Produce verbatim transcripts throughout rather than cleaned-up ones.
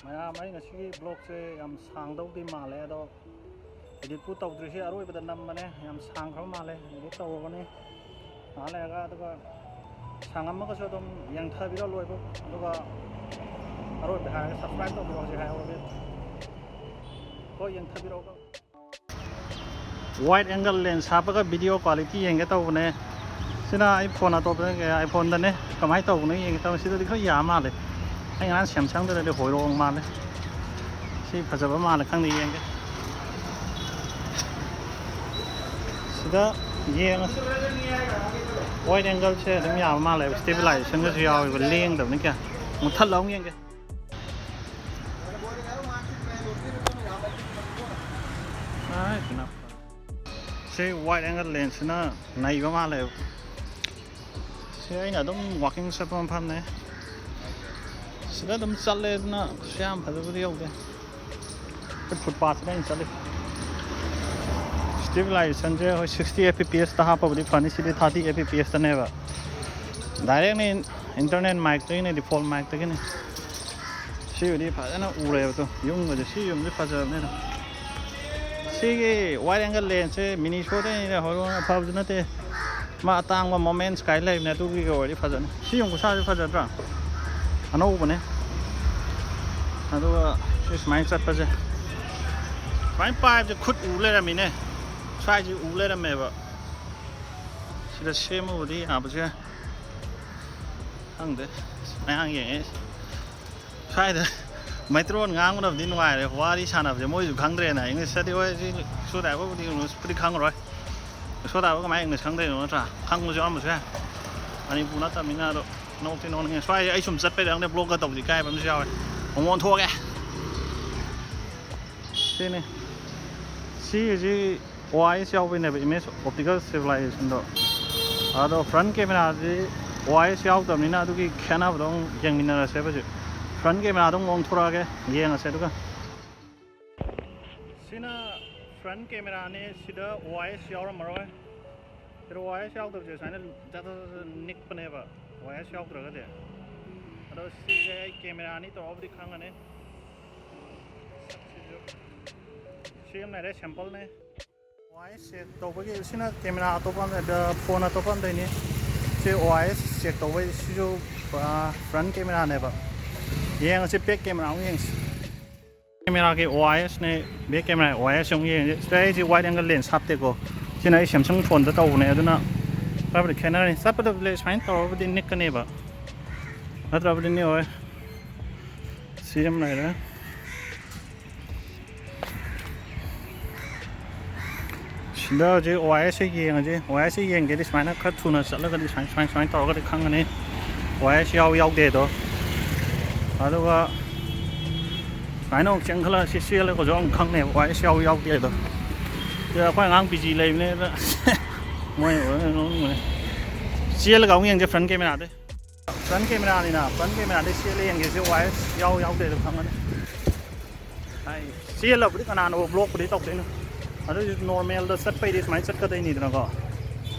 ꯃꯌꯥꯝ, ꯑꯩ ꯉꯁꯤꯒꯤ ꯕ꯭ꯂꯣꯛꯁꯦ ꯌꯥꯝ ꯁꯥꯡꯗꯧꯗꯤ ꯃꯥꯜꯂꯦ, ꯑꯗꯣ ꯏꯗꯤꯠꯄꯨ ꯇꯧꯗ꯭ꯔꯤꯁꯤ ꯑꯔꯣꯏꯕꯗ ꯅꯝꯕꯅꯦ꯫ ꯌꯥꯝ ꯁꯥꯡꯈ꯭ꯔꯕ ꯃꯥꯜꯂꯦ꯫ ꯏꯗꯤꯠ ꯇꯧꯔꯨꯕꯅꯤ ꯉꯥꯏꯍꯥꯛ ꯂꯩꯔꯒ, ꯑꯗꯨꯒ ꯁꯥꯡꯉꯝꯃꯒꯁꯨ ꯑꯗꯨꯝ ꯌꯦꯡꯊꯕꯤꯔꯣ ꯂꯣꯏꯕ, ꯑꯗꯨꯒ ꯑꯔꯣꯏꯕꯗ ꯍꯥꯏꯔꯒ subscribe ꯇꯧꯕꯤꯔꯣ꯫ ꯍꯧꯖꯤꯛ ꯍꯥꯏꯍꯧꯔꯒꯦ꯫ ꯍꯣꯏ, ꯌꯦꯡꯊꯕꯤꯔꯛꯑꯣ꯫ Wide angle lens ꯍꯥꯞꯄꯒ video quality ꯌꯦꯡꯒꯦ ꯇꯧꯕꯅꯦ꯫ ꯁꯤꯅ ꯑꯩ ꯐꯣꯟ ꯑꯇꯣꯞꯄꯗ, ꯑꯥꯏꯐꯣꯟꯗꯅꯦ꯫ ꯀꯃꯥꯏꯅ ꯇꯧꯕꯅꯣ ꯌꯦꯡꯒꯦ ꯇꯧꯕꯅꯦ꯫ ꯁꯤꯗꯗꯤ ꯈꯔ ꯌꯥ ꯃꯥꯜꯂꯦ꯫ ꯑꯩ ꯉꯔꯥꯡ ꯁꯦꯝꯁꯪꯗꯗꯤ ꯍꯣꯏꯔꯣꯡ ꯃꯥꯜꯂꯦ꯫ ꯁꯤ ꯐꯖꯕ ꯃꯥꯜꯂꯦ, ꯈꯪꯗꯦ, ꯌꯦꯡꯒꯦ꯫ ꯁꯤꯗ ꯌꯦꯡꯉꯁꯤ꯫ Wide angleꯁꯦ ꯑꯗꯨꯝ ꯌꯥꯕ ꯃꯥꯜꯂꯦꯕ꯫ Stabilizationꯒꯁꯨ ꯌꯥꯎꯋꯦꯕ, ꯂꯦꯡꯗꯕꯅꯤ ꯀꯌꯥ꯫ ꯃꯨꯊꯠꯂꯒ ꯑꯃꯨꯛ ꯌꯦꯡꯒꯦ꯫ ꯁꯤ wide angle lensꯁꯤꯅ ꯅꯩꯕ ꯃꯥꯜꯂꯦꯕ꯫ ꯁꯤ ꯑꯩꯅ ꯑꯗꯨꯝ walking ꯆꯠꯄ ꯃꯐꯝꯅꯦ꯫ ꯁꯤꯗ ꯑꯗꯨꯝ ꯆꯠꯂꯦ, ꯑꯗꯨꯅ ꯀꯩꯁꯨ ꯌꯥꯝ ꯐꯖꯕꯗꯤ ꯌꯧꯗꯦ꯫ ꯁꯤ footpathꯁꯤꯗ ꯑꯩꯅ ꯆꯠꯂꯤ꯫ Stabilizationꯁꯦ ꯍꯣꯏ sixty F P Sꯇ ꯍꯥꯞꯄꯕꯨꯗꯤ ꯐꯅꯤ, ꯁꯤꯗꯤ thirty F P Sꯇꯅꯦꯕ꯫ Directꯅꯤ, internal micꯇꯒꯤꯅꯤ, default micꯇꯒꯤꯅꯤ꯫ ꯁꯤꯕꯨꯗꯤ ꯐꯖꯅ ꯎꯔꯦꯕ꯫ ꯇꯨ, ꯌꯨꯝꯒꯁꯦ, ꯁꯤ ꯌꯨꯝꯁꯦ ꯐꯖꯕꯅꯦ ꯑꯗꯨꯝ꯫ ꯁꯤꯒꯤ wide angle lensꯁꯦ Minnesotaꯗꯩꯅꯤꯗ, ꯍꯣꯏꯔꯣꯡ ꯑꯐꯕꯁꯨ ꯅꯠꯇꯦ꯫ ꯃꯥ ꯑꯇꯥꯡꯕ Moments ꯀꯥꯏ ꯂꯩꯕꯅꯦ, ꯑꯗꯨꯒꯤꯒ ꯑꯣꯏꯔꯗꯤ ꯐꯖꯅꯤ꯫ ꯁꯤ ꯌꯨꯝ ꯈꯨꯁꯥꯁꯦ ꯐꯖꯗ꯭ꯔꯥ? ꯑꯅꯧꯕꯅꯦ꯫ ꯑꯗꯨꯒ ꯁꯤ ꯁꯨꯃꯥꯏꯅ ꯆꯠꯄꯁꯦ, ꯁꯨꯃꯥꯏꯅ ꯄꯥꯏꯕꯁꯦ ꯈꯨꯠ ꯎ ꯂꯩꯔꯝꯃꯤꯅꯦ꯫ ꯁ꯭ꯋꯥꯏꯁꯦ ꯎ ꯂꯩꯔꯝꯃꯦꯕ꯫ ꯁꯤꯗ ꯁꯦꯝꯃꯕꯨꯗꯤ ꯌꯥꯕꯁꯨ ꯌꯥꯏ꯫ ꯈꯪꯗꯦ꯫ ꯃꯌꯥꯡ ꯌꯦꯡꯉꯦ꯫ ꯁ꯭ꯋꯥꯏꯗ ꯃꯩꯇꯩꯂꯣꯟ ꯉꯥꯡꯕꯅꯕꯨꯗꯤ ꯅꯨꯡꯉꯥꯏꯔꯦ, ꯋꯥꯔꯤ ꯁꯥꯟꯅꯕꯁꯦ ꯃꯣꯏꯁꯨ ꯈꯪꯗ꯭ꯔꯦꯅ꯫ Englishꯇꯗꯤ ꯍꯣꯏ, ꯁꯤ ꯏꯁꯣ ꯗ꯭ꯔꯥꯏꯚꯔꯕꯨꯗꯤ Englishꯄꯨꯗꯤ ꯈꯪꯉꯔꯣꯏ꯫ ꯏꯁꯣ ꯗ꯭ꯔꯥꯏꯚꯔ ꯀꯃꯥꯏꯅ English ꯈꯪꯗꯣꯏꯅꯣ, ꯅꯠꯇ꯭ꯔꯥ? ꯈꯪꯕꯁꯨ ꯌꯥꯎꯔꯝꯕꯁꯨ ꯌꯥꯏ꯫ ꯃꯅꯤꯄꯨꯔ ꯅꯠꯇꯕꯅꯤꯅ꯫ ꯑꯗꯣ ꯅꯣꯛꯇꯤ ꯅꯣꯛꯅꯤꯡꯉꯦ꯫ ꯁ꯭ꯋꯥꯏ ꯑꯩ ꯁꯨꯝ ꯆꯠꯄꯩꯗ ꯈꯪꯗꯦ, vlogꯀ ꯇꯧꯕꯁꯦ ꯏꯀꯥꯏꯕ ꯑꯃꯁꯨ ꯌꯥꯎꯋꯦ꯫ ꯑꯃꯨꯛ ꯑꯣꯟꯊꯣꯛꯑꯒꯦ꯫ ꯁꯤꯅꯤ꯫ ꯁꯤꯒꯤꯁꯤ OIS ꯌꯥꯎꯕꯩꯅꯦꯕ, Image Optical Stabilizationꯗꯣ꯫ ꯑꯗꯣ front cameraꯁꯤ OIS ꯌꯥꯎꯗꯕꯅꯤꯅ ꯑꯗꯨꯒꯤ ꯈꯦꯠꯅꯕꯗꯣ ꯑꯃꯨꯛ ꯌꯦꯡꯃꯤꯟꯅꯔꯁꯦꯕ ꯍꯧꯖꯤꯛ꯫ Front cameraꯗꯣ ꯑꯃꯨꯛ ꯑꯣꯟꯊꯣꯔꯛꯑꯒꯦ, ꯌꯦꯡꯉꯁꯦ ꯑꯗꯨꯒ꯫ ꯁꯤꯅ front cameraꯅꯦ, ꯁꯤꯗ OIS ꯌꯥꯎꯔꯝꯃꯔꯣꯏ꯫ ꯁꯤꯗ OIS ꯌꯥꯎꯗꯕꯁꯦ ꯁꯨꯃꯥꯏꯅ ꯖꯠ ꯖꯠ ꯖꯠ ꯖꯠ ꯅꯤꯛꯄꯅꯦꯕ, OIS ꯌꯥꯎꯗ꯭ꯔꯒꯗꯤ꯫ ꯑꯗꯣ ꯁꯤꯁꯦ ꯑꯩ cameraꯅꯤ ꯇꯧꯔꯕꯨꯗꯤ ꯈꯪꯉꯅꯤ꯫ ꯁꯤ ꯑꯃ ꯂꯩꯔꯦ, ꯁꯦꯝꯄꯜꯅꯦ꯫ ꯑꯣ ꯑꯥꯏ ꯑꯦꯁ ꯆꯦꯛ ꯇꯧꯕꯒꯤ ꯁꯤꯅ ꯀꯦꯃꯦꯔꯥ ꯑꯇꯣꯞꯄ ꯑꯃꯗ, ꯐꯣꯟ ꯑꯇꯣꯞꯄ ꯑꯃꯗꯩꯅꯤ꯫ ꯁꯤ ꯑꯣ ꯑꯥꯏ ꯑꯦꯁ ꯆꯦꯛ ꯇꯧꯕꯩ ꯁꯤꯁꯨ ꯐ꯭ꯔꯟ ꯀꯦꯃꯦꯔꯥꯅꯦꯕ꯫ ꯌꯦꯡꯉꯁꯤ, ꯕꯦꯛ ꯀꯦꯃꯦꯔꯥ ꯑꯃꯨꯛ ꯌꯦꯡꯁꯤ꯫ ꯀꯦꯃꯦꯔꯥꯒꯤ ꯑꯣ ꯑꯥꯏ ꯑꯦꯁꯅꯦ, ꯕꯦꯛ ꯀꯦꯃꯦꯔꯥ ꯑꯣ ꯑꯥꯏ ꯑꯦꯁ ꯑꯃꯨꯛ ꯌꯦꯡꯁꯤ꯫ ꯁꯤꯗ ꯑꯩꯁꯦ ꯋꯥꯏꯗ ꯑꯦꯡꯒꯜ ꯂꯦꯟꯁ ꯍꯥꯞꯇꯦꯀꯣ꯫ ꯁꯤꯅ ꯑꯩ ꯁꯦꯝꯁꯪ ꯐꯣꯟꯗ ꯇꯧꯕꯅꯦ, ꯑꯗꯨꯅ ꯈꯔꯕꯨꯗꯤ ꯈꯦꯠꯅꯔꯅꯤ꯫ ꯆꯠꯄꯗꯕꯨꯗꯤ ꯁꯨꯃꯥꯏꯅ ꯇꯧꯔꯕꯨꯗꯤ ꯅꯤꯛꯀꯅꯦꯕ, ꯅꯠꯇ꯭ꯔꯕꯗꯤ ꯅꯤꯛꯑꯣꯏ꯫ ꯁꯤ ꯑꯃ ꯂꯩꯔꯦ꯫ ꯁꯤꯗ ꯍꯧꯖꯤꯛ ꯑꯣ ꯑꯥꯏ ꯑꯦꯁꯁꯦ ꯌꯦꯡꯉꯁꯤ꯫ ꯑꯣ ꯑꯥꯏ ꯑꯦꯁꯁꯦ ꯌꯦꯡꯒꯦꯗꯤ ꯁꯨꯃꯥꯏꯅ ꯈꯔ ꯊꯨꯅ ꯆꯠꯂꯒꯗꯤ ꯁꯨꯃꯥꯏꯅ, ꯁꯨꯃꯥꯏꯅ, ꯁꯨꯃꯥꯏꯅ ꯇꯧꯔꯒꯗꯤ ꯈꯪꯒꯅꯤ ꯑꯣ ꯑꯥꯏ ꯑꯦꯁ ꯌꯥꯎ ꯌꯥꯎꯗꯦꯗꯣ꯫ ꯑꯗꯨꯒ ꯁꯨꯃꯥꯏꯅ ꯑꯃꯨꯛ ꯆꯦꯟꯈꯠꯂꯒ ꯁꯤ ꯆꯦꯜꯂꯒꯁꯨ ꯑꯃꯨꯛ ꯈꯪꯅꯦꯕ ꯑꯣ ꯑꯥꯏ ꯑꯦꯁ ꯌꯥꯎ ꯌꯥꯎꯗꯦꯗꯣ꯫ ꯁꯤꯗ ꯑꯩꯈꯣꯏ ꯑꯉꯥꯡ ꯕꯤꯖꯤ ꯂꯩꯕꯅꯤꯅ ꯃꯣꯏ ꯂꯣꯏꯅ ꯅꯣꯛꯅꯤꯡꯕꯅꯦ꯫ ꯆꯦꯜꯂꯒ ꯑꯃꯨꯛ ꯌꯦꯡꯁꯦ ꯐ꯭ꯔꯟ ꯀꯦꯃꯦꯔꯥꯗꯩ꯫ ꯐ꯭ꯔꯟ ꯀꯦꯃꯦꯔꯥꯅꯤꯅ, ꯐ꯭ꯔꯟ ꯀꯦꯃꯦꯔꯥꯗꯩ ꯆꯦꯜꯂ ꯌꯦꯡꯒꯦꯁꯦ, ꯑꯣ ꯑꯥꯏ ꯑꯦꯁ ꯌꯥꯎ ꯌꯥꯎꯗꯦꯗꯣ ꯈꯪꯒꯅꯤ꯫ ꯍꯥꯏ, ꯆꯦꯜꯂꯕꯨꯗꯤ ꯀꯅꯥꯅꯣ ꯕ꯭ꯂꯣꯛꯄꯨꯗꯤ ꯇꯧꯗꯣꯏꯅꯣ? ꯑꯗꯨꯏꯁꯨ ꯅꯣꯔꯃꯦꯜꯗ ꯆꯠꯄꯩꯗꯤ ꯁꯨꯃꯥꯏꯅ ꯆꯠꯀꯗꯣꯏꯅꯤꯗꯅꯀꯣ꯫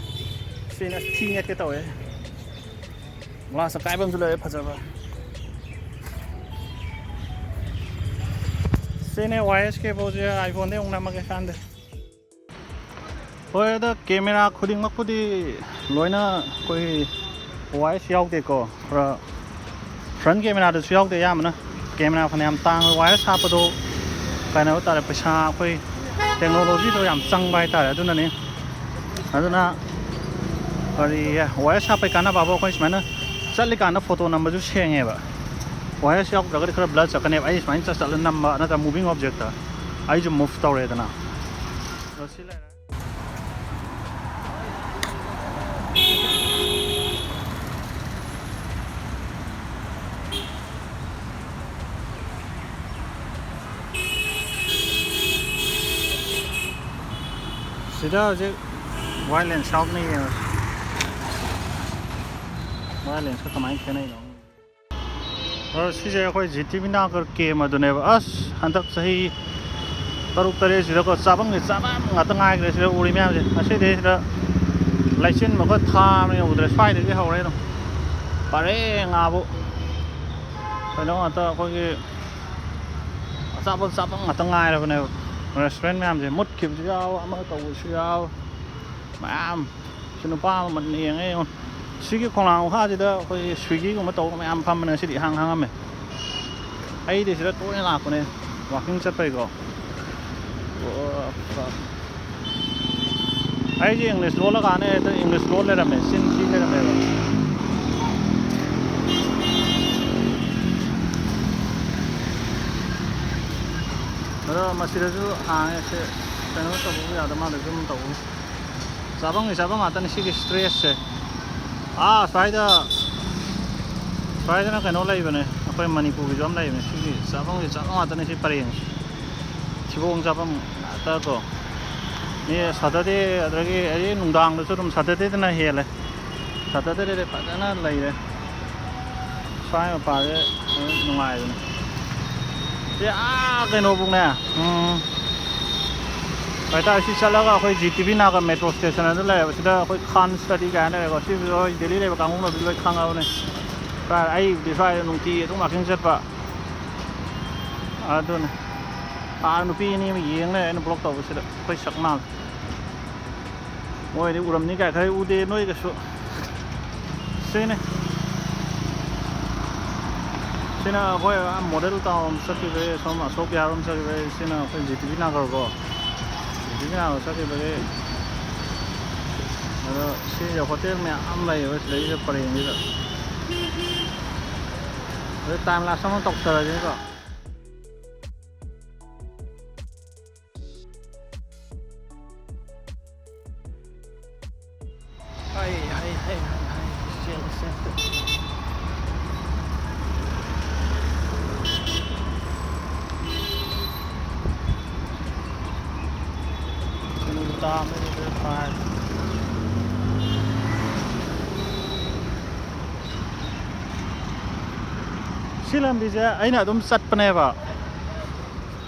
ꯁꯤꯅ ꯊꯤ ꯅꯦꯠꯀꯦ ꯇꯧꯋꯦ꯫ ꯒ꯭ꯂꯥꯁ ꯑꯀꯥꯏꯕ ꯑꯃꯁꯨ ꯂꯩꯔꯦ, ꯐꯖꯕ꯫ ꯁꯤꯅꯦ ꯋꯥꯏ ꯑꯦꯁ ꯀꯦꯕꯜꯁꯦ, ꯑꯥꯏꯐꯣꯟꯗꯩ ꯑꯃꯨꯛ ꯅꯝꯃꯒꯦ ꯀꯥꯟꯗꯦ꯫ ꯍꯣꯏ, ꯑꯗ ꯀꯦꯃꯦꯔꯥ ꯈꯨꯗꯤꯡꯃꯛꯄꯨꯗꯤ ꯂꯣꯏꯅ ꯑꯩꯈꯣꯏꯒꯤ ꯋꯥꯏ ꯑꯦꯁ ꯌꯥꯎꯗꯦꯀꯣ꯫ ꯈꯔ ꯐ꯭ꯔꯟ ꯀꯦꯃꯦꯔꯥꯗꯁꯨ ꯌꯥꯎꯗꯦ ꯑꯌꯥꯝꯕꯅ꯫ ꯀꯦꯃꯦꯔꯥ ꯐꯅꯌꯥꯝ ꯇꯥꯡꯕ, ꯋꯥꯏ ꯑꯦꯁ ꯍꯥꯞꯄꯗꯣ ꯀꯩꯅꯣ ꯍꯥꯏ ꯇꯥꯔꯦ, ꯄꯩꯁꯥ, ꯑꯩꯈꯣꯏ ꯇꯦꯛꯅꯣꯂꯣꯖꯤꯗꯣ ꯌꯥꯝ ꯆꯪꯕ ꯍꯥꯏ ꯇꯥꯔꯦ꯫ ꯑꯗꯨꯅꯅꯤ꯫ ꯑꯗꯨꯅ ꯀꯔꯤ, ꯋꯥꯏ ꯑꯦꯁ ꯍꯥꯞꯄꯩ ꯀꯥꯟꯅꯕ ꯍꯥꯏꯕꯨ ꯑꯩꯈꯣꯏ ꯁꯨꯃꯥꯏꯅ ꯆꯠꯂꯤꯀꯥꯟꯗ ꯐꯣꯇꯣ ꯅꯝꯕꯁꯨ ꯁꯦꯡꯉꯦꯕ꯫ ꯋꯥꯏ ꯑꯦꯁ ꯌꯥꯎꯗ꯭ꯔꯒꯗꯤ ꯈꯔ ꯕ꯭ꯂꯔ ꯆꯠꯀꯅꯦꯕ꯫ ꯑꯩ ꯁꯨꯃꯥꯏꯅ ꯆꯠ ꯆꯠꯂ ꯅꯝꯕ ꯅꯠꯇ꯭ꯔ moving objectꯇ ꯑꯩꯁꯨ move ꯇꯧꯔꯦꯗꯅ꯫ ꯑꯗꯣ ꯁꯤ ꯂꯩꯔꯦ꯫ ꯁꯤꯗ ꯍꯧꯖꯤꯛ ꯋꯥꯏꯠ ꯂꯦꯟꯁ ꯌꯥꯎꯗꯅ ꯌꯦꯡꯉꯁꯤ꯫ ꯋꯥꯏꯠ ꯂꯦꯟꯁꯀ ꯀꯃꯥꯏꯅ ꯈꯦꯠꯅꯩꯅꯣ? ꯑ, ꯁꯤꯁꯦ ꯑꯩꯈꯣꯏ ꯖꯤ ꯇꯤ ꯕꯤꯅꯥꯒꯔ ꯀꯦꯝ ꯑꯗꯨꯅꯦꯕ꯫ ꯑꯁ, ꯍꯟꯗꯛ ꯆꯍꯤ ꯇꯔꯨꯛ ꯇꯔꯦꯠꯁꯤꯗꯀꯣ ꯆꯥꯐꯝꯒꯤ ꯆꯥꯐꯝ ꯉꯥꯛꯇ ꯉꯥꯏꯈ꯭ꯔꯦ ꯁꯤꯗ ꯎꯔꯤ ꯃꯌꯥꯝꯁꯦ꯫ ꯉꯁꯤꯗꯤ ꯁꯤꯗ ꯂꯩꯆꯤꯟ ꯃꯈꯣꯏ ꯊꯥꯕꯅ ꯌꯧꯗ꯭ꯔꯦ꯫ ꯁ꯭ꯋꯥꯏꯗꯒꯤ ꯍꯧꯔꯦ ꯑꯗꯨꯝ ꯄꯔꯦꯡ ꯉꯥꯕꯨ ꯀꯩꯅꯣ ꯉꯥꯛꯇ ꯑꯩꯈꯣꯏꯒꯤ ꯑꯆꯥꯄꯣꯠ ꯆꯥꯐꯝ ꯉꯥꯛꯇ ꯉꯥꯏꯔꯕꯅꯦꯕ꯫ ꯔꯦꯁꯇꯨꯔꯦꯟ ꯃꯌꯥꯝꯁꯦ ꯃꯨꯠꯈꯤꯕꯁꯨ ꯌꯥꯎ, ꯑꯃ ꯇꯧꯕꯁꯨ ꯌꯥꯎ, ꯃꯌꯥꯝ꯫ ꯁꯤ ꯅꯨꯄꯥ ꯑꯃ ꯌꯦꯡꯉꯦ ꯌꯦꯡꯉꯣ꯫ ꯁꯤꯒꯤ ꯈꯣꯡꯅꯥꯡ ꯃꯈꯥꯁꯤꯗ ꯑꯩꯈꯣꯏꯒꯤ ꯁ꯭ꯋꯤꯒꯤꯒꯨꯝꯕ ꯇꯧꯕ ꯃꯌꯥꯝ ꯐꯝꯕꯅꯦ꯫ ꯉꯁꯤꯗꯤ ꯏꯍꯥꯡ ꯍꯥꯡꯉꯝꯃꯦ꯫ ꯑꯩꯗꯤ ꯁꯤꯗ ꯇꯣꯏꯅ ꯂꯥꯛꯄꯅꯦ, ꯋꯥꯀꯤꯡ ꯆꯠꯄꯩꯀꯣ꯫ ꯑꯣ, ꯑꯩꯁꯦ ꯏꯪꯂꯤꯁ ꯂꯣꯜꯂꯀꯥꯟꯗ ꯍꯦꯛꯇ ꯏꯪꯂꯤꯁ ꯂꯣꯜ ꯂꯩꯔꯝꯃꯦ, ꯆꯤꯟ ꯊꯤ ꯂꯩꯔꯝꯃꯦꯕ꯫ ꯑꯗꯣ ꯃꯁꯤꯗꯁꯨ ꯍꯥꯡꯉꯦ꯫ ꯁꯦ ꯀꯩꯅꯣ ꯇꯧꯕꯕꯨ ꯌꯥꯗ ꯃꯥꯜꯂꯦ, ꯖꯨꯝ ꯇꯧꯕ꯫ ꯆꯥꯐꯝꯒꯤ ꯆꯥꯐꯝ ꯉꯥꯛꯇꯅꯤ ꯁꯤꯒꯤ ꯁ꯭ꯇ꯭ꯔꯦꯁꯁꯦ꯫ ꯑꯥ ꯁ꯭ꯋꯥꯏꯗ, ꯁ꯭ꯋꯥꯏꯗꯅ ꯀꯩꯅꯣ ꯂꯩꯕꯅꯦ, ꯑꯩꯈꯣꯏ ꯃꯅꯤꯄꯨꯔꯒꯤꯁꯨ ꯑꯃ ꯂꯩꯕꯅꯦ꯫ ꯁꯤꯒꯤ ꯆꯥꯐꯝꯒꯤ ꯆꯥꯐꯝ ꯉꯥꯛꯇꯅꯤ ꯁꯤ ꯄꯔꯦꯡꯁꯦ꯫ ꯊꯤꯕꯣꯡ ꯆꯥꯐꯝ ꯉꯥꯛꯇ ꯀꯣ꯫ ꯃꯤ ꯁꯇꯔꯗꯦ ꯑꯗꯒꯤ ꯑꯩ ꯅꯨꯡꯗꯥꯡꯗꯁꯨ ꯑꯗꯨꯝ, ꯁꯇꯔꯗꯦꯗꯅ ꯍꯦꯜꯂꯦ꯫ ꯁꯇꯔꯗꯦꯗꯗꯤ ꯐꯖꯅ ꯂꯩꯔꯦ꯫ ꯁ꯭ꯋꯥꯏ ꯃꯄꯥꯁꯦ ꯑꯗꯨꯝ ꯅꯨꯡꯉꯥꯏꯕꯅꯤ꯫ ꯁꯤ ꯑꯥ ꯀꯩꯅꯣꯕꯨꯛꯅꯦ꯫ ꯎꯝ꯫ ꯀꯩ ꯍꯥꯏꯇꯥꯔꯦ, ꯁꯤ ꯆꯠꯂꯒ ꯑꯩꯈꯣꯏ G T V Naga metro station ꯑꯗꯨ ꯂꯩꯌꯦꯕ꯫ ꯁꯤꯗ ꯑꯩꯈꯣꯏ ꯈꯥꯟ ꯁ꯭ꯇꯗꯤ ꯀꯥꯏꯅ ꯂꯩꯌꯦꯀꯣ꯫ ꯁꯤ ꯍꯣꯏ ꯗꯦꯜꯂꯤ ꯂꯩꯕ ꯀꯥꯡꯕꯨꯅꯗꯤ ꯂꯣꯏ ꯈꯪꯉꯕꯅꯤ꯫ ꯁ꯭ꯋꯥꯏ ꯑꯩꯕꯨꯗꯤ ꯁ꯭ꯋꯥꯏꯗ ꯅꯨꯡꯇꯤꯒꯤ ꯑꯗꯨꯝ ꯋꯥꯀꯤꯡ ꯆꯠꯄ꯫ ꯑꯗꯨꯅꯤ꯫ ꯑꯥ ꯅꯨꯄꯤ ꯑꯅꯤ ꯑꯃ ꯌꯦꯡ ꯂꯩꯔꯦ ꯑꯩꯅ ꯕ꯭ꯂꯣꯛ ꯇꯧꯕꯁꯤꯗ꯫ ꯑꯩꯈꯣꯏ ꯁꯛ ꯃꯥꯜꯂꯦ꯫ ꯃꯣꯏꯗꯤ ꯎꯔꯝꯅꯤ ꯀꯥꯏ ꯈꯔ ꯎꯗꯦ ꯅꯣꯏꯒꯁꯨ꯫ ꯁꯤꯅꯤ꯫ ꯁꯤꯅ ꯑꯩꯈꯣꯏ ꯑꯥ ꯃꯣꯗꯦꯜ ꯇꯥꯎꯟ ꯆꯠꯈꯤꯕꯒꯤ, ꯁꯣꯝ ꯑꯁꯣꯛ ꯕꯤꯍꯥꯔ ꯔꯣꯝ ꯆꯠꯈꯤꯕꯒꯤ꯫ ꯁꯤꯅ ꯑꯩꯈꯣꯏ ꯖꯤ ꯇꯤ ꯚꯤ ꯅꯥꯒꯔꯀꯣ꯫ ꯖꯤ ꯇꯤ ꯚꯤ ꯅꯥꯒꯔ ꯆꯠꯈꯤꯕꯒꯤ꯫ ꯑꯗꯣ ꯁꯤꯁꯦ ꯍꯣꯇꯦꯜ ꯃꯌꯥꯝ ꯑꯃ ꯂꯩꯌꯦꯕ ꯁꯤꯗꯩꯁꯤꯗ ꯄꯔꯦꯡꯁꯤꯗ꯫ ꯑꯗꯣ ꯇꯥꯏꯝ ꯂꯥꯞꯁ ꯑꯃ ꯇꯧꯊꯔꯁꯤꯅꯦꯀꯣ꯫ ꯍꯥꯏ, ꯍꯥꯏ, ꯍꯥꯏ, ꯍꯥꯏ, ꯍꯥꯏ꯫ ꯆꯦꯜꯂꯦ, ꯆꯦꯜꯂꯦ꯫ ꯎ ꯇꯥꯕꯅꯤꯅ ꯐꯥꯏ꯫ ꯁꯤ ꯂꯝꯕꯤꯁꯦ ꯑꯩꯅ ꯑꯗꯨꯝ ꯆꯠꯄꯅꯦꯕ,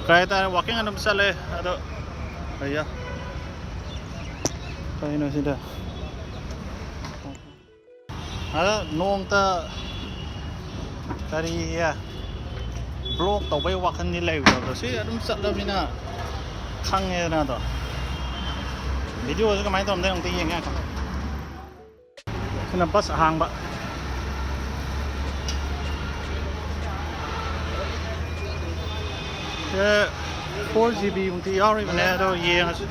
ꯀꯩ ꯍꯥꯏꯇꯥꯔꯦ, ꯋꯥꯀꯤꯡ ꯑꯗꯨꯝ ꯆꯠꯂꯦ꯫ ꯑꯗꯣ ꯑꯩꯌꯥ, ꯀꯩꯅꯣ ꯁꯤꯗ? ꯑꯗꯣ ꯅꯣꯡꯇ ꯀꯔꯤ ꯕ꯭ꯂꯣꯛ ꯇꯧꯕꯩ ꯋꯥꯈꯜꯗꯤ ꯂꯩꯔꯨꯗꯕꯗꯣ, ꯁꯤ ꯑꯗꯨꯝ ꯆꯠꯂꯕꯅꯤꯅ ꯈꯪꯉꯦꯗꯅ꯫ ꯑꯗꯣ ꯚꯤꯗꯤꯑꯣꯁꯦ ꯀꯃꯥꯏꯅ ꯇꯧꯔꯝꯗꯣꯏꯅꯣ ꯑꯝꯇ ꯌꯦꯡꯉꯦ꯫ ꯁꯤꯅ ꯕꯁ ꯑꯍꯥꯡꯕ꯫ ꯐꯣꯔ ꯖꯤ ꯕꯤ ꯃꯨꯛꯇꯤ ꯌꯥꯎꯔꯤꯕꯅꯦ, ꯑꯗꯣ ꯌꯦꯡꯉꯁꯤ꯫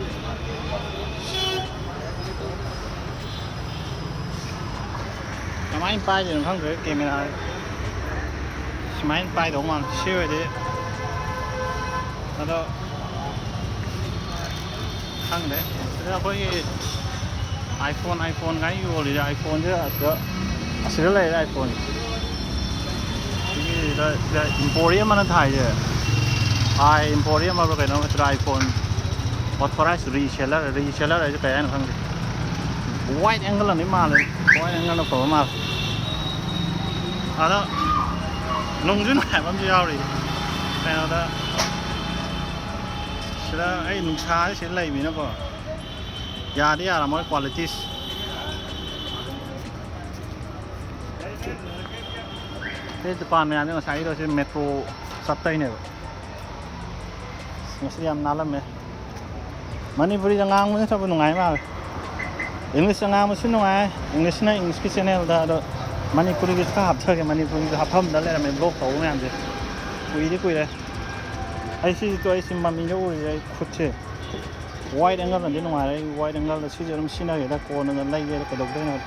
ꯀꯃꯥꯏꯅ ꯄꯥꯏꯗꯣꯏꯅꯣ ꯈꯪꯗ꯭ꯔꯦ ꯀꯦꯃꯦꯔꯥ꯫ ꯁꯨꯃꯥꯏꯅ ꯄꯥꯏꯗꯧ ꯃꯥꯜꯂꯦ ꯁꯤ ꯑꯣꯏꯔꯗꯤ꯫ ꯑꯗꯣ ꯈꯪꯗꯦ꯫ ꯁꯤꯗ ꯑꯩꯈꯣꯏꯒꯤ iPhone, iPhone ꯀꯥꯏꯅ ꯌꯣꯜꯂꯤꯁꯦ, iPhone ꯁꯦ ꯑꯁꯤꯗ, ꯑꯁꯤꯗ ꯂꯩꯔꯦ iPhone꯫ ꯁꯤꯒꯤꯗ, ꯁꯤꯗ Emporium ꯑꯅ ꯊꯥꯏꯁꯦ, ꯑꯥꯏ Emporium ꯍꯥꯏꯕ꯭ꯔꯥ ꯀꯩꯅꯣ, ꯅꯠꯇ꯭ꯔ iPhone authorized reseller, reseller ꯍꯥꯏꯁꯦ ꯀꯩ ꯍꯥꯏꯅꯣ ꯈꯪꯗꯦ꯫ Wide angle ꯑꯅꯤ ꯃꯥꯜꯂꯦ, wide angle ꯅ ꯐꯕ ꯃꯥꯜꯂꯦ꯫ ꯑꯗꯣ ꯅꯨꯡꯁꯨ ꯅꯨꯡꯉꯥꯏꯕ ꯑꯃꯁꯨ ꯌꯥꯎꯔꯤ꯫ ꯀꯩꯅꯣꯗ, ꯁꯤꯗ ꯑꯩ ꯅꯨꯡꯁꯥꯁꯦ ꯁꯤꯗ ꯂꯩꯕꯅꯤꯅꯀꯣ, ꯌꯥꯗꯤ ꯌꯥꯔꯝꯃꯣꯏ qualities꯫ ꯁꯤ ꯗꯨꯀꯥꯟ ꯃꯌꯥꯝꯁꯦ ꯉꯁꯥꯏꯒꯤꯗꯣ ꯁꯤ ꯃꯦꯇ꯭ꯔꯣ ꯆꯠꯇꯣꯏꯅꯦꯕ꯫ ꯉꯁꯤ ꯌꯥꯝ ꯅꯥꯜꯂꯝꯃꯦ꯫ ꯃꯅꯤꯄꯨꯔꯤꯗ ꯉꯥꯡꯕꯁꯤꯅ ꯈꯔꯕꯨ ꯅꯨꯡꯉꯥꯏ ꯃꯥꯜꯂꯦ꯫ English ꯇ ꯉꯥꯡꯕꯁꯨ ꯅꯨꯡꯉꯥꯏ, English ꯅ English ꯀꯤ channel ꯗ, ꯑꯗꯣ ꯃꯅꯤꯄꯨꯔꯤꯒꯤꯁꯨ ꯈꯔ ꯍꯥꯞꯊꯒꯦ꯫ ꯃꯅꯤꯄꯨꯔꯤꯒꯤꯁꯨ ꯍꯥꯞꯐꯝꯗ ꯂꯩꯔꯝꯃꯦ vlog ꯇꯧꯕ ꯃꯌꯥꯝꯁꯦ꯫ ꯀꯨꯏꯗꯤ ꯀꯨꯏꯔꯦ꯫ ꯑꯩ ꯁꯤꯁꯨ ꯑꯩ ꯁꯤ ꯃꯃꯤꯗ ꯎꯔꯤꯁꯦ ꯑꯩ ꯈꯨꯠꯁꯦ꯫ Wide angle ꯅꯗꯤ ꯅꯨꯡꯉꯥꯏꯔꯦ꯫ ꯑꯩ wide angle ꯗ ꯁꯤꯁꯦ ꯑꯗꯨꯝ ꯁꯤꯖꯤꯟꯅꯒꯦꯗ, ꯀꯣꯟꯅ ꯂꯩꯒꯦꯗ ꯀꯩꯗꯧꯗꯣꯏꯅꯣ꯫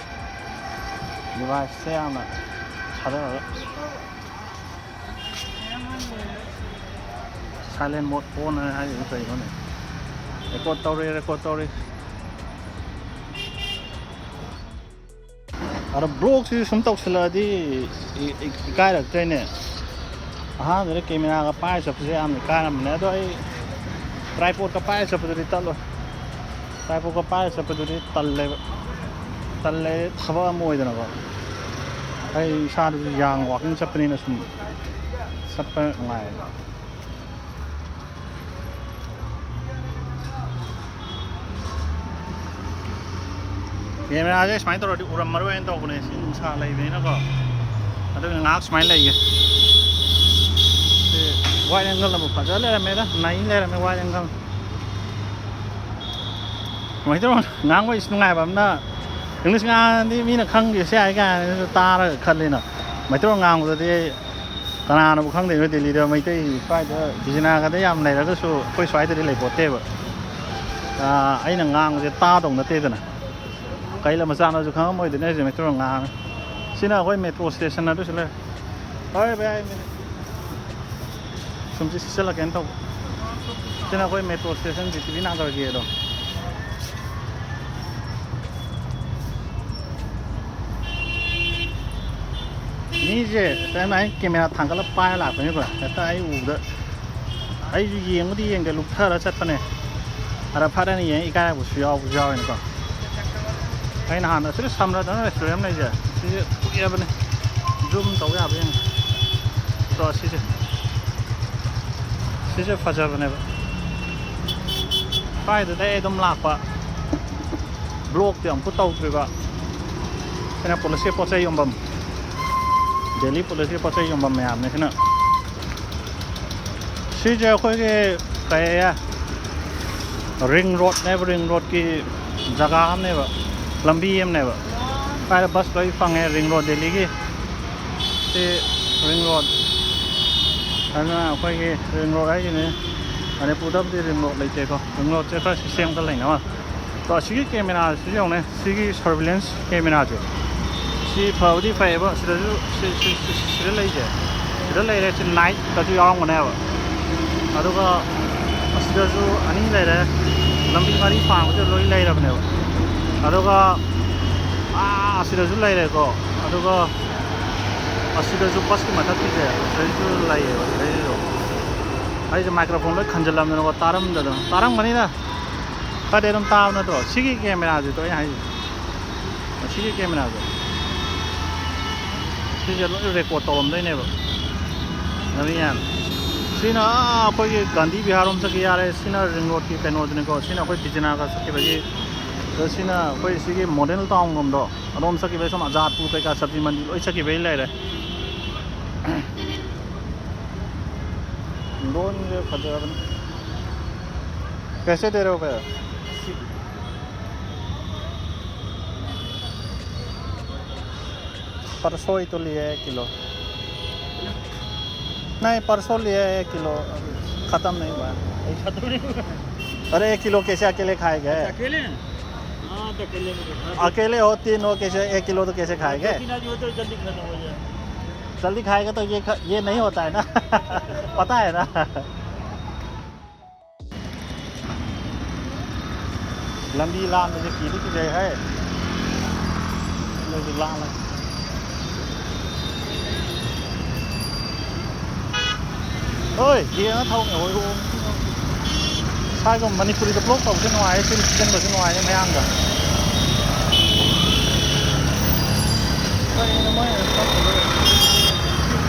Device ꯁꯦ ꯌꯥꯝꯅ ꯊꯥꯗꯔꯒ꯫ Silent mode on ꯍꯥꯏꯔꯤꯁꯦ ꯀꯩꯅꯣꯅꯦ? Record ꯇꯧꯔꯤ, record ꯇꯧꯔꯤ꯫ ꯑꯗꯣ vlog ꯁꯤꯁꯨ ꯁꯨꯝ ꯇꯧꯁꯤꯜꯂꯛꯑꯗꯤ ꯏ-, ꯏ-, ꯏꯀꯥꯏꯔꯛꯇ꯭ꯔꯦꯅꯦ꯫ ꯑꯍꯥꯟꯕꯗ ꯀꯦꯃꯦꯔꯥꯒ ꯄꯥꯏꯔ ꯆꯠꯄꯁꯦ ꯌꯥꯝ ꯏꯀꯥꯏꯔꯝꯕꯅꯦ, ꯑꯗꯣ ꯑꯩ tripod ꯀ ꯄꯥꯏꯔ ꯆꯠꯄꯗꯨꯗꯤ ꯇꯜꯂꯣ꯫ Tripod ꯀ ꯄꯥꯏꯔ ꯆꯠꯄꯗꯨꯗꯤ ꯇꯜꯂꯦꯕ꯫ ꯇꯜꯂꯦ, ꯊꯕꯛ ꯑꯃ ꯑꯣꯏꯗꯅꯀꯣ꯫ ꯑꯩ ꯏꯁꯥꯗꯁꯨ ꯌꯥꯡ walking ꯆꯠꯄꯅꯤꯅ ꯁꯨꯝ ꯆꯠꯄ ꯅꯨꯡꯉꯥꯏꯌꯦꯕ꯫ ꯀꯦꯃꯦꯔꯥꯁꯦ ꯁꯨꯃꯥꯏꯅ ꯇꯧꯔꯗꯤ ꯎꯔꯝꯃꯔꯣꯏꯅ ꯇꯧꯕꯅꯦ, ꯁꯤ ꯅꯨꯡꯁꯥ ꯂꯩꯕꯅꯤꯅꯀꯣ꯫ ꯑꯗꯨꯅ ꯉꯥꯏꯍꯥꯛ ꯁꯨꯃꯥꯏꯅ ꯂꯩꯒꯦ꯫ Wide angle ꯑꯃ ꯐꯖ ꯂꯩꯔꯝꯃꯦꯗ, ꯅꯩ ꯂꯩꯔꯝꯃꯦ wide angle꯫ ꯀꯃꯥꯏꯅ ꯇꯧꯔꯣ? ꯉꯥꯡꯕ ꯏꯁ ꯅꯨꯡꯉꯥꯏꯕ ꯑꯃꯅ, English ꯉꯥꯡꯉꯗꯤ ꯃꯤꯅ ꯈꯪꯗꯦꯁꯦ ꯍꯥꯏ ꯀꯥꯏꯅꯁꯨ ꯇꯥꯔꯒ ꯈꯜꯂꯤꯅ꯫ ꯃꯩꯇꯩꯂꯣꯟ ꯉꯥꯡꯕꯗꯗꯤ ꯀꯅꯥꯅꯕꯨ ꯈꯪꯗꯣꯏꯅꯣ? ꯗꯦꯜꯂꯤꯗ ꯃꯩꯇꯩ ꯁ꯭ꯋꯥꯏꯗ ꯕꯤꯖꯤꯅꯥꯒꯗ ꯌꯥꯝ ꯂꯩꯔꯒꯁꯨ ꯑꯩꯈꯣꯏ ꯁ꯭ꯋꯥꯏꯗꯗꯤ ꯂꯩꯄꯣꯠꯇꯦꯕ꯫ ꯑꯥ, ꯑꯩꯅ ꯉꯥꯡꯕꯁꯦ ꯇꯥꯗꯧ ꯅꯠꯇꯦꯗꯅ꯫ ꯀꯩ ꯂꯝ ꯃꯆꯥꯅꯣꯁꯨ ꯈꯪꯉꯝꯃꯣꯏꯗꯣꯏꯅꯦ ꯍꯧꯖꯤꯛ ꯃꯩꯇꯩꯂꯣꯟ ꯉꯥꯡꯉꯒ꯫ ꯁꯤꯅ ꯑꯩꯈꯣꯏ ꯃꯦꯇ꯭ꯔꯣ ꯁ꯭ꯇꯦꯁꯟ ꯑꯗꯨꯁꯨ ꯂꯩ꯫ ꯍꯣꯏ ꯚꯥꯏ, ꯑꯩ ꯃꯤꯅꯤꯠ ꯁꯨꯝꯁꯤ ꯁꯤꯠꯆꯜꯂꯛꯀꯦꯅ ꯇꯧꯕ꯫ ꯁꯤꯅ ꯑꯩꯈꯣꯏ metro station G T V ꯅꯥꯒꯔꯒꯤ ꯑꯗꯣ꯫ ꯃꯤꯁꯦ ꯀꯩꯅꯣ ꯍꯥꯏ ꯀꯦꯃꯦꯔꯥ ꯊꯥꯡꯒꯠꯂ ꯄꯥꯏꯔ ꯂꯥꯛꯄꯅꯤꯀꯣ꯫ ꯍꯦꯛꯇ ꯑꯩ ꯎꯕꯗ ꯑꯩꯁꯨ ꯌꯦꯡꯕꯨꯗꯤ ꯌꯦꯡꯗꯦ, ꯂꯨꯞꯊꯔ ꯆꯠꯄꯅꯦ꯫ ꯑꯗ ꯐꯠ ꯍꯥꯏꯅ ꯌꯦꯡꯉ ꯏꯀꯥꯏꯔꯛꯄꯁꯨ ꯌꯥꯎꯕꯁꯨ ꯌꯥꯎꯋꯦꯅꯀꯣ꯫ ꯑꯩ ꯅꯍꯥꯟ ꯑꯁꯤꯗ ꯁꯝꯔꯗꯅ ꯔꯦꯁꯇꯨꯔꯦꯟ ꯑꯃ ꯂꯩꯁꯦ, ꯁꯤꯁꯦ ꯀꯨꯏꯔꯕꯅꯦ꯫ ꯖꯨꯝ ꯇꯧ ꯌꯥꯕ ꯌꯦꯡꯉꯦ꯫ ꯑꯗꯣ ꯁꯤꯁꯦ, ꯁꯤꯁꯦ ꯐꯖꯕꯅꯦꯕ꯫ ꯁ꯭ꯋꯥꯏꯗꯗꯤ ꯑꯩ ꯑꯗꯨꯝ ꯂꯥꯛꯄ꯫ ꯕ꯭ꯂꯣꯛꯇꯤ ꯑꯃꯨꯛꯐꯥꯎ ꯇꯧꯗ꯭ꯔꯤꯕ꯫ ꯁꯤꯅ ꯄꯨꯂꯤꯁꯀꯤ ꯄꯣꯠ ꯆꯩ ꯌꯣꯟꯐꯝ, ꯗꯦꯜꯂꯤ ꯄꯨꯂꯤꯁꯀꯤ ꯄꯣꯠ ꯆꯩ ꯌꯣꯟꯐꯝ ꯃꯌꯥꯝꯅꯦ ꯁꯤꯅ꯫ ꯁꯤꯁꯦ ꯑꯩꯈꯣꯏꯒꯤ ꯀꯩ ꯔꯤꯡ ꯔꯣꯗꯅꯦꯕ, ꯔꯤꯡ ꯔꯣꯗꯀꯤ ꯖꯒꯥ ꯑꯃꯅꯦꯕ, ꯂꯝꯕꯤ ꯑꯃꯅꯦꯕ꯫ ꯁ꯭ꯋꯥꯏꯗ ꯕꯁ ꯂꯣꯏ ꯐꯪꯉꯦ ꯔꯤꯡ ꯔꯣꯗ ꯗꯦꯜꯂꯤꯒꯤ꯫ ꯁꯤ ꯔꯤꯡ ꯔꯣꯗ꯫ ꯑꯗꯨꯅ ꯑꯩꯈꯣꯏꯒꯤ ꯔꯤꯡ ꯔꯣꯗ ꯍꯥꯏꯁꯤꯅꯦ, ꯃꯅꯤꯄꯨꯔꯗꯕꯨꯗꯤ ꯔꯤꯡ ꯔꯣꯗ ꯂꯩꯇꯦꯀꯣ, ꯔꯤꯡ ꯔꯣꯗꯁꯦ ꯈꯔ ꯁꯤꯁꯇꯦꯝ ꯈꯔ ꯂꯩꯅꯕ꯫ ꯑꯗꯣ ꯑꯁꯤꯒꯤ ꯀꯦꯃꯦꯔꯥꯁꯤꯁꯨ ꯌꯦꯡꯉꯨꯅꯦ, ꯁꯤꯒꯤ ꯁꯔꯚꯤꯂꯦꯟꯁ ꯀꯦꯃꯦꯔꯥꯁꯦ, ꯁꯤ ꯐꯕꯨꯗꯤ ꯐꯩꯌꯦꯕ꯫ ꯁꯤꯗꯁꯨ ꯁꯤ- ꯁꯤ- ꯁꯤ- ꯁꯤꯗ ꯂꯩꯁꯦ, ꯁꯤꯗ ꯂꯩꯔꯦ꯫ ꯁꯤ ꯅꯥꯏꯠꯇꯁꯨ ꯌꯥꯎꯔꯝꯒꯅꯦꯕ꯫ ꯑꯗꯨꯒ ꯑꯁꯤꯗꯁꯨ ꯑꯅꯤ ꯂꯩꯔꯦ, ꯂꯝꯕꯤ ꯃꯔꯤ ꯐꯥꯡꯕꯁꯤꯗ ꯂꯣꯏ ꯂꯩꯔꯕꯅꯦꯕ꯫ ꯑꯗꯨꯒ ꯑꯥ ꯑꯁꯤꯗꯁꯨ ꯂꯩꯔꯦꯀꯣ꯫ ꯑꯗꯨꯒ ꯑꯁꯤꯗꯁꯨ ꯕꯁꯀꯤ ꯃꯊꯛꯀꯤꯁꯦ ꯁꯤꯗꯩꯁꯨ ꯂꯩꯌꯦꯕ꯫ ꯁꯤꯗꯩꯁꯨ ꯑꯩꯁꯦ ꯃꯥꯏꯀ꯭ꯔꯣꯐꯣꯟ ꯂꯣꯏ ꯈꯟꯖꯜꯂꯝꯗꯅꯀꯣ, ꯇꯥꯔꯝꯗꯗꯅ꯫ ꯇꯥꯔꯝꯒꯅꯤꯅ, ꯈꯔꯗꯤ ꯑꯗꯨꯝ ꯇꯥꯕ ꯅꯠꯇ꯭ꯔꯣ? ꯁꯤꯒꯤ ꯀꯦꯃꯦꯔꯥꯁꯦ ꯇꯣ ꯑꯩꯅ ꯍꯥꯏꯁꯦ, ꯁꯤꯒꯤ ꯀꯦꯃꯦꯔꯥꯁꯦ ꯁꯤꯁꯦ ꯂꯣꯏ ꯔꯦꯀꯣꯔꯠ ꯇꯧꯔꯝꯗꯣꯏꯅꯦꯕ꯫ ꯑꯗꯨ ꯌꯥꯝ ꯁꯤꯅ ꯑꯥ ꯑꯩꯈꯣꯏꯒꯤ ꯒꯥꯟꯙꯤ ꯕꯤꯍꯥꯔ ꯔꯣꯝ ꯆꯠꯈꯤ ꯌꯥꯔꯦ꯫ ꯁꯤꯅ ꯔꯤꯡ ꯔꯣꯗꯀꯤ ꯀꯩꯅꯣꯗꯨꯅꯤꯀꯣ꯫ ꯁꯤꯅ ꯑꯩꯈꯣꯏ ꯕꯤꯖꯅꯥꯒ ꯆꯠꯈꯤꯕꯒꯤ, ꯑꯗꯣ ꯁꯤꯅ ꯑꯩꯈꯣꯏ ꯁꯤꯒꯤ ꯃꯣꯗꯦꯜ ꯇꯥꯎꯟ ꯔꯣꯝꯗꯣ, ꯑꯗꯣꯝ ꯆꯠꯈꯤꯕꯒꯤ ꯁꯣꯝ ꯑꯖꯥꯠꯄꯨꯔ ꯀꯩꯀꯥ ꯁꯕꯖꯤ ꯃꯟꯗꯤ ꯂꯣꯏ ꯆꯠꯈꯤꯕꯒꯤ ꯂꯩꯔꯦ꯫ ꯗ꯭ꯔꯣꯟꯁꯦ ꯐꯖꯕꯅꯤ꯫ कैसे दे रहे हो भैया? परसों ही तो लिया है एक किलो। नहीं, परसों लिया है एक किलो, अभी खत्म नहीं हुआ है। अभी खत्म नहीं हुआ। अरे, एक किलो कैसे अकेले खाएगा? अकेले हैं? हाँ, तो अकेले में तो खा अकेले हो, तीन हो, कैसे एक किलो तो कैसे खाएंगे? तीन आदमी हो तो जल्दी खत्म हो जाए। जल्दी खाएगा तो ये ख-, ये नहीं होता है ना। पता है ना। ꯂꯝꯕꯤ ꯂꯥꯟꯕꯁꯦ ꯀꯤꯗꯤ ꯀꯤꯖꯩ ꯍꯦ꯫ ꯂꯝꯕꯤ ꯂꯥꯜꯂꯒ꯫ ꯍꯣꯏ, ꯌꯦꯡꯉ ꯊꯧꯅꯦ, ꯍꯣꯏ, ꯍꯣꯏ꯫ ꯁ꯭ꯋꯥꯏꯒ ꯃꯅꯤꯄꯨꯔꯤꯗ ꯕ꯭ꯂꯣꯛ ꯇꯧꯕꯁꯦ ꯅꯨꯡꯉꯥꯏꯌꯦ, ꯆꯤꯟ ꯊꯤꯖꯤꯟꯕꯁꯨ ꯅꯨꯡꯉꯥꯏꯌꯦ ꯃꯌꯥꯡꯒ꯫ ꯀꯩꯅꯣ ꯃꯣꯏꯅ ꯇꯧꯔꯤꯗꯣ?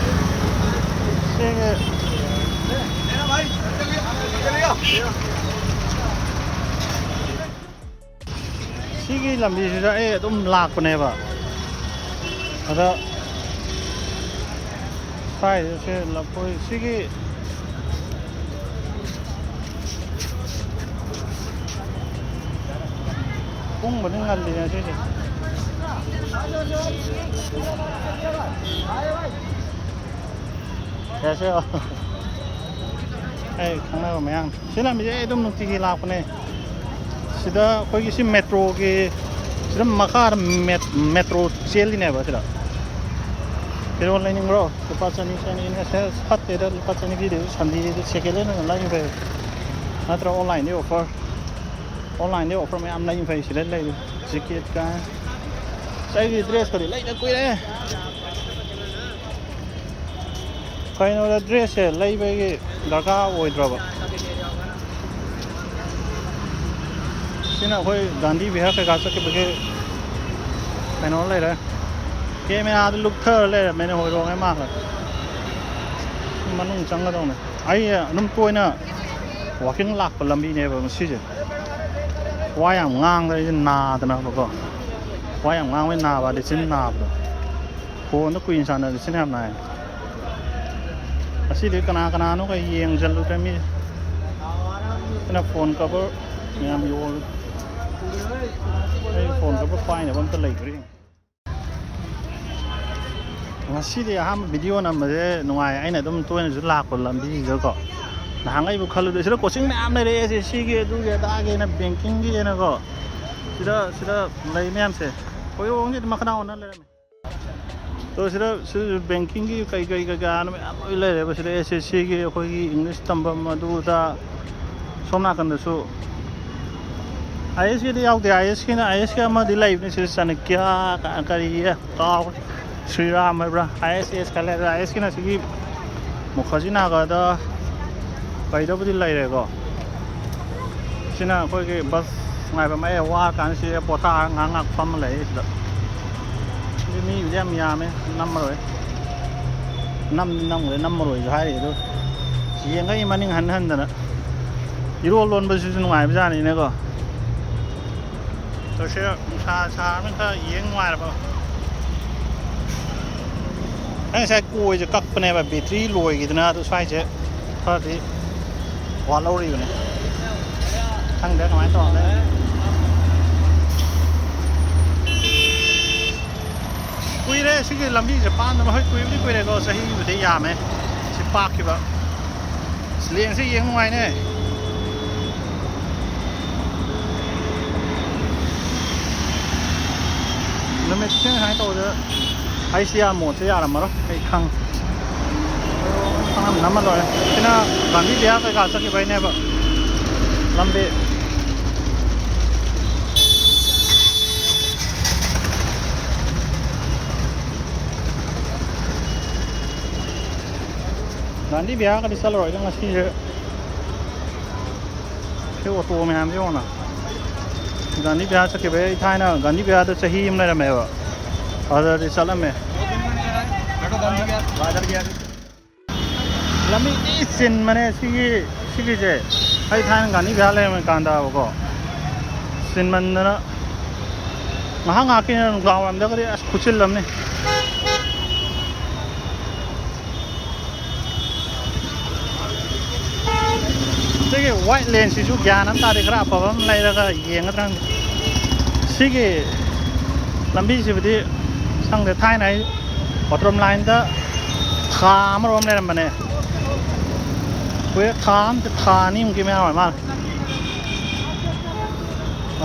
ꯁꯤꯒꯤ ꯁꯤꯒꯤ ꯂꯝꯕꯤꯁꯤꯗ ꯑꯩ ꯑꯗꯨꯝ ꯂꯥꯛꯄꯅꯦꯕ꯫ ꯑꯗ ꯁ꯭ꯋꯥꯏꯗꯁꯦ ꯂꯐꯣꯏ ꯁꯤꯒꯤ ꯀꯨꯝꯕꯗꯤ ꯉꯜꯂꯤ ꯉꯁꯤꯁꯦ꯫ ꯀꯩꯁꯦ ꯑꯩ ꯈꯪꯅꯕ ꯃꯌꯥꯝ ꯁꯤ ꯂꯝꯕꯤꯁꯦ ꯑꯩ ꯑꯗꯨꯝ ꯅꯨꯡꯇꯤꯒꯤ ꯂꯥꯛꯄꯅꯦ꯫ ꯁꯤꯗ ꯑꯩꯈꯣꯏꯒꯤ ꯁꯤ ꯃꯦꯇ꯭ꯔꯣꯒꯤ ꯁꯤꯗ ꯃꯈꯥꯗ ꯃꯦꯠ-, ꯃꯦꯇ꯭ꯔꯣ ꯆꯦꯜꯂꯤꯅꯦꯕ ꯁꯤꯗ꯫ ꯐꯤꯔꯣꯜ ꯂꯩꯅꯤꯡꯕ꯭ꯔꯣ? ꯂꯨꯄꯥ ꯆꯅꯤ, ꯆꯅꯤ ꯑꯁ ꯐꯠꯇꯦꯗ, ꯂꯨꯄꯥ ꯆꯅꯤ ꯄꯤꯗꯦ꯫ ꯁꯟꯗꯦꯗ ꯁꯦꯀꯦꯟ ꯍꯦꯟ ꯑꯣꯏꯅ ꯂꯩꯕ ꯐꯩ꯫ ꯅꯠꯇ꯭ꯔ ꯑꯣꯟꯂꯥꯏꯟꯗꯤ ꯑꯣꯐꯔ, ꯑꯣꯟꯂꯥꯏꯟꯗꯤ ꯑꯣꯐꯔ ꯃꯌꯥꯝ ꯂꯩꯕ ꯐꯩ꯫ ꯁꯤꯗ ꯂꯩꯔꯦ ꯖꯦꯀꯦꯠ ꯀꯥꯏ꯫ ꯑꯁ ꯑꯩꯒꯤ ꯗ꯭ꯔꯦꯁꯀꯗꯤ ꯂꯩꯗ ꯀꯨꯏꯔꯦ꯫ ꯀꯩꯅꯣꯗ ꯗ꯭ꯔꯦꯁꯁꯦ ꯂꯩꯕꯒꯤ ꯗꯔꯀꯥꯔ ꯑꯣꯏꯗ꯭ꯔꯕ꯫ ꯁꯤꯅ ꯑꯩꯈꯣꯏ ꯒꯥꯟꯙꯤ ꯕꯤꯍꯥꯔ ꯀꯩꯀꯥ ꯆꯠꯈꯤꯕꯒꯤ ꯀꯩꯅꯣ ꯂꯩꯔꯦ꯫ ꯀꯦꯃꯦꯔꯥꯗ ꯂꯨꯞꯊꯔ ꯂꯩꯔꯝꯃꯦꯅꯦ, ꯍꯣꯏꯔꯣꯡꯉꯩ ꯃꯥꯜꯂꯦ꯫ ꯃꯅꯨꯡ ꯆꯪꯒꯗꯧꯅꯦ꯫ ꯑꯩ ꯑꯗꯨꯝ ꯇꯣꯏꯅ ꯋꯥꯀꯤꯡ ꯂꯥꯛꯄ ꯂꯝꯕꯤꯅꯦꯕ ꯃꯁꯤꯁꯦ꯫ ꯋꯥ ꯌꯥꯝ ꯉꯥꯡꯗꯅ ꯑꯩꯁꯦ ꯅꯥꯗꯅꯕꯀꯣ꯫ ꯋꯥ ꯌꯥꯝ ꯉꯥꯡꯕꯩ ꯅꯥꯕ ꯍꯥꯏꯗꯤ ꯆꯤꯟ ꯅꯥꯕꯗꯣ꯫ ꯐꯣꯟꯗ ꯀꯨꯏꯅ ꯁꯥꯟꯅꯔꯗꯤ ꯆꯤꯟ ꯌꯥꯝ ꯅꯥꯏ꯫ ꯑꯁꯤꯗꯤ ꯀꯅꯥ ꯀꯅꯥꯅꯣ ꯀꯩ ꯌꯦꯡꯁꯤꯜꯂꯨꯗ꯭ꯔꯦ ꯃꯤ꯫ ꯑꯩꯅ ꯐꯣꯟ ꯀꯚꯔ ꯃꯌꯥꯝ ꯌꯣꯜꯂꯤ꯫ ꯑꯩ ꯐꯣꯟ ꯀꯚꯔ ꯄꯥꯏꯅꯕ ꯑꯝꯇ ꯂꯩꯇ꯭ꯔꯤ꯫ ꯉꯁꯤꯗꯤ ꯑꯍꯥꯟꯕ ꯚꯤꯗꯤꯑꯣ ꯅꯝꯕꯁꯦ ꯅꯨꯡꯉꯥꯏ꯫ ꯑꯩꯅ ꯑꯗꯨꯝ ꯇꯣꯏꯅꯁꯨ ꯂꯥꯛꯄ ꯂꯝꯕꯤꯁꯤꯗꯀꯣ꯫ ꯅꯍꯥꯟꯈꯩꯕꯨ ꯈꯜꯂꯨꯗꯦ꯫ ꯁꯤꯗ ꯀꯣꯆꯤꯡ ꯃꯌꯥꯝ ꯂꯩꯔꯛꯑꯦ꯫ ꯑꯦꯁ ꯑꯦꯁ ꯁꯤꯒꯤ, ꯑꯗꯨꯒꯤ, ꯑꯗꯥꯒꯤ, ꯑꯩꯅ ꯕꯦꯡꯀꯤꯡꯒꯤ ꯑꯩꯅꯀꯣ꯫ ꯁꯤꯗ, ꯁꯤꯗ ꯂꯩ ꯃꯌꯥꯝꯁꯦ꯫ ꯀꯣꯏꯔꯣꯡꯁꯤꯗꯤ ꯃꯈꯥ ꯑꯣꯟꯅ ꯂꯩꯔꯝꯃꯦ꯫ ꯑꯗꯣ ꯁꯤꯗ, ꯁꯤꯗꯁꯨ ꯕꯦꯡꯀꯤꯡꯒꯤ ꯀꯩ, ꯀꯩ, ꯀꯩ, ꯀꯌꯥꯅꯣ ꯃꯌꯥꯝ ꯂꯣꯏ ꯂꯩꯔꯦꯕ꯫ ꯁꯤꯗ ꯑꯦꯁ ꯑꯦꯁ ꯁꯤꯒꯤ ꯑꯩꯈꯣꯏꯒꯤ ꯏꯪꯂꯤꯁ ꯇꯝꯐꯝ ꯑꯗꯨ ꯑꯗꯥ꯫ ꯁꯣꯝ ꯅꯥꯀꯟꯗꯁꯨ ꯑꯥꯏ ꯑꯦꯁꯀꯤꯗꯤ ꯌꯥꯎꯗꯦ꯫ ꯑꯥꯏ ꯑꯦꯁꯀꯤꯅ, ꯑꯥꯏ ꯑꯦꯁꯀꯤ ꯑꯃꯗꯤ ꯂꯩꯕꯅꯤ꯫ ꯁꯤꯗ ꯆꯥꯅꯛꯌ ꯀ-, ꯀꯔꯤ ꯀꯥꯎꯈ꯭ꯔꯦ꯫ ꯁ꯭ꯔꯤꯔꯥꯝ ꯍꯥꯏꯕ꯭ꯔꯥ? ꯑꯥꯏ ꯑꯦꯁ ꯑꯦꯁ ꯈꯔ ꯂꯩꯔꯦ꯫ ꯑꯥꯏ ꯑꯦꯁꯀꯤꯅ ꯁꯤꯒꯤ ꯃꯨꯈꯔꯖꯤ ꯅꯥꯒꯔꯗ ꯀꯩꯗꯕꯨꯗꯤ ꯂꯩꯔꯦꯀꯣ꯫ ꯁꯤꯅ ꯑꯩꯈꯣꯏꯒꯤ ꯕꯁ ꯉꯥꯏꯕ ꯃꯌꯥꯏ ꯋꯥꯔꯀꯥꯟꯗ ꯁꯤꯗ ꯄꯣꯊꯥꯔꯒ ꯉꯥꯏꯍꯥꯛ ꯉꯥꯏꯍꯥꯛ ꯐꯝꯃ ꯂꯩ ꯁꯤꯗ꯫ ꯁꯤꯗꯤ ꯃꯤꯕꯨꯗꯤ ꯌꯥꯝ ꯌꯥꯝꯃꯦ, ꯅꯝꯃꯔꯣꯏ꯫ ꯅꯝꯗꯤ ꯅꯝꯈ꯭ꯔꯦ, ꯅꯝꯃꯔꯣꯏꯁꯨ ꯍꯥꯏꯔꯤ꯫ ꯑꯗꯣ ꯌꯦꯡꯉꯛꯏ ꯃꯅꯤꯡ ꯍꯟ ꯍꯟꯗꯅ꯫ ꯏꯔꯣꯜ ꯂꯣꯟꯕꯁꯤꯁꯨ ꯅꯨꯡꯉꯥꯏꯕꯖꯥꯠꯅꯤꯅꯦꯀꯣ꯫ ꯇꯧꯁꯦ, ꯅꯨꯡꯁꯥ ꯁꯥꯔꯃꯤꯅ ꯈꯔ ꯌꯦꯡ ꯅꯨꯡꯉꯥꯏꯔꯕ꯫ ꯑꯩ ꯉꯁꯥꯏ ꯀꯣꯏꯁꯦ ꯀꯛꯄꯅꯦꯕ, ꯕꯦꯇ꯭ꯔꯤ ꯂꯣꯏꯈꯤꯗꯅ꯫ ꯑꯗꯨ ꯁ꯭ꯋꯥꯏꯁꯦ ꯈꯔꯗꯤ ꯋꯥꯠꯍꯧꯔꯤꯕꯅꯦ꯫ ꯈꯪꯗꯦ ꯀꯃꯥꯏꯅ ꯇꯧꯔꯒꯦ꯫ ꯀꯨꯏꯔꯦ ꯁꯤꯒꯤ ꯂꯝꯕꯤꯁꯦ ꯄꯥꯟꯗꯕ꯫ ꯍꯣꯏ, ꯀꯨꯏꯕꯨꯗꯤ ꯀꯨꯏꯔꯦꯀꯣ, ꯆꯍꯤꯕꯨꯗꯤ ꯌꯥꯝꯃꯦ ꯁꯤ ꯄꯥꯛꯈꯤꯕ꯫ ꯂꯦꯟꯁꯦ ꯌꯦꯡ ꯅꯨꯡꯉꯥꯏꯅꯦ꯫ ꯅꯨꯃꯤꯠꯁꯦ ꯁꯨꯃꯥꯏꯅ ꯇꯧꯕꯗ ꯑꯩꯁꯤ ꯌꯥꯝ ꯃꯣꯠꯁꯦ ꯌꯥꯔꯝꯃꯔꯣꯏ, ꯑꯩ ꯈꯪꯉꯦ꯫ ꯅꯝꯃ ꯂꯣꯏꯔꯦ꯫ ꯁꯤꯅ ꯒꯥꯟꯙꯤ ꯚꯤꯍꯥꯔ ꯀꯩꯀꯥ ꯆꯠꯈꯤꯕꯩꯅꯦꯕ ꯂꯝꯕꯤ꯫ ꯒꯥꯟꯙꯤ ꯚꯤꯍꯥꯔꯒꯗꯤ ꯆꯠꯂꯔꯣꯏꯗ ꯉꯁꯤꯁꯦ꯫ ꯁꯤ ꯑꯣꯇꯣ ꯃꯌꯥꯝꯁꯦ ꯌꯦꯡꯉꯣꯅ꯫ ꯒꯥꯟꯙꯤ ꯚꯤꯍꯥꯔ ꯆꯠꯈꯤꯕꯩ꯫ ꯑꯩ ꯊꯥꯏꯅ ꯒꯥꯟꯙꯤ ꯚꯤꯍꯥꯔꯗ ꯆꯍꯤ ꯑꯃ ꯂꯩꯔꯝꯃꯦꯕ꯫ ꯑꯗꯨꯗꯗꯤ ꯆꯠꯂꯝꯃꯦ꯫ ꯂꯝꯕꯤ ꯊꯤ ꯆꯤꯟꯕꯅꯦ ꯁꯤꯒꯤ, ꯁꯤꯒꯤꯁꯦ꯫ ꯑꯩ ꯊꯥꯏꯅ ꯒꯥꯟꯙꯤ ꯚꯤꯍꯥꯔ ꯂꯩꯔꯝꯃꯤꯀꯥꯟꯗꯕꯀꯣ꯫ ꯆꯤꯟꯃꯟꯗꯅ ꯉꯥꯏꯍꯥꯛ ꯉꯥꯏꯍꯥꯛꯀꯤ ꯅꯨꯡꯗꯥꯡ ꯋꯥꯏꯔꯝꯗꯒꯗꯤ ꯑꯁ ꯈꯨꯠꯆꯤꯜ ꯑꯃꯅꯤ꯫ ꯋꯥꯏꯠ ꯂꯦꯟꯁꯤꯁꯨ ꯒ꯭ꯌꯥꯟ ꯑꯃ ꯇꯥꯗꯦ, ꯈꯔ ꯑꯐꯕ ꯑꯃ ꯂꯩꯔꯒ ꯌꯦꯡꯒꯗ꯭ꯔꯥ ꯈꯪꯗꯦ꯫ ꯁꯤꯒꯤ ꯂꯝꯕꯤꯁꯤꯕꯨꯗꯤ ꯈꯪꯗꯦ, ꯊꯥꯏꯅ ꯑꯩ ꯑꯣꯇꯣꯝ ꯂꯥꯏꯟꯗ ꯊꯥ ꯑꯃꯔꯣꯝ ꯂꯩꯔꯝꯕꯅꯦ꯫ ꯀꯨꯏꯔꯦ, ꯊꯥ ꯑꯃ, ꯊꯥ ꯑꯅꯤꯃꯨꯛꯀꯤ ꯃꯌꯥ ꯑꯣꯏ ꯃꯥꯜꯂꯦ꯫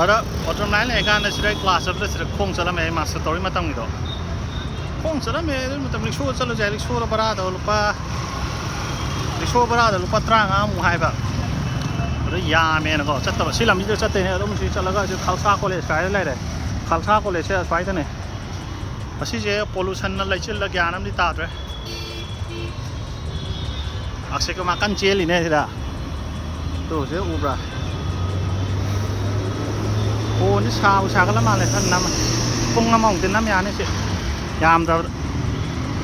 ꯑꯗ ꯑꯣꯇꯣꯝ ꯂꯥꯏꯟ ꯂꯩꯔꯀꯥꯟꯗ ꯁꯤꯗ ꯑꯩ ꯀ꯭ꯂꯥꯁ ꯆꯠꯄꯗ ꯁꯤꯗ ꯈꯣꯡ ꯆꯠꯂꯝꯃꯦ, ꯑꯩ ꯃꯥꯁꯇꯔ ꯇꯧꯔꯤ ꯃꯇꯝꯒꯤꯗꯣ꯫ ꯈꯣꯡ ꯆꯠꯂꯝꯃꯦ ꯑꯗꯨ ꯃꯇꯝ, ꯔꯤꯛꯁꯣ ꯆꯠꯂꯁꯨ ꯌꯥꯏ, ꯔꯤꯛꯁꯣꯗ ꯚꯔꯥꯗꯣ ꯂꯨꯄꯥ, ꯔꯤꯛꯁꯣ ꯚꯔꯥꯗꯣ ꯂꯨꯄꯥ ꯇꯔꯥꯃꯉꯥꯃꯨꯛ ꯍꯥꯏꯕ꯫ ꯑꯗꯨ ꯌꯥꯝꯃꯦꯅꯀꯣ ꯆꯠꯇꯕ꯫ ꯁꯤ ꯂꯝꯕꯤꯗ ꯆꯠꯇꯣꯏꯅꯦ꯫ ꯑꯗꯨꯝ ꯁꯤ ꯆꯠꯂꯒ ꯁꯤ ꯈꯜꯁꯥ ꯀꯣꯂꯦꯖ ꯀꯥꯏꯗ ꯂꯩꯔꯦ꯫ ꯈꯜꯁꯥ ꯀꯣꯂꯦꯖꯁꯦ ꯑꯁ꯭ꯋꯥꯏꯗꯅꯦ꯫ ꯑꯁꯤꯁꯦ ꯄꯣꯂꯨꯁꯟꯅ ꯂꯩꯆꯤꯜꯂ ꯒ꯭ꯌꯥꯟ ꯑꯃꯗꯤ ꯇꯥꯗ꯭ꯔꯦ꯫ ꯑꯛꯁꯦ ꯀꯨꯃꯥꯔ ꯀꯟꯅ ꯆꯦꯜꯂꯤꯅꯦ ꯁꯤꯗ꯫ ꯇꯨ, ꯁꯤ ꯎꯕ꯭ꯔꯥ? ꯐꯣꯟꯁꯦ ꯁꯥꯕꯨ ꯁꯥꯒꯠꯂ ꯃꯥꯜꯂꯦ, ꯈꯔ ꯅꯝꯃ꯫ ꯄꯨꯡ ꯑꯃꯃꯨꯛꯇꯤ ꯅꯝ ꯌꯥꯅꯤ ꯁꯤ, ꯌꯥꯝꯗ꯭ꯔꯕꯗ꯫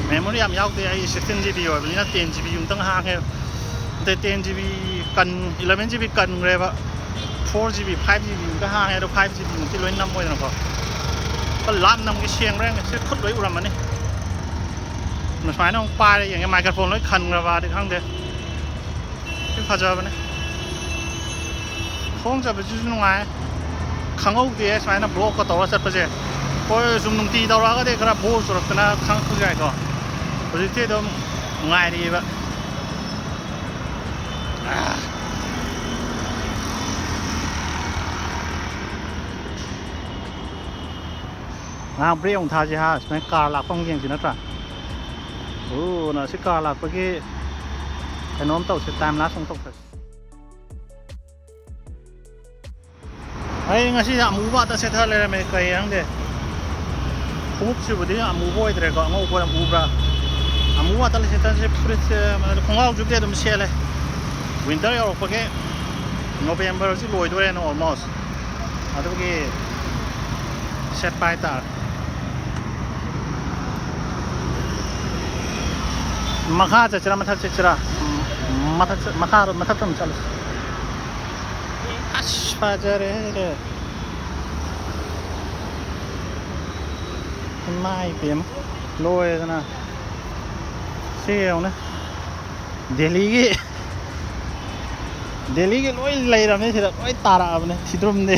ꯃꯦꯃꯣꯔꯤ ꯌꯥꯝ ꯌꯥꯎꯗꯦ, ꯑꯩ ꯁꯤꯛꯁꯇꯤꯟ ꯖꯤ ꯕꯤ ꯑꯣꯏꯕꯅꯤꯅ ꯇꯦꯟ ꯖꯤ ꯕꯤ ꯑꯃꯨꯛꯇꯪ ꯍꯥꯡꯉꯦ꯫ ꯑꯗꯩ ꯇꯦꯟ ꯖꯤ ꯕꯤ ꯀꯟ-, ꯏꯂꯚꯦꯟ ꯖꯤ ꯕꯤ ꯀꯟꯈ꯭ꯔꯦꯕ꯫ Four G B, five G B ꯑꯃꯨꯛꯇ ꯍꯥꯡꯉꯦ, ꯑꯗꯣ ꯐꯥꯏꯚ ꯖꯤ ꯕꯤ ꯑꯃꯨꯛꯇꯤ ꯂꯣꯏ ꯅꯝꯃꯣꯏꯗꯅꯀꯣ꯫ ꯈꯔ ꯂꯥꯞ ꯅꯝꯒꯦ, ꯁꯦꯡꯕ꯭ꯔꯥ ꯌꯦꯡꯒꯦ꯫ ꯁꯤ ꯈꯨꯠ ꯂꯣꯏ ꯎꯔꯝꯃꯅꯤ꯫ ꯁꯨꯃꯥꯏꯅ ꯑꯃꯨꯛ ꯄꯥꯏꯔ ꯌꯦꯡꯒꯦ, ꯃꯥꯏꯀ꯭ꯔꯣꯐꯣꯟ ꯂꯣꯏ ꯈꯟꯈ꯭ꯔꯕꯗꯤ ꯈꯪꯗꯦ꯫ ꯁꯤ ꯐꯖꯕꯅꯦ꯫ ꯈꯣꯡ ꯆꯠꯄꯁꯤꯁꯨ ꯅꯨꯡꯉꯥꯏ꯫ ꯈꯪꯍꯧꯗꯦ ꯁꯨꯃꯥꯏꯅ ꯕ꯭ꯂꯣꯛꯀ ꯇꯧꯔ ꯆꯠꯄꯁꯦ꯫ ꯍꯣꯏ, ꯁꯨꯝ ꯅꯨꯡꯇꯤ ꯇꯧꯔꯛꯑꯒꯗꯤ ꯈꯔ ꯕꯣꯔ ꯆꯨꯔꯛꯇꯅ ꯈꯪꯉꯛꯄꯁꯨ ꯌꯥꯏꯀꯣ꯫ ꯍꯧꯖꯤꯛꯇꯤ ꯑꯗꯨꯝ ꯅꯨꯡꯉꯥꯏꯔꯤꯑꯕ꯫ ꯑꯥ꯫ ꯉꯥꯏꯍꯥꯛ ꯕ꯭ꯔꯦꯛ ꯑꯃꯨꯛ ꯊꯥꯁꯤ ꯍꯥ, ꯁꯨꯃꯥꯏꯅ ꯀꯥꯔ ꯂꯥꯛꯄ ꯑꯃꯨꯛ ꯌꯦꯡꯁꯤ ꯅꯠꯇ꯭ꯔꯥ? ꯑꯣ, ꯅ ꯁꯤ ꯀꯥꯔ ꯂꯥꯛꯄꯒꯤ ꯀꯩꯅꯣꯝ ꯇꯧꯁꯦ, ꯇꯥꯏꯝ ꯂꯥꯞꯁ ꯑꯃꯨꯛ ꯇꯧꯁꯦ꯫ ꯑꯩ ꯉꯁꯤꯗꯤ ꯑꯃꯨꯕ ꯉꯥꯛꯇ ꯁꯦꯠꯊ ꯂꯩꯔꯝꯃꯦ, ꯀꯩ ꯈꯪꯗꯦ꯫ ꯈꯣꯡꯎꯞꯁꯤꯕꯨꯗꯤ ꯑꯃꯨꯕ ꯑꯣꯏꯗ꯭ꯔꯦꯀꯣ, ꯑꯉꯧꯕ ꯑꯣꯏꯅ ꯎꯕ꯭ꯔꯥ? ꯑꯃꯨꯕ ꯉꯥꯛꯇ ꯁꯦꯠꯊꯁꯦ, ꯐꯨꯔꯤꯠꯁꯦ, ꯈꯣꯡꯒ꯭ꯔꯥꯎꯁꯨꯗꯤ ꯑꯗꯨꯝ ꯁꯦꯠꯂꯦ꯫ ꯋꯤꯟꯇꯔ ꯌꯧꯔꯛꯄꯒꯤ, ꯅꯣꯕꯦꯝꯕꯔꯁꯤ ꯂꯣꯏꯗꯣꯔꯦꯅ almost꯫ ꯑꯗꯨꯒꯤ ꯁꯦꯠꯄ ꯍꯥꯏꯇꯥꯔꯦ꯫ ꯃꯈꯥ ꯆꯠꯁꯤꯔꯥ, ꯃꯊꯛ ꯆꯠꯁꯤꯔꯥ? ꯎꯝ, ꯃꯊꯛ ꯆꯠ-, ꯃꯈꯥ, ꯃꯊꯛꯇ ꯑꯃꯨꯛ ꯆꯠꯂꯁꯤ꯫ ꯑꯁ, ꯐꯖꯔꯦ꯫ ꯏꯃꯥ ꯏꯕꯦꯝꯃ, ꯂꯣꯏꯔꯦꯗꯅ꯫ ꯁꯤ ꯌꯦꯡꯉꯨꯅꯦ, ꯗꯦꯜꯂꯤꯒꯤ ꯗꯦꯜꯂꯤꯒꯤ ꯂꯣꯏ ꯂꯩꯔꯕꯅꯤ ꯁꯤꯗ, ꯂꯣꯏ ꯇꯥꯔꯛꯑꯕꯅꯦ ꯁꯤꯗ꯭ꯔꯨꯝꯗꯤ꯫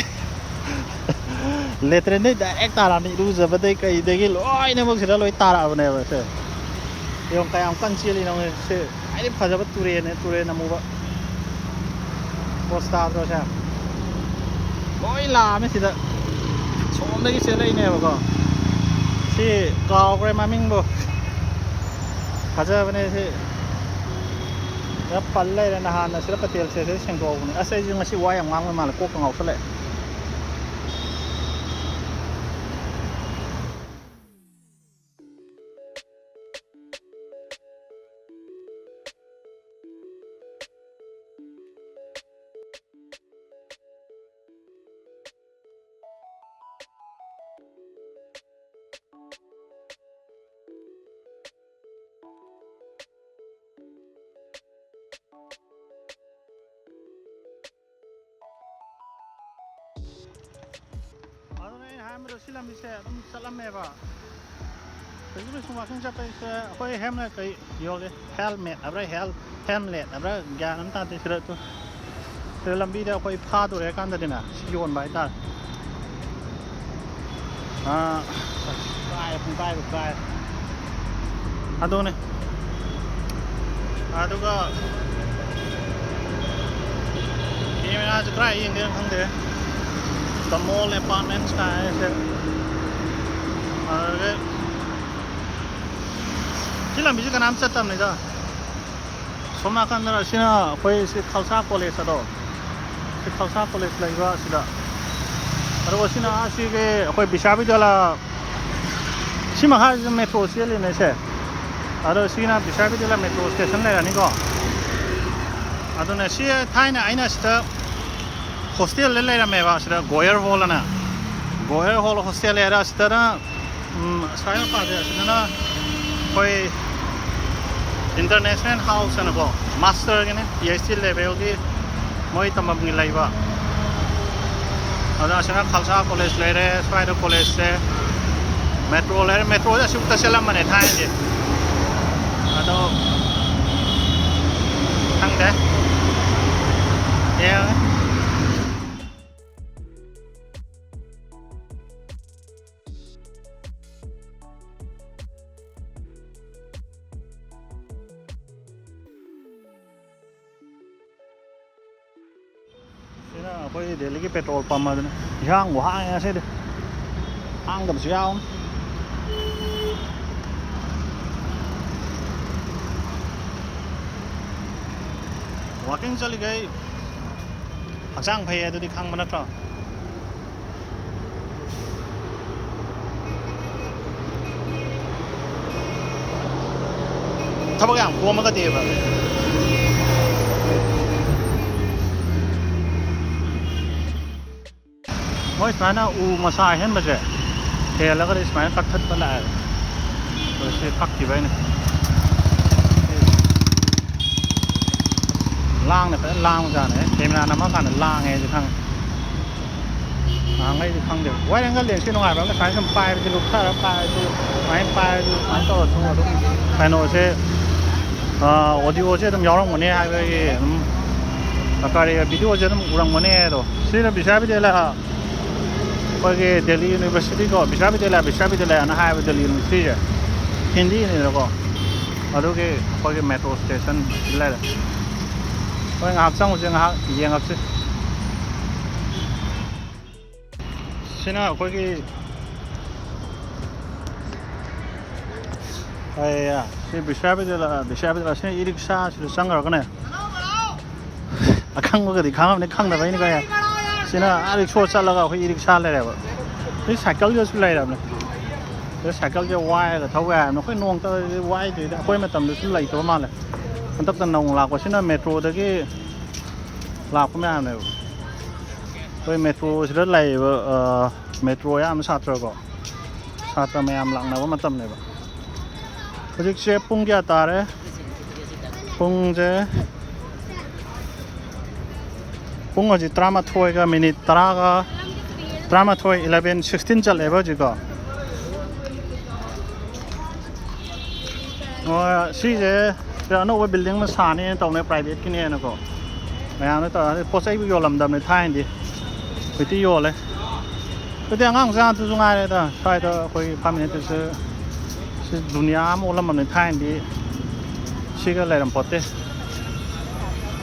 ꯂꯦꯇ꯭ꯔꯤꯟꯗꯩ ꯗꯥꯏꯔꯦꯛ ꯇꯥꯔꯛꯑꯕꯅꯤ, ꯏꯔꯨꯖꯕꯗꯩ ꯀꯩꯗꯒꯤ ꯂꯣꯏꯅꯃꯛ ꯁꯤꯗ ꯂꯣꯏ ꯇꯥꯔꯛꯑꯕꯅꯦꯕ ꯁꯦ꯫ ꯌꯦꯡꯉꯨ ꯀꯌꯥꯝ ꯀꯟꯅ ꯆꯦꯜꯂꯤꯅꯣ ꯁꯦ꯫ ꯈ꯭ꯋꯥꯏꯗꯩ ꯐꯖꯕ ꯇꯨꯔꯦꯜꯅꯦ, ꯇꯨꯔꯦꯜ ꯑꯃꯨꯕ꯫ ꯄꯣꯁ ꯇꯥꯗ꯭ꯔꯣ ꯁꯦ? ꯂꯣꯏ ꯂꯥꯛꯑꯃꯦ ꯁꯤꯗ꯫ ꯁꯣꯝꯗꯒꯤ ꯆꯦꯜꯂꯛꯏꯅꯦꯕꯀꯣ꯫ ꯁꯤ ꯀꯥꯎꯈ꯭ꯔꯦ ꯃꯃꯤꯡꯕꯨ꯫ ꯐꯖꯕꯅꯦ ꯁꯤ꯫ ꯁꯤꯗ ꯄꯜ ꯂꯩꯔꯦ, ꯅꯍꯥꯟꯅ ꯁꯤꯗ ꯄꯇꯦꯜ ꯁꯦꯁꯦ ꯁꯦꯡꯗꯣꯛꯍꯧꯕꯅꯦ꯫ ꯑꯁ, ꯑꯩꯁꯨ ꯉꯁꯤ ꯋꯥ ꯌꯥꯝ ꯉꯥꯡꯕ ꯃꯥꯜꯂꯦ, ꯀꯣꯛꯀ ꯉꯥꯎꯁꯜꯂꯛꯑꯦ꯫ ꯑꯗꯨꯅ ꯑꯩꯅ ꯍꯥꯏꯔꯝꯕꯗꯣ ꯁꯤ ꯂꯝꯕꯤꯁꯦ ꯑꯗꯨꯝ ꯆꯠꯂꯝꯃꯦꯕ꯫ ꯍꯧꯖꯤꯛ ꯁꯨꯝ ꯋꯥꯀꯤꯡ ꯆꯠꯄꯁꯦ ꯑꯩꯈꯣꯏ ꯍꯦꯝꯂꯦꯠ ꯀꯩ ꯌꯣꯜꯂꯤ? ꯍꯦꯜꯃꯦꯠ ꯍꯥꯏꯕ꯭ꯔꯥ, ꯍꯦꯜ-, ꯍꯦꯝꯂꯦꯠ ꯍꯥꯏꯕ꯭ꯔꯥ, ꯒ꯭ꯌꯥꯟ ꯑꯃ ꯇꯥꯗꯦ꯫ ꯁꯤꯗ ꯇꯨ-, ꯁꯤꯗ ꯂꯝꯕꯤꯗ ꯑꯩꯈꯣꯏ ꯐꯥꯗꯣꯔꯦ ꯀꯥꯟꯗꯗꯤꯅꯦ ꯁꯤ ꯌꯣꯟꯕ ꯍꯥꯏꯇꯥꯔꯦ꯫ ꯑꯥ, ꯀꯥꯏ, ꯄꯨꯡꯀꯥꯏꯕꯨ ꯀꯥꯏ꯫ ꯑꯗꯨꯅꯦ꯫ ꯑꯗꯨꯒ ꯀꯦꯃꯦꯔꯥꯁꯦ ꯀꯗꯥꯏ ꯌꯦꯡꯗꯣꯏꯅꯣ ꯈꯪꯗꯦ꯫ The Mall Apartments ꯀꯥꯏ ꯍꯥꯏꯁꯦ꯫ ꯑꯗꯨꯗꯒꯤ ꯁꯤ ꯂꯝꯕꯤꯁꯤ ꯀꯅꯥꯝ ꯆꯠꯇꯕꯅꯤꯗ꯫ ꯁꯣꯝ ꯅꯥꯀꯟꯗ ꯁꯤꯅ ꯑꯩꯈꯣꯏ ꯁꯤ ꯈꯜꯁꯥ ꯀꯣꯂꯦꯖ ꯑꯗꯣ, ꯁꯤ ꯈꯜꯁꯥ ꯀꯣꯂꯦꯖ ꯂꯩꯕ ꯑꯁꯤꯗ꯫ ꯑꯗꯨꯒ ꯁꯤꯅ ꯑꯁꯤꯒꯤ ꯑꯩꯈꯣꯏ ꯕꯤꯁ꯭ꯋꯥꯕꯤꯗ꯭ꯌꯥꯂꯥ, ꯁꯤ ꯃꯈꯥꯁꯤꯗ ꯃꯦꯇ꯭ꯔꯣ ꯆꯦꯜꯂꯤꯅꯦ ꯁꯦ꯫ ꯑꯗꯣ ꯁꯤꯅ ꯕꯤꯁ꯭ꯋꯥꯕꯤꯗ꯭ꯌꯥꯂꯥ ꯃꯦꯇ꯭ꯔꯣ ꯁ꯭ꯇꯦꯁꯟ ꯂꯩꯔꯅꯤꯀꯣ꯫ ꯑꯗꯨꯅ ꯁꯤ ꯊꯥꯏꯅ ꯑꯩꯅ ꯁꯤꯗ ꯍꯣꯁꯇꯦꯜꯗ ꯂꯩꯔꯝꯃꯦꯕ, ꯁꯤꯗ ꯒꯣꯌꯔ ꯍꯣꯜ ꯑꯅ꯫ ꯒꯣꯌꯔ ꯍꯣꯜ ꯍꯣꯁꯇꯦꯜ ꯂꯩꯔ ꯁꯤꯗꯅ ꯎꯝ, ꯑꯁ꯭ꯋꯥꯏ ꯃꯄꯥꯁꯦ ꯑꯁꯤꯗꯅ ꯑꯩꯈꯣꯏ ꯏꯟꯇꯔꯅꯦꯁꯅꯦꯜ ꯍꯥꯎꯁ ꯍꯥꯏꯅꯀꯣ, ꯃꯥꯁꯇꯔꯒꯤꯅꯦ, ꯄꯤ ꯑꯩꯆ ꯗꯤ ꯂꯦꯚꯦꯜꯒꯤ ꯃꯣꯏ ꯇꯝꯐꯝꯒꯤ ꯂꯩꯕ꯫ ꯑꯗ ꯑꯁꯤꯅ ꯈꯜꯁꯥ ꯀꯣꯂꯦꯖ ꯂꯩꯔꯦ, ꯁ꯭ꯋꯥꯏꯗ ꯀꯣꯂꯦꯖꯁꯦ, ꯃꯦꯇ꯭ꯔꯣ ꯂꯩꯔꯦ꯫ ꯃꯦꯇ꯭ꯔꯣꯁꯦ ꯑꯁꯤꯐꯥꯎꯗ ꯆꯦꯜꯂꯝꯕꯅꯦ ꯊꯥꯏꯅꯗꯤ, ꯑꯗꯣ ꯈꯪꯗꯦ꯫ ꯌꯥꯔꯦ꯫ ꯁꯤꯅ ꯑꯩꯈꯣꯏ ꯗꯦꯜꯂꯤꯒꯤ ꯄꯦꯇ꯭ꯔꯣꯜ ꯄꯝ ꯑꯗꯨꯅꯤ꯫ ꯏꯍꯥꯡꯕꯨ ꯍꯥꯡꯉꯦ ꯉꯁꯤꯗꯤ꯫ ꯍꯥꯡꯗꯕꯁꯨ ꯌꯥꯎꯅꯤ꯫ ꯋꯥꯀꯤꯡ ꯆꯠꯂꯤꯈꯩ ꯍꯛꯆꯥꯡ ꯐꯩ ꯑꯗꯨꯗꯤ ꯈꯪꯕ ꯅꯠꯇ꯭ꯔꯣ? ꯊꯕꯛ ꯌꯥꯝ ꯀꯣꯝꯃꯒꯗꯤꯕ꯫ ꯃꯣꯏ ꯁꯨꯃꯥꯏꯅ ꯎ ꯃꯁꯥ ꯑꯍꯦꯟꯕꯁꯦ ꯊꯦꯜꯂꯒꯗꯤ ꯁꯨꯃꯥꯏꯅ ꯀꯛꯊꯠꯄ ꯂꯥꯛꯑꯦꯕ꯫ ꯑꯗꯣ ꯁꯤ ꯀꯛꯈꯤꯕ ꯑꯩꯅ꯫ ꯂꯥꯡꯅ ꯐꯖꯅ ꯂꯥꯡꯕꯖꯥꯠꯅꯦ꯫ ꯀꯦꯃꯦꯔꯥ ꯅꯝꯃꯀꯥꯟꯗ ꯂꯥꯡꯉꯦ ꯍꯥꯏꯁꯦ ꯈꯪꯉꯦ꯫ ꯅꯍꯥꯟꯈꯩꯗꯤ ꯈꯪꯗꯦꯕ꯫ ꯋꯥꯏꯠ ꯑꯦꯡꯒꯜ ꯂꯦꯟꯁꯁꯤ ꯅꯨꯡꯉꯥꯏꯕ ꯑꯃꯅ ꯁꯨꯃꯥꯏꯅ ꯁꯨꯝ ꯄꯥꯏꯕꯁꯦ, ꯂꯨꯞꯊꯔ ꯄꯥꯏꯔꯁꯨ, ꯁꯨꯃꯥꯏꯅ ꯄꯥꯏꯔꯁꯨ, ꯁꯨꯃꯥꯏꯅ ꯇꯧꯔꯁꯨ ꯑꯗꯨꯝ ꯀꯩꯅꯣꯁꯦ, ꯑꯣꯗꯤꯑꯣꯁꯦ ꯑꯗꯨꯝ ꯌꯥꯎꯔꯝꯒꯅꯤ ꯍꯥꯏꯕꯒꯤ ꯑꯗꯨꯝ ꯀꯔꯤ ꯚꯤꯗꯤꯑꯣꯁꯦ ꯑꯗꯨꯝ ꯎꯔꯝꯒꯅꯤ ꯑꯗꯣ꯫ ꯁꯤꯅ ꯕꯤꯁ꯭ꯋꯥꯕꯤꯗ꯭ꯌꯥꯂꯌ, ꯑꯩꯈꯣꯏꯒꯤ ꯗꯦꯜꯂꯤ ꯌꯨꯅꯤꯚꯔꯁꯤꯇꯤꯀꯣ, ꯕꯤꯁ꯭ꯋꯥꯕꯤꯗ꯭ꯌꯥꯂꯌ, ꯕꯤꯁ꯭ꯋꯥꯕꯤꯗ꯭ꯌꯥꯂꯌꯅ ꯍꯥꯏꯕ ꯗꯦꯜꯂꯤ ꯌꯨꯅꯤꯚꯔꯁꯤꯇꯤꯁꯦ ꯍꯤꯟꯗꯤꯅꯤꯅꯀꯣ꯫ ꯑꯗꯨꯒꯤ ꯑꯩꯈꯣꯏꯒꯤ ꯃꯦꯇ꯭ꯔꯣ ꯁ꯭ꯇꯦꯁꯟ ꯂꯩꯔꯦ꯫ ꯍꯣꯏ, ꯉꯥꯏꯍꯥꯛ ꯆꯪꯉꯨꯁꯦ, ꯉꯥꯏꯍꯥꯛ ꯌꯦꯡꯉꯛꯁꯤ꯫ ꯁꯤꯅ ꯑꯩꯈꯣꯏꯒꯤ, ꯑꯦ, ꯁꯤ ꯕꯤꯁ꯭ꯋꯥꯕꯤꯗ꯭ꯌꯥꯂꯌ, ꯕꯤꯁ꯭ꯋꯥꯕꯤꯗ꯭ꯌꯥꯂꯌ꯫ ꯁꯤꯅ ꯏ ꯔꯤꯛꯁꯥꯁꯤꯗ ꯆꯪꯈ꯭ꯔꯒꯅꯦ꯫ ꯑꯈꯪꯕꯒꯗꯤ ꯈꯪꯉꯝꯅꯤ, ꯈꯪꯗꯕꯩꯅꯤ ꯀꯩ꯫ ꯁꯤꯅ ꯑꯥ ꯔꯤꯛꯁꯣ ꯆꯠꯂꯒ ꯑꯩꯈꯣꯏ ꯏ ꯔꯤꯛꯁꯥ ꯂꯩꯔꯦꯕ꯫ ꯁꯤ ꯁꯥꯏꯀꯜꯒꯁꯨ ꯂꯩꯔꯕꯅꯦ꯫ ꯁꯤ ꯁꯥꯏꯀꯜꯁꯦ ꯋꯥꯏꯔꯒ ꯊꯧ ꯌꯥꯏ ꯍꯥꯏꯕꯅꯤ꯫ ꯑꯩꯈꯣꯏ ꯅꯣꯡꯃꯇ ꯋꯥꯏꯗ꯭ꯔꯤꯗ, ꯑꯩꯈꯣꯏ ꯃꯇꯝꯗꯁꯨ ꯂꯩꯇꯕ ꯃꯥꯜꯂꯦ꯫ ꯍꯟꯗꯛꯇ ꯅꯧꯅ ꯂꯥꯛꯄꯁꯤꯅ ꯃꯦꯇ꯭ꯔꯣꯗꯒꯤ ꯂꯥꯛꯄ ꯃꯌꯥꯝꯅꯦꯕ꯫ ꯑꯩꯈꯣꯏ ꯃꯦꯇ꯭ꯔꯣꯁꯤꯗ ꯂꯩꯔꯤꯕ, ꯑ, ꯃꯦꯇ꯭ꯔꯣ ꯑꯌꯥꯝꯕ ꯁꯥꯇ꯭ꯔꯀꯣ, ꯁꯥꯇ꯭ꯔ ꯃꯌꯥꯝ ꯂꯥꯛꯅꯕ ꯃꯇꯝꯅꯦꯕ꯫ ꯍꯧꯖꯤꯛꯁꯦ ꯄꯨꯡ ꯀꯌꯥ ꯇꯥꯔꯦ? ꯄꯨꯡꯁꯦ, ꯄꯨꯡ ꯍꯧꯖꯤꯛ ꯇꯔꯥꯃꯥꯊꯣꯏꯒ ꯃꯤꯅꯤꯠ ꯇꯔꯥꯒ ꯇꯔꯥꯃꯥꯊꯣꯏ, ꯏꯂꯚꯦꯟ ꯁꯤꯛꯁꯇꯤꯟ ꯆꯠꯂꯦꯕ ꯍꯧꯖꯤꯛꯀꯣ꯫ ꯑꯣ, ꯁꯤꯁꯦ ꯑꯅꯧꯕ ꯕꯤꯜꯗꯤꯡ ꯑꯃ ꯁꯥꯅꯦꯅ ꯇꯧꯅꯦ, ꯄ꯭ꯔꯥꯏꯚꯦꯠꯀꯤꯅꯦꯅꯀꯣ꯫ ꯃꯌꯥꯝꯅ ꯇꯧꯔ ꯄꯣꯠ ꯆꯩꯕꯨ ꯌꯣꯜꯂꯝꯗꯕꯅꯤ ꯊꯥꯏꯅꯗꯤ꯫ ꯍꯧꯖꯤꯛꯇꯤ ꯌꯣꯜꯂꯦ꯫ ꯍꯧꯖꯤꯛꯇꯤ ꯑꯉꯥꯡ ꯃꯆꯥ ꯉꯥꯛꯇꯁꯨ ꯉꯥꯏꯔꯦꯗ ꯁ꯭ꯋꯥꯏꯗ ꯑꯩꯈꯣꯏ ꯐꯥꯔꯝ ꯃꯦꯅꯦꯖꯔꯁꯦ꯫ ꯁꯤ ꯗꯨꯅꯤꯌꯥ ꯑꯃ ꯑꯣꯜꯂꯝꯃꯕꯅꯤ ꯊꯥꯏꯅꯗꯤ꯫ ꯁꯤꯒ ꯂꯩꯔꯝ ꯄꯣꯠꯇꯦ꯫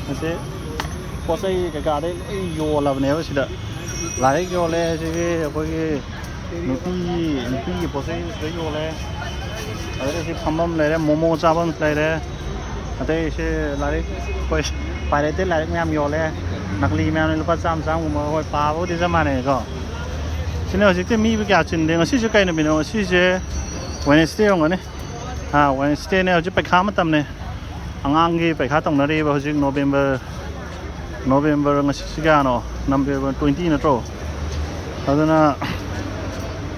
ꯅꯠꯇꯦ, ꯄꯣꯠ ꯆꯩ ꯀꯩꯀꯥꯗꯩ ꯂꯣꯏ ꯌꯣꯜꯂꯕꯅꯦꯕ ꯁꯤꯗ꯫ ꯂꯥꯏꯔꯤꯛ ꯌꯣꯜꯂꯦ ꯁꯤꯒꯤ ꯑꯩꯈꯣꯏꯒꯤ ꯅꯨꯄꯤꯒꯤ ꯅꯨꯄꯤꯒꯤ ꯄꯣꯠ ꯆꯩ ꯁꯤꯗ ꯌꯣꯜꯂꯦ꯫ ꯑꯗꯨꯗꯩ ꯁꯤ ꯐꯝꯐꯝ ꯂꯩꯔꯦ, ꯃꯣꯃꯣ ꯆꯥꯐꯝ ꯂꯩꯔꯦ꯫ ꯑꯗꯩ ꯁꯤ ꯂꯥꯏꯔꯤꯛ ꯑꯩꯈꯣꯏ ꯄꯥꯏꯔꯦꯇꯦꯠ ꯂꯥꯏꯔꯤꯛ ꯃꯌꯥꯝ ꯌꯣꯜꯂꯦ꯫ ꯅꯀꯂꯤ ꯃꯌꯥꯝꯅ ꯂꯨꯄꯥ ꯆꯥꯝꯃ ꯆꯥꯝꯃꯒꯨꯝꯕ ꯍꯣꯏ ꯄꯥꯕꯕꯨꯗꯤ ꯆꯞ ꯃꯥꯟꯅꯩꯀꯣ꯫ ꯁꯤꯅ ꯍꯧꯖꯤꯛꯇꯤ ꯃꯤꯕꯨ ꯀꯌꯥ ꯆꯤꯟꯗꯦ꯫ ꯉꯁꯤꯁꯦ ꯀꯩ ꯅꯨꯃꯤꯠꯅꯣ? ꯉꯁꯤꯁꯦ ꯋꯦꯅꯁꯗꯦ ꯑꯣꯏꯔꯝꯒꯅꯤ꯫ ꯑꯥ, ꯋꯦꯅꯁꯗꯦꯅꯦ, ꯍꯧꯖꯤꯛ ꯄꯩꯈꯥ ꯃꯇꯝꯅꯦ꯫ ꯑꯉꯥꯡꯒꯤ ꯄꯩꯈꯥ ꯇꯧꯅꯔꯤꯕ ꯍꯧꯖꯤꯛ ꯅꯣꯕꯦꯝꯕꯔ, ꯅꯣꯕꯦꯝꯕꯔ ꯉꯁꯤ ꯀꯌꯥꯅꯣ? ꯅꯣꯕꯦꯝꯕꯔ ꯇ꯭ꯋꯦꯟꯇꯤ ꯅꯠꯇ꯭ꯔꯣ? ꯑꯗꯨꯅ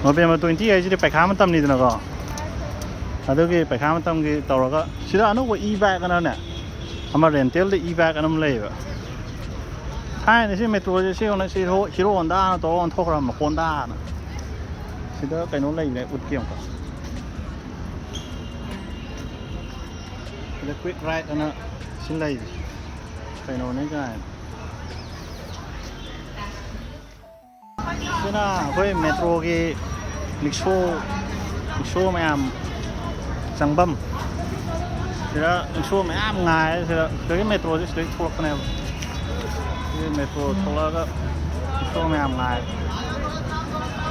ꯅꯣꯕꯦꯝꯕꯔ ꯇ꯭ꯋꯦꯟꯇꯤ ꯍꯥꯏꯁꯤꯗꯤ ꯄꯩꯈꯥ ꯃꯇꯝꯅꯤꯗꯅꯀꯣ꯫ ꯑꯗꯨꯒꯤ ꯄꯩꯈꯥ ꯃꯇꯝꯒꯤ ꯇꯧꯔꯒ ꯁꯤꯗ ꯑꯅꯧꯕ ꯏ ꯕꯥꯏꯛ ꯑꯅꯅꯦ, ꯑꯃ ꯔꯦꯟꯇꯦꯜꯗ ꯏ ꯕꯥꯏꯛ ꯑꯅ ꯑꯃ ꯂꯩꯌꯦꯕ꯫ ꯊꯥꯏꯅ ꯁꯤ ꯃꯦꯇ꯭ꯔꯣꯁꯦ ꯁꯤ ꯌꯦꯡꯉꯨꯅꯦ, ꯁꯤ ꯍꯤꯔꯣ ꯍꯣꯟꯗꯥꯅ ꯇꯧꯔꯒ ꯑꯣꯟꯊꯣꯛꯈ꯭ꯔꯕ ꯍꯣꯟꯗꯥꯅ꯫ ꯁꯤꯗ ꯀꯩꯅꯣ ꯂꯩꯕꯅꯦ, ꯎꯠꯀꯦ ꯑꯃꯨꯛꯀ꯫ ꯁꯤꯗ ꯀ꯭ꯋꯤꯛ ꯔꯥꯏꯠ ꯑꯅ ꯁꯤ ꯂꯩꯔꯤ꯫ ꯀꯩꯅꯣꯅꯦ ꯀꯥꯏꯅ꯫ ꯁꯤꯅ ꯑꯩꯈꯣꯏ ꯃꯦꯇ꯭ꯔꯣꯒꯤ ꯔꯤꯛꯁꯣ, ꯔꯤꯛꯁꯣ ꯃꯌꯥꯝ ꯆꯪꯐꯝ꯫ ꯁꯤꯗ ꯔꯤꯛꯁꯣ ꯃꯌꯥꯝ ꯉꯥꯏꯔꯦ꯫ ꯁꯤꯗ, ꯁꯤꯗꯒꯤ ꯃꯦꯇ꯭ꯔꯣꯁꯦ ꯁꯤꯗꯒꯤ ꯊꯣꯛꯂꯛꯄꯅꯦꯕ꯫ ꯁꯤ ꯃꯦꯇ꯭ꯔꯣ ꯊꯣꯛꯂꯛꯑꯒ ꯔꯤꯛꯁꯣ ꯃꯌꯥꯝ ꯉꯥꯏꯔꯦ꯫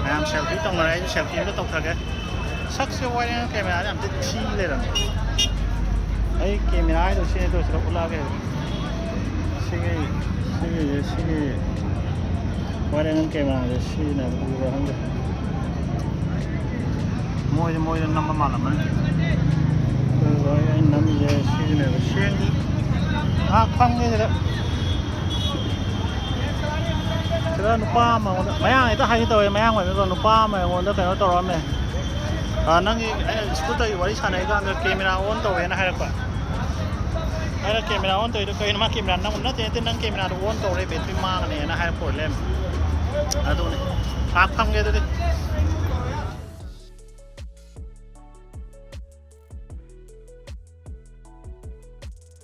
ꯃꯌꯥꯝ ꯁꯦꯜꯐꯤ ꯇꯧꯅꯔꯦ, ꯑꯩꯁꯨ ꯁꯦꯜꯐꯤ ꯑꯝꯇ ꯇꯧꯊꯒꯦ꯫ ꯁꯛꯁꯦ ꯋꯥꯏꯔꯦꯡ ꯀꯦꯃꯦꯔꯥꯁꯦ ꯌꯥꯝ ꯊꯤ ꯊꯤ ꯂꯩꯔꯝꯃꯦ꯫ ꯑꯩ ꯀꯦꯃꯦꯔꯥ ꯍꯥꯏꯗꯣ ꯁꯤꯅꯦ, ꯑꯗꯨ ꯁꯤꯗ ꯎꯠꯂꯛꯑꯒꯦ꯫ ꯁꯤꯒꯤ, ꯁꯤꯒꯤꯁꯦ, ꯁꯤꯒꯤ ꯋꯥꯏꯔꯦꯡ ꯀꯦꯃꯦꯔꯥꯁꯦ ꯁꯤꯖꯤꯟꯅꯕ ꯎꯕ꯭ꯔꯥ ꯈꯪꯗꯦ꯫ ꯃꯣꯏꯗꯤ ꯃꯣꯏꯗ ꯅꯝꯕ ꯃꯥꯜꯂꯝꯃꯅꯤ꯫ ꯑꯗꯨꯒ ꯑꯩ ꯅꯝꯃꯤꯁꯦ ꯁꯤꯖꯤꯟꯅꯕ ꯁꯦꯡꯗꯤ ꯉꯥꯏꯍꯥꯛ ꯐꯝꯒꯦ ꯁꯤꯗ꯫ ꯁꯤꯗ ꯅꯨꯄꯥ ꯑꯃ ꯑꯩꯉꯣꯟꯗ, ꯃꯌꯥꯡ ꯍꯦꯛꯇ ꯍꯥꯏꯒꯦ ꯇꯧꯋꯦ, ꯃꯌꯥꯡ ꯑꯣꯏꯕꯅꯤꯀꯣ, ꯅꯨꯄꯥ ꯑꯃ ꯑꯩꯉꯣꯟꯗ ꯀꯩꯅꯣ ꯇꯧꯔꯛꯑꯝꯃꯦ꯫ "ꯑ, ꯅꯪꯒꯤ," ꯑꯩꯅ ꯁ꯭ꯀꯨꯇꯔꯒꯤ ꯋꯥꯔꯤ ꯁꯥꯟꯅꯩꯀꯥꯟꯗ ꯀꯦꯃꯦꯔꯥ ꯑꯣꯟ ꯇꯧꯋꯦꯅ ꯍꯥꯏꯔꯛꯄ꯫ ꯑꯩꯅ ꯀꯦꯃꯦꯔꯥ ꯑꯣꯟ ꯇꯧꯔꯤꯗꯣ ꯀꯩꯅꯣ? ꯃꯥ ꯀꯦꯃꯦꯔꯥ ꯅꯝꯃꯨ꯫ "ꯅꯠꯇꯦ, ꯅꯠꯇꯦ, ꯅꯪ ꯀꯦꯃꯦꯔꯥꯗꯣ ꯑꯣꯟ ꯇꯧꯔꯦ, ꯕꯦꯇ꯭ꯔꯤ ꯃꯥꯡꯉꯅꯦꯅ" ꯍꯥꯏꯔꯛꯄ ꯑꯣꯏ ꯂꯩꯔꯝꯃꯦ꯫ ꯑꯗꯨꯅꯤ꯫ ꯉꯥꯏꯍꯥꯛ ꯐꯝꯒꯦ ꯑꯗꯨꯗꯤ꯫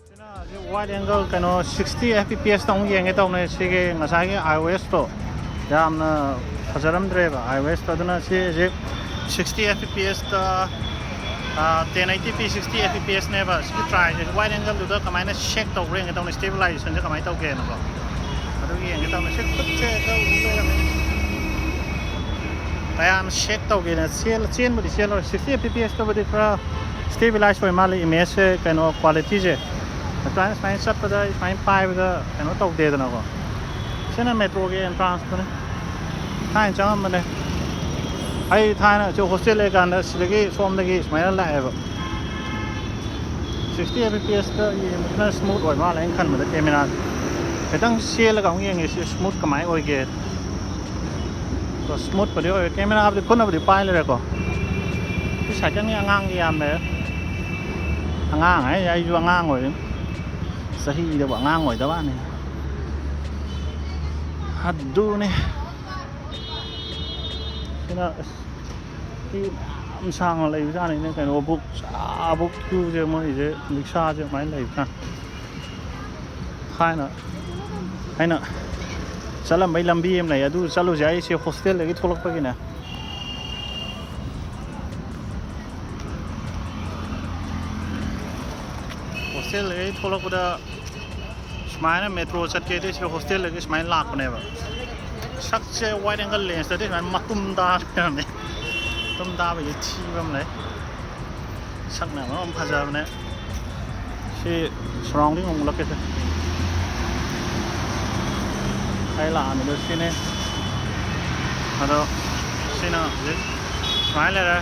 ꯁꯤꯅ Wide angle ꯀꯩꯅꯣ sixty F P S ꯇ ꯑꯃꯨꯛ ꯌꯦꯡꯒꯦ ꯇꯧꯅꯦ꯫ ꯁꯤꯒꯤ ꯉꯁꯥꯏꯒꯤ I O S ꯇꯣ ꯌꯥꯝꯅ ꯐꯖꯔꯝꯗ꯭ꯔꯦꯕ, I O S ꯇꯣ꯫ ꯑꯗꯨꯅ ꯁꯤ ꯍꯧꯖꯤꯛ sixty F P S ꯇ, ten eighty P sixty F P S ꯅꯦꯕ꯫ ꯁꯤꯒꯤ try ꯁꯦ wide angle ꯗꯨꯗ ꯀꯃꯥꯏꯅ shake ꯇꯧꯕ꯭ꯔꯥ ꯌꯦꯡꯒꯦ ꯇꯧꯅꯦ, stabilization ꯁꯦ ꯀꯃꯥꯏꯅ ꯇꯧꯒꯦꯅꯀꯣ꯫ ꯑꯗꯨꯒꯤ ꯌꯦꯡꯒꯦ ꯇꯧꯅꯦ꯫ ꯁꯤ ꯈꯨꯠꯁꯦ ꯍꯦꯛꯇ ꯎ ꯂꯩꯔꯝꯃꯦ꯫ ꯀꯌꯥꯝ shake ꯇꯧꯒꯦꯅ ꯆꯦꯟ-, ꯆꯦꯟꯕꯨꯗꯤ ꯆꯦꯜꯂꯔꯣꯏ꯫ Sixty F P S ꯇꯕꯨꯗꯤ ꯈꯔ stabilize ꯑꯣꯏ ꯃꯥꯜꯂꯦ image ꯁꯦ, ꯀꯩꯅꯣ quality ꯁꯦ꯫ ꯑꯗꯨꯃꯥꯏꯅ ꯁꯨꯃꯥꯏꯅ ꯆꯠꯄꯗ ꯑꯩ ꯁꯨꯃꯥꯏꯅ ꯄꯥꯏꯕꯗ ꯀꯩꯅꯣ ꯇꯧꯗꯦꯗꯅꯀꯣ꯫ ꯁꯤꯅ metro ꯒꯤ entrance ꯇꯨꯅꯦ꯫ ꯊꯥꯏꯅ ꯆꯪꯉꯝꯕꯅꯦ꯫ ꯑꯩ ꯊꯥꯏꯅ ꯑꯩꯁꯨ hostel ꯂꯩꯀꯥꯟꯗ ꯁꯤꯗꯒꯤ ꯁꯣꯝꯗꯒꯤ ꯁꯨꯃꯥꯏꯅ ꯂꯥꯛꯑꯦꯕ꯫ Sixty F P S ꯇ ꯌꯦꯡꯕꯁꯤꯅ smooth ꯑꯣꯏ ꯃꯥꯜꯂꯦ ꯑꯩꯅ ꯈꯟꯕꯗ camera꯫ ꯈꯤꯇꯪ ꯆꯦꯜꯂꯒ ꯑꯃꯨꯛ ꯌꯦꯡꯉꯦ ꯁꯤ smooth ꯀꯃꯥꯏꯅ ꯑꯣꯏꯒꯦ꯫ ꯑꯗꯣ smooth ꯄꯨꯗꯤ ꯑꯣꯏ꯫ Camera ꯕꯨꯗꯤ ꯈꯨꯠꯅꯕꯨꯗꯤ ꯄꯥꯏ ꯂꯩꯔꯦꯀꯣ꯫ ꯁꯤ cycle ꯒꯤ ꯑꯉꯥꯡꯒꯤ ꯌꯥꯝ ꯂꯩꯔꯦ꯫ ꯑꯉꯥꯡ ꯍꯥꯏꯁꯦ ꯑꯩꯁꯨ ꯑꯉꯥꯡ ꯑꯣꯏꯔꯤ꯫ ꯆꯍꯤꯗꯕꯨ ꯑꯉꯥꯡ ꯑꯣꯏꯗꯕ ꯋꯥꯅꯤ꯫ ꯑꯗꯨꯅꯦ꯫ ꯁꯤꯅ ꯑꯁ, ꯁꯤ ꯃꯌꯥꯝ ꯁꯥꯡꯅ ꯂꯩꯕꯖꯥꯠꯅꯤꯅꯦ꯫ ꯀꯩꯅꯣ ꯕꯨꯛ ꯆꯥꯕꯨꯛ ꯀ꯭ꯌꯨꯁꯦ ꯃꯣꯏꯁꯦ ꯔꯤꯛꯁꯥꯁꯦ ꯑꯗꯨꯃꯥꯏꯅ ꯂꯩꯕꯖꯥꯠꯅꯤ꯫ ꯊꯥꯏꯅ ꯑꯩꯅ ꯆꯠꯂꯝꯕꯩ ꯂꯝꯕꯤ ꯑꯃ ꯂꯩ, ꯑꯗꯨ ꯆꯠꯂꯨꯁꯦ꯫ ꯑꯩꯁꯦ hostel ꯗꯒꯤ ꯊꯣꯛꯂꯛꯄꯒꯤꯅꯦ꯫ Hostel ꯗꯒꯤ ꯊꯣꯛꯂꯛꯄꯗ ꯁꯨꯃꯥꯏꯅ metro ꯆꯠꯀꯦꯗꯤ ꯁꯤꯗ hostel ꯗꯒꯤ ꯁꯨꯃꯥꯏꯅ ꯂꯥꯛꯄꯅꯦꯕ꯫ ꯁꯛꯁꯦ wide angle lens ꯇꯗꯤ ꯁꯨꯃꯥꯏꯅ ꯃꯇꯨꯝ ꯇꯥꯔ ꯂꯩꯔꯝꯃꯦ꯫ ꯃꯇꯨꯝ ꯇꯥꯕꯒꯤ ꯊꯤꯕ ꯑꯃ ꯂꯩ꯫ ꯁꯛꯅ ꯃꯔꯣꯟ ꯑꯃ ꯐꯖꯕꯅꯦ꯫ ꯁꯤ surrounding ꯑꯃꯨꯛ ꯎꯠꯂꯛꯀꯦꯁꯦ꯫ ꯑꯩ ꯂꯥꯛꯑꯝꯃꯤꯗꯣ ꯁꯤꯅꯦ꯫ ꯑꯗꯣ ꯁꯤꯅ ꯍꯧꯖꯤꯛ ꯁꯨꯃꯥꯏꯅ ꯂꯩꯔꯦ꯫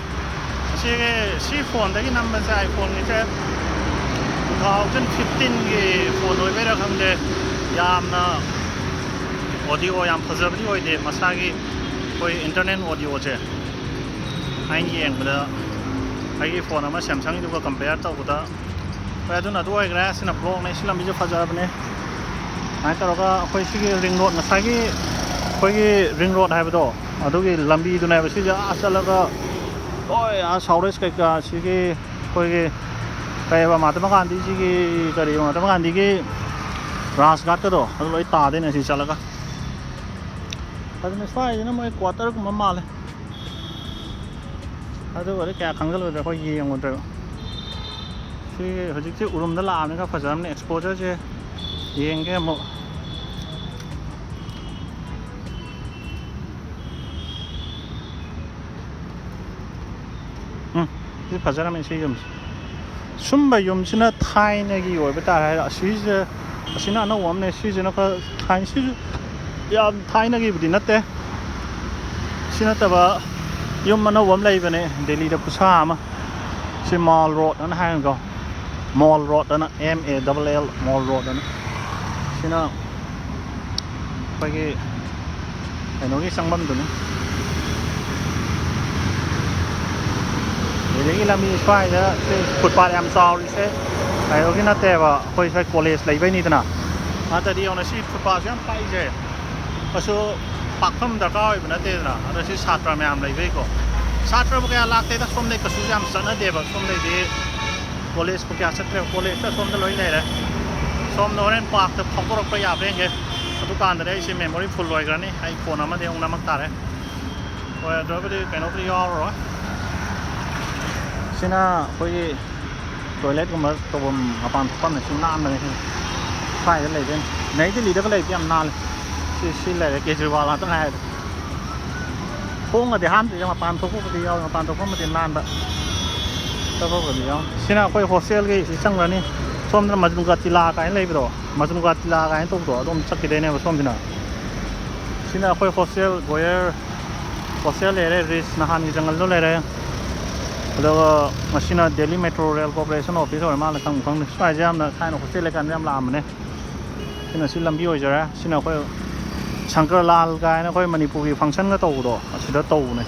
ꯑꯁꯤꯒꯤ, ꯁꯤ phone ꯗꯒꯤ ꯅꯝꯕꯁꯦ, iPhone ꯒꯤꯁꯦ two thousand fifteen ꯒꯤ phone ꯑꯣꯏꯕꯩꯔꯥ ꯈꯪꯗꯦ, ꯌꯥꯝꯅ audio ꯌꯥꯝ ꯐꯖꯕꯗꯤ ꯑꯣꯏꯗꯦ꯫ ꯃꯁꯥꯒꯤ ꯑꯩꯈꯣꯏ internal audio ꯁꯦ ꯑꯩꯅ ꯌꯦꯡꯕꯗ ꯑꯩꯒꯤ phone ꯑꯃ Samsung ꯗꯨꯒ compare ꯇꯧꯕꯗ꯫ ꯍꯣꯏ, ꯑꯗꯨꯅ ꯑꯗꯨ ꯑꯣꯏꯈ꯭ꯔꯦ꯫ ꯁꯤꯅ vlog ꯅꯦ꯫ ꯁꯤ ꯂꯝꯕꯤꯁꯦ ꯐꯖꯕꯅꯦ꯫ ꯁꯨꯃꯥꯏꯅ ꯇꯧꯔꯒ ꯑꯩꯈꯣꯏ ꯁꯤꯒꯤ ring road, ꯉꯁꯥꯏꯒꯤ ꯑꯩꯈꯣꯏꯒꯤ ring road ꯍꯥꯏꯕꯗꯣ, ꯑꯗꯨꯒꯤ ꯂꯝꯕꯤꯗꯨꯅꯦꯕ꯫ ꯁꯤꯁꯦ ꯑꯥ ꯆꯠꯂꯒ ꯂꯣꯏ ꯑꯥ South East ꯀꯩꯀꯥ ꯁꯤꯒꯤ ꯑꯩꯈꯣꯏꯒꯤ ꯀꯩꯕ ꯃꯍꯥꯇꯃꯥ ꯒꯥꯟꯙꯤꯁꯤꯒꯤ, ꯀꯔꯤ, ꯃꯍꯥꯇꯃꯥ ꯒꯥꯟꯙꯤꯒꯤ ꯔꯥꯖ ꯒꯥꯠꯀꯗꯣ ꯑꯗꯨ ꯂꯣꯏ ꯇꯥꯗꯣꯏꯅꯦ ꯁꯤ ꯆꯠꯂꯒ꯫ ꯑꯗꯨꯅ ꯁ꯭ꯋꯥꯏꯁꯤꯅ ꯃꯣꯏ ꯀ꯭ꯋꯥꯇꯔꯒꯨꯝꯕ ꯃꯥꯜꯂꯦ꯫ ꯑꯗꯨ ꯑꯣꯏꯔꯗꯤ ꯀꯌꯥ ꯈꯪꯖꯜꯂꯨꯗ꯭ꯔꯦ, ꯑꯩꯈꯣꯏ ꯌꯦꯡꯉꯨꯗ꯭ꯔꯦꯕ꯫ ꯁꯤ ꯍꯧꯖꯤꯛꯁꯦ ꯎꯔꯨꯝꯗ ꯂꯥꯛꯑꯕꯅꯤꯅ ꯈꯔ ꯐꯖꯔꯝꯅꯤ ꯑꯦꯛꯁꯄꯣꯖꯔꯁꯦ꯫ ꯌꯦꯡꯒꯦ ꯑꯃꯨꯛ꯫ ꯎꯝ, ꯁꯤ ꯐꯖꯔꯝꯃꯦ ꯁꯤ ꯌꯨꯝꯁꯦ꯫ ꯁꯨꯝꯕ ꯌꯨꯝꯁꯤꯅ ꯊꯥꯏꯅꯒꯤ ꯑꯣꯏꯕ ꯇꯥꯔꯦ ꯍꯥꯏꯔ, ꯑꯁꯤꯁꯦ, ꯑꯁꯤꯅ ꯑꯅꯧꯕ ꯑꯃꯅꯦ꯫ ꯁꯤꯁꯤꯅ ꯈꯔ ꯊꯥꯏꯅ, ꯁꯤꯁꯨ ꯌꯥꯝ ꯊꯥꯏꯅꯒꯤꯕꯨꯗꯤ ꯅꯠꯇꯦ꯫ ꯁꯤ ꯅꯠꯇꯕ ꯌꯨꯝ ꯑꯅꯧꯕ ꯑꯃ ꯂꯩꯕꯅꯦ ꯗꯦꯜꯂꯤꯗ, ꯈꯨꯁꯥ ꯑꯃ꯫ ꯁꯤ ꯃꯥꯜ ꯔꯣꯗ ꯑꯅ ꯍꯥꯏꯅꯀꯣ, ꯃꯣꯜ ꯔꯣꯗ ꯑꯅ, M A double L, mall road ꯑꯅ꯫ ꯁꯤꯅ ꯑꯩꯈꯣꯏꯒꯤ ꯀꯩꯅꯣꯒꯤ ꯆꯪꯐꯝꯗꯨꯅꯤ꯫ ꯑꯗꯒꯤ ꯂꯝꯕꯤ ꯁ꯭ꯋꯥꯏꯗ ꯁꯤ ꯐꯨꯠꯄꯥꯠ ꯌꯥꯝ ꯆꯥꯎꯔꯤꯁꯦ ꯀꯩꯅꯣꯒꯤ ꯅꯠꯇꯦꯕ, ꯑꯩꯈꯣꯏ ꯁ꯭ꯋꯥꯏ ꯀꯣꯂꯦꯖ ꯂꯩꯕꯩꯅꯤꯗꯅ꯫ ꯅꯠꯇ꯭ꯔꯗꯤ ꯌꯦꯡꯉꯨꯅꯦ, ꯁꯤ ꯐꯨꯠꯄꯥꯠꯁꯦ ꯌꯥꯝ ꯄꯥꯛꯏꯁꯦ꯫ ꯀꯩꯁꯨ ꯄꯥꯛꯐꯝ ꯗꯔꯀꯥꯔ ꯑꯣꯏꯕ ꯅꯠꯇꯦꯗꯅ꯫ ꯑꯗꯣ ꯁꯤ ꯁꯥꯇ꯭ꯔ ꯃꯌꯥꯝ ꯂꯩꯕꯩꯀꯣ꯫ ꯁꯥꯇ꯭ꯔꯕꯨ ꯀꯌꯥ ꯂꯥꯛꯇꯦꯗ ꯁꯣꯝꯗꯩ, ꯀꯩꯁꯨ ꯌꯥꯝ ꯆꯠꯅꯗꯦꯕ ꯁꯣꯝꯗꯩꯗꯤ꯫ ꯀꯣꯂꯦꯖꯄꯨ ꯀꯌꯥ ꯆꯠꯇ꯭ꯔꯦꯕ, ꯀꯣꯂꯦꯖꯇ ꯑꯁꯣꯝꯗ ꯂꯣꯏ ꯂꯩꯔꯦ꯫ ꯁꯣꯝꯗ ꯍꯣꯔꯦꯟ ꯄꯥꯔꯛꯇ ꯐꯥꯎꯗꯣꯔꯛꯄ ꯌꯥꯕ꯭ꯔꯥ ꯌꯦꯡꯒꯦ꯫ ꯑꯗꯨꯀꯥꯟꯗꯗꯤ ꯑꯩꯁꯦ ꯃꯦꯃꯣꯔꯤ ꯐꯨꯜ ꯑꯣꯏꯈ꯭ꯔꯅꯤ꯫ ꯑꯩ ꯐꯣꯟ ꯑꯃꯗꯤ ꯑꯃꯨꯛ ꯅꯝꯃꯛ ꯇꯥꯔꯦ꯫ ꯍꯣꯏ, ꯑꯗꯨꯕꯨꯗꯤ ꯀꯩꯅꯣꯕꯨꯗꯤ ꯌꯥꯎꯔꯔꯣꯏ꯫ ꯁꯤꯅ ꯑꯩꯈꯣꯏꯒꯤ ꯇꯣꯏꯂꯦꯠꯀꯨꯝꯕ ꯇꯧꯐꯝ, ꯃꯄꯥꯟ ꯊꯣꯛꯐꯝꯅꯦ꯫ ꯁꯤ ꯅꯥꯟꯕꯅꯦ꯫ ꯁꯤ ꯁ꯭ꯋꯥꯏꯗ ꯂꯩꯗꯣꯏꯅꯦ꯫ ꯅꯩ ꯗꯤꯜꯂꯤꯗꯒ ꯂꯩꯕꯗꯤ ꯌꯥꯝ ꯅꯥꯜꯂꯦ꯫ ꯁꯤ, ꯁꯤ ꯂꯩꯔꯦ, ꯀꯦꯖ꯭ꯔꯤꯋꯥꯜ ꯉꯥꯛꯇ ꯉꯥꯏꯔꯦ꯫ ꯈꯣꯡꯅꯗꯤ ꯍꯥꯝꯗ꯭ꯔꯤꯗ, ꯃꯄꯥꯟ ꯊꯣꯛꯄꯕꯨꯗꯤ ꯌꯥꯎꯋꯦ, ꯃꯄꯥꯟ ꯊꯣꯛꯐꯝꯕꯨꯗꯤ ꯅꯥꯟꯕ꯫ ꯆꯠꯄꯕꯨꯗꯤ ꯌꯥꯎꯋꯦ꯫ ꯁꯤꯅ ꯑꯩꯈꯣꯏ ꯍꯣꯁꯇꯦꯜꯒꯤ ꯁꯤ ꯆꯪꯈ꯭ꯔꯅꯤ꯫ ꯁꯣꯝꯗꯅ ꯃꯖꯅꯨ ꯀꯥ ꯇꯤꯂꯥ ꯀꯥꯏꯅ ꯂꯩꯕꯗꯣ, ꯃꯖꯅꯨ ꯀꯥ ꯇꯤꯂꯥ ꯀꯥꯏꯅ ꯇꯧꯕꯗꯣ, ꯑꯗꯣꯝ ꯆꯠꯈꯤꯗꯣꯏꯅꯦꯕ ꯁꯣꯝꯁꯤꯅ꯫ ꯁꯤꯅ ꯑꯩꯈꯣꯏ ꯍꯣꯁꯇꯦꯜ ꯒꯣꯌꯔ, ꯍꯣꯁꯇꯦꯜ ꯂꯩꯔꯦ, ꯔꯤꯁ ꯅꯍꯥꯟꯒꯤ ꯖꯪꯒꯜꯗꯣ ꯂꯩꯔꯦ꯫ ꯑꯗꯨꯒ ꯃꯁꯤꯅ Delhi metro rail corporation office ꯑꯣꯏꯔ ꯃꯥꯜꯂꯦ, ꯈꯪꯕꯨ ꯈꯪꯗꯦ꯫ ꯁ꯭ꯋꯥꯏꯁꯦ ꯌꯥꯝꯅ ꯊꯥꯏꯅ ꯍꯣꯁꯇꯦꯜ ꯂꯩꯀꯥꯟꯗ ꯌꯥꯝ ꯂꯥꯛꯑꯝꯕꯅꯦ꯫ ꯁꯤꯅ ꯁꯤ ꯂꯝꯕꯤ ꯑꯣꯏꯖꯔꯦ꯫ ꯁꯤꯅ ꯑꯩꯈꯣꯏ ꯁꯪꯀꯔ ꯂꯥꯜ ꯀꯥꯏꯅ ꯑꯩꯈꯣꯏ ꯃꯅꯤꯄꯨꯔꯒꯤ ꯐꯪꯁꯟꯒ ꯇꯧꯕꯗꯣ ꯑꯁꯤꯗ ꯇꯧꯕꯅꯦ꯫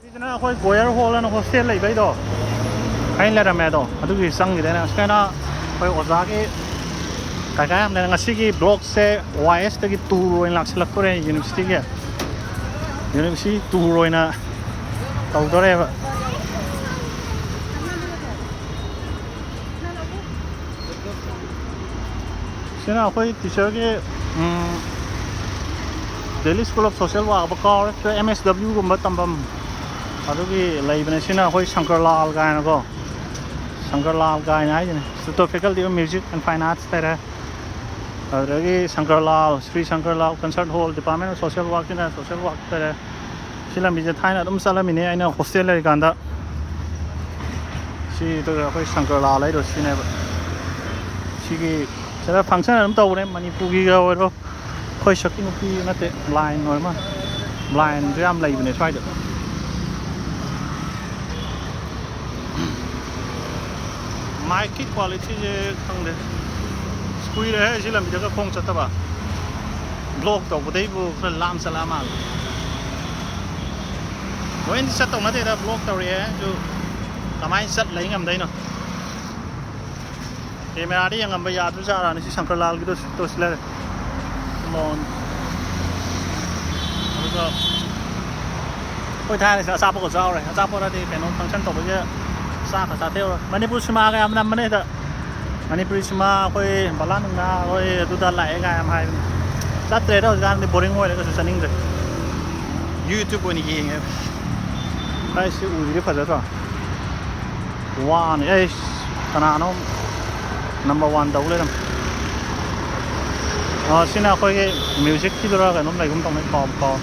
ꯁꯤꯁꯤꯅ ꯑꯩꯈꯣꯏ ꯒꯣꯌꯔ ꯍꯣꯜ ꯑꯅ ꯍꯣꯁꯇꯦꯜ ꯂꯩꯕꯩꯗꯣ ꯑꯩꯅ ꯂꯩꯔꯝꯃꯦ ꯑꯗꯣ, ꯑꯗꯨꯒꯤ ꯆꯪꯈꯤꯗꯣꯏꯅꯦ꯫ ꯑꯁꯤꯅ ꯑꯩꯈꯣꯏ ꯑꯣꯖꯥꯒꯤ ꯇꯥꯏꯀꯥ ꯌꯥꯝ ꯂꯩꯔꯦ꯫ ꯉꯁꯤꯒꯤ ꯕ꯭ꯂꯣꯛꯁꯦ ꯋꯥꯏ ꯑꯦꯁꯇꯒꯤ ꯇꯨꯔ ꯑꯣꯏꯅ ꯂꯥꯛꯁꯤꯜꯂꯛꯇꯣꯔꯦ, ꯌꯨꯅꯤꯚꯔꯁꯤꯇꯤꯒꯤ꯫ ꯌꯨꯅꯤꯚꯔꯁꯤꯇꯤ ꯇꯨꯔ ꯑꯣꯏꯅ ꯇꯧꯗꯣꯔꯦꯕ꯫ ꯁꯤꯅ ꯑꯩꯈꯣꯏ ꯇꯤꯆꯔꯒꯤ, ꯎꯝ, Delhi School of Social Work ꯍꯥꯏꯕ ꯀꯥꯎꯔꯦ, ꯑꯦꯝ ꯑꯦꯁ ꯗꯕ꯭ꯂꯤꯎꯒꯨꯝꯕ ꯇꯝꯐꯝ ꯑꯗꯨꯒꯤ ꯂꯩꯕꯅꯦ꯫ ꯁꯤꯅ ꯑꯩꯈꯣꯏ ꯁꯪꯀꯔ ꯂꯥꯜ ꯀꯥꯏꯅꯀꯣ, ꯁꯪꯀꯔ ꯂꯥꯜ ꯀꯥꯏꯅ ꯍꯥꯏꯁꯤꯅꯦ꯫ ꯁꯤꯗ Faculty of Music and Fine Arts ꯂꯩꯔꯦ꯫ ꯑꯗꯨꯗꯒꯤ ꯁꯪꯀꯔ ꯂꯥꯜ, ꯁ꯭ꯔꯤ ꯁꯪꯀꯔ ꯂꯥꯜ Concert Hall, Department of Social Work ꯁꯤꯅ social work ꯂꯩꯔꯦ꯫ ꯁꯤ ꯂꯝꯕꯤꯁꯦ ꯊꯥꯏꯅ ꯑꯗꯨꯝ ꯆꯠꯂꯝꯃꯤꯅꯦ ꯑꯩꯅ ꯍꯣꯁꯇꯦꯜ ꯂꯩꯔꯤꯀꯥꯟꯗ꯫ ꯁꯤꯗ ꯑꯩꯈꯣꯏ ꯁꯪꯀꯔ ꯂꯥꯜ ꯍꯥꯏꯗꯣ ꯁꯤꯅꯦꯕ꯫ ꯁꯤꯒꯤ ꯁꯤꯗ function ꯑꯗꯨꯝ ꯇꯧꯕꯅꯦ, ꯃꯅꯤꯄꯨꯔꯒꯤꯒ ꯑꯣꯏꯔꯣ꯫ ꯑꯩꯈꯣꯏ ꯁꯛꯀꯤ ꯅꯨꯄꯤ ꯅꯠꯇꯦ, ꯕ꯭ꯂꯥꯏꯟ ꯑꯣꯏꯔ ꯃꯥꯜꯂꯦ꯫ ꯕ꯭ꯂꯥꯏꯟꯁꯨ ꯌꯥꯝ ꯂꯩꯕꯅꯦ ꯁ꯭ꯋꯥꯏꯗ꯫ ꯃꯥꯏꯛꯀꯤ ꯀ꯭ꯋꯥꯂꯤꯇꯤꯁꯦ ꯈꯪꯗꯦ꯫ ꯀꯨꯏꯔꯦ ꯁꯤ ꯂꯝꯕꯤꯗꯒ ꯈꯣꯡ ꯆꯠꯇꯕ꯫ ꯕ꯭ꯂꯣꯛ ꯇꯧꯕꯗꯩꯕꯨ ꯈꯔ ꯂꯥꯞꯅ ꯆꯠꯂꯛꯑ ꯃꯥꯜꯂꯦ꯫ ꯂꯣꯏꯅꯗꯤ ꯆꯠꯇꯧ ꯅꯠꯇꯦꯗ, ꯕ꯭ꯂꯣꯛ ꯇꯧꯔꯛꯑꯦ ꯍꯥꯏꯁꯨ ꯀꯃꯥꯏꯅ ꯆꯠ ꯂꯩ ꯉꯝꯗꯣꯏꯅꯣ? ꯀꯦꯃꯦꯔꯥꯗ ꯌꯦꯡꯉꯝꯕ ꯌꯥꯗ꯭ꯔꯖꯥꯠꯂꯥꯅ ꯁꯤ ꯁꯪꯀꯔ ꯂꯥꯜꯒꯤꯗꯣ ꯁꯨꯠ ꯇꯧꯁꯤꯜꯂꯦ꯫ ꯃꯣꯟ꯫ ꯑꯗꯨꯒ ꯑꯩꯈꯣꯏ ꯊꯥꯏꯅꯁꯤꯗ ꯑꯆꯥꯄꯣꯠꯀ ꯆꯥꯎꯔꯦ꯫ ꯑꯆꯥꯄꯣꯠ ꯍꯥꯏꯗꯤ ꯀꯩꯅꯣ function ꯇꯧꯕꯒꯤ ꯆꯥꯛꯀ ꯆꯥꯊꯦꯛꯎꯔꯦ꯫ ꯃꯅꯤꯄꯨꯔ ꯁꯤꯃꯥꯒ ꯌꯥꯝ ꯅꯝꯕꯅꯦ ꯍꯦꯛꯇ꯫ ꯃꯅꯤꯄꯨꯔꯤ ꯁꯤꯃꯥ ꯑꯩꯈꯣꯏ ꯕꯂꯥ ꯅꯨꯡꯗꯥ ꯍꯣꯏ ꯑꯗꯨꯗ ꯂꯥꯛꯑꯦ ꯀꯥꯏ ꯌꯥꯝ ꯍꯥꯏꯕꯅꯦ꯫ ꯆꯠꯇ꯭ꯔꯦꯗ ꯍꯧꯖꯤꯛꯀꯥꯟꯗꯤ, boring ꯑꯣꯏꯔꯦ, ꯀꯩꯁꯨ ꯆꯠꯅꯤꯡꯗ꯭ꯔꯦ꯫ YouTube ꯑꯣꯏꯅ ꯌꯦꯡꯉꯦ꯫ ꯍꯥꯏꯁꯤ ꯎꯁꯤꯗꯤ ꯐꯖꯗ꯭ꯔꯣ? ꯋꯥꯅꯤ꯫ ꯑꯩꯁ, ꯀꯅꯥꯅꯣ number one ꯇꯧ ꯂꯩꯔꯝꯃꯦ꯫ ꯑꯥ, ꯁꯤꯅ ꯑꯩꯈꯣꯏꯒꯤ musicꯀꯤꯗꯨꯔ ꯀꯩꯅꯣꯝ ꯂꯩꯒꯨꯝ ꯇꯧꯅꯤ, ꯀꯥꯎꯕꯨ ꯀꯥꯎꯔꯦ꯫